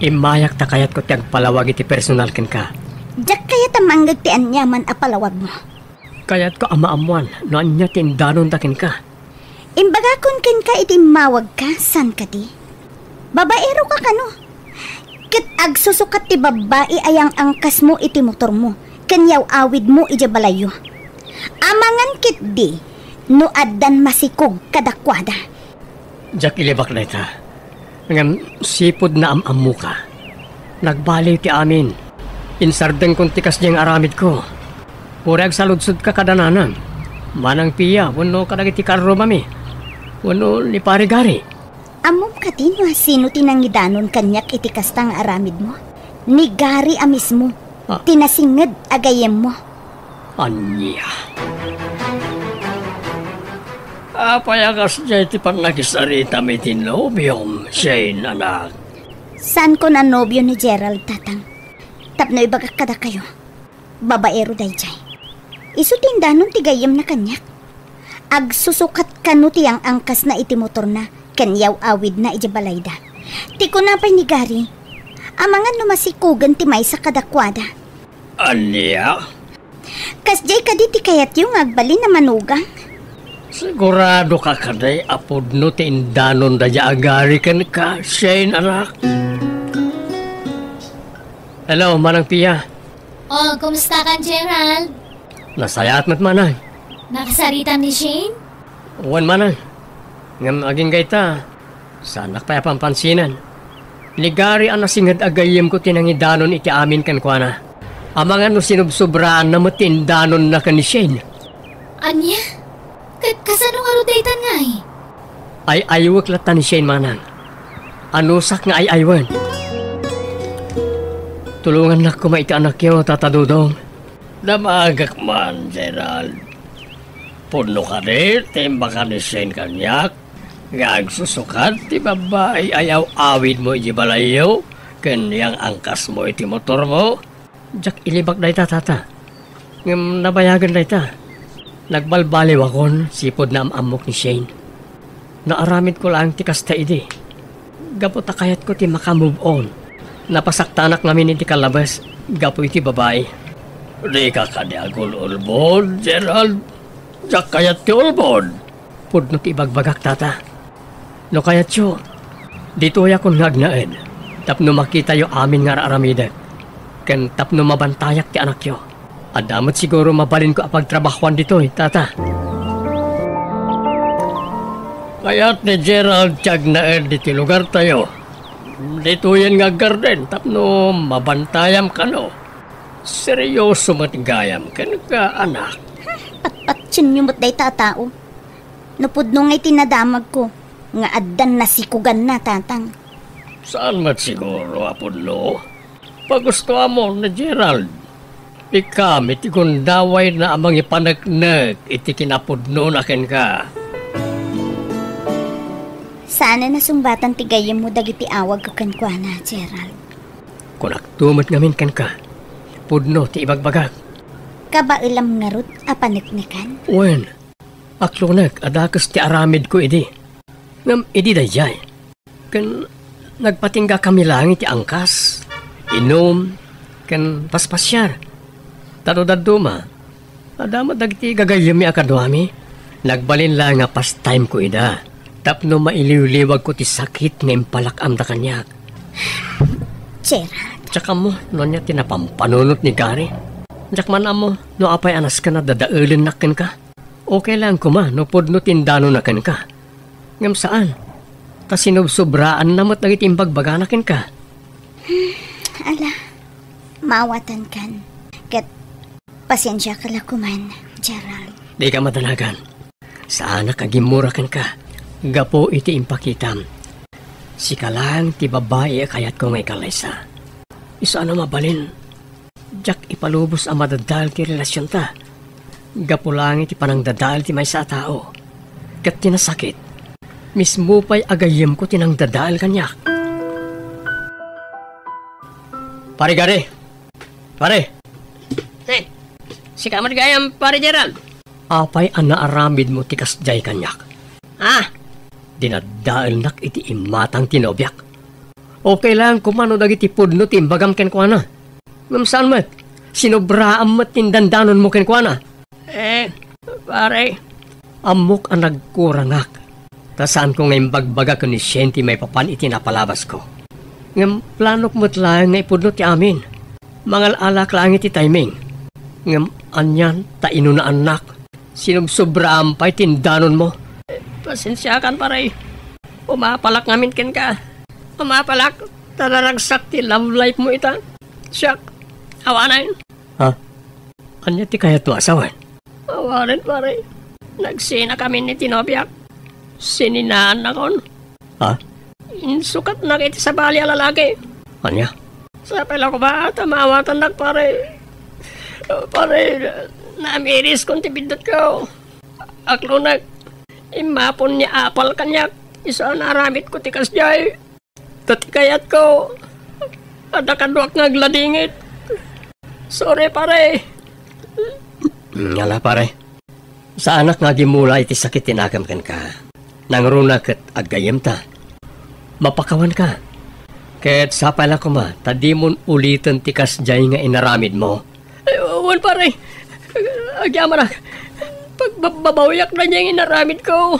Immayak ta kayatko ti agpalawag iti personal kenka. Diak kayat a mangngeg ti aniaman a palawagmo. Kayatko a maammoan no ania ti indanonda kenka. Imbagakon kenka iti immawagka, saan kadi? Babaero ka kano? Ket agsusukat ti babbai a yangangkasmo iti motormo ken yaw-awidmo idiay balayyo. Amangan ketdi no addan masikog kadakuada. Diak ilibak dayta. Ngem sipud naam-ammoka. Nagbaliw ti amin. Insardengkon ti kasdiay nga aramidko. Uray agsaludsodka kada nanang, Manang Pia, wenno kadagiti karrumami, wenno ni Pare Gary. Ammom kadi no sino ti nangidanon kaniak iti kasta nga aramidmo? Ni Gary a mismo, Ah. ti nasinged a gayyemmo. Ania? Apay a kasdiay ti pannakisaritam iti nobiom, Shane, anak? Saanko a nobio ni Gerald, Tatang. Tapno ibagak kadakayo, babaero daydiay. Isu ti indanon ti gayyemna kaniak. Agsusukat kano ti yangangkasna iti motorna ken yaw-awidna idiay balayda. Ti kuna pay ni Gary, amangan no masikogen ti maysa kadakuada. Ania? Kasdiay kadi ti kayatyo nga agbalin a manugang? Siguradoka kadi a pudno ti indanon daydiay a Gary kenka, Shane, anak? Hello, Manang Pia. Oh, kumusta kan, Gerald? Nasayaat met, Manang. Nakasaritam ni Shane? Wen, Manang. Ngem agingga ita, saanak pay a pampansinan. Ni Gary a nasinged a gayyemko ti nangidanon iti amin kenkuana. Amangan no sinubsobraanna met ti indanonna ken ni Shane. Ania? Ket kasano ngarud daytan ngay? Ay-aywek latta ni Shane, Manang. Anusak nga ay-aywen. Tulongannak koma iti anakyo, Tata Dodong. Damagek man, Gerald. Pudno kadi ti imbaga ni Shane kaniak nga agsusukat ti babbai a yaw-awidmo idiay balayyo ken yangangkasmo iti motormo? Diak ilibak dayta, Tata. Ngem nabayagen dayta. Nagbalbaliwakon sipud naam-ammok ni Shane. Naaramidko laeng ti kasta idi. Gapu ta kayatko ti maka-move on. Napasaktanak ngamin iti kallabes gapu iti babai. Dika kadi agul-ulbod, Gerald. Diak kayat ti ulbod. Pudno ti ibagbagak, Tata. No kayatyo, ditoyakon nga agnaed tapno makitayo amin nga ar-aramidek ken tapno mabantayak ti anakyo. Adda met siguro mabalinko a pagtrabahoan ditoy, Tata. Kayat ni Gerald ti agnaed ditoy lugartayo. Ditoyen nga aggarden tapno mabantayam kano. Seryoso met gayam kenka, anak. Patpatienyo met dayta a tao. No pudno ngay ti nadamagko, nga addan nasikuganna, Tatang. Saan met siguro a pudno? Pagustoamon ni Gerald. Ikami ti gundawayna a mangipaneknek iti kinapudnona kenka. Saan a nasungbatan ti gayyemmo dagiti awagko kenkuana, Gerald. Kunakto met ngamin kenka, pudno ti ibagbagak. Kabaelam ngarud a paneknekan? Wen, aklonek a dakes ti aramidko idi. Ngem idi daydiay, ken nagpatinggakami laeng iti angkas, inum, ken paspasiar. Ta no dadduma, adda met dagiti gagayyemmi a kaduami, nagbalin laeng a pastimeko ida tapno mailiwliwagko ti sakit nga impalak-amda kaniak. Gerald. Diak ammo no ania ti napampanunot ni Gary. Diak man ammo no apay a nasken a dadaelennak kenka. Okay laeng koma no pudno ti indanonna kenka. Ngem saan, ta sinubsobraanna met dagiti imbagbagana kenka. Ala, maawatankan. Ket pasensiaka la koman, Gerald. Dika madanagan. Saanak a gimmura kenka gapu iti impakitam. Sika laeng ti babai a kayatko nga ikallaysa. Isu a no mabalin, diak ipalubos a madadael ti relasionta. Gapu laeng iti panangdadael ti maysa a tao. Ket ti nasakit, mismo pay a gayyemko ti nangdadael kaniak. Pare Gary! Pare! Eh, sika met gayam, Pare Gerald? Apay a naaramidmo ti kasdiay kaniak? Ah! Dinaddaelnak iti imatang ti nobiak. Okay laeng koma no dagiti pudno ti imbagam kenkuana. Ngem saan met, sinobraam met ti indandanonmo kenkuana. Eh, pare. Ammok a nagkurangak, ta saanko nga imbagbaga ken ni Shane ti maipapan iti napalabasko. Ngem planok met laeng nga ipudno ti amin. Mangal-alak laeng iti timing. Ngem anian ta inunaannak. Sinubsobraam pay ti indanonmo. Pasensiakan, pare. Umapalak ngamin kenka. Umapalak ta naragsak ti love life mo ita. Siak, awanen. Ha? Ania ti kayatmo a sawen? Awanen, pare. Nagsinakamin iti nobiak. Sininaannakon. Ha? Insukatnak iti sabali a lalaki. Ania? Sapay la koma ta maawatannak, pare. Pare, namiriskon ti biddutko. Aklonek, immapon ni apal kaniak, isu a naaramidko ti kasdiay. Ta ti kayatko, adda kaduak nga agladingit. Sorry, pare. Ala, pare. Saanak nga agimmula iti sakit ti nakem kenka. Nangruna ket aggayyemta. Mapakawanka. Ket sapay la koma ta dimon uliten ti kasdiay nga inaramidmo. Ay, wen, pare. Agyamanak. Pagbababawiak daydiay nga inaramidko.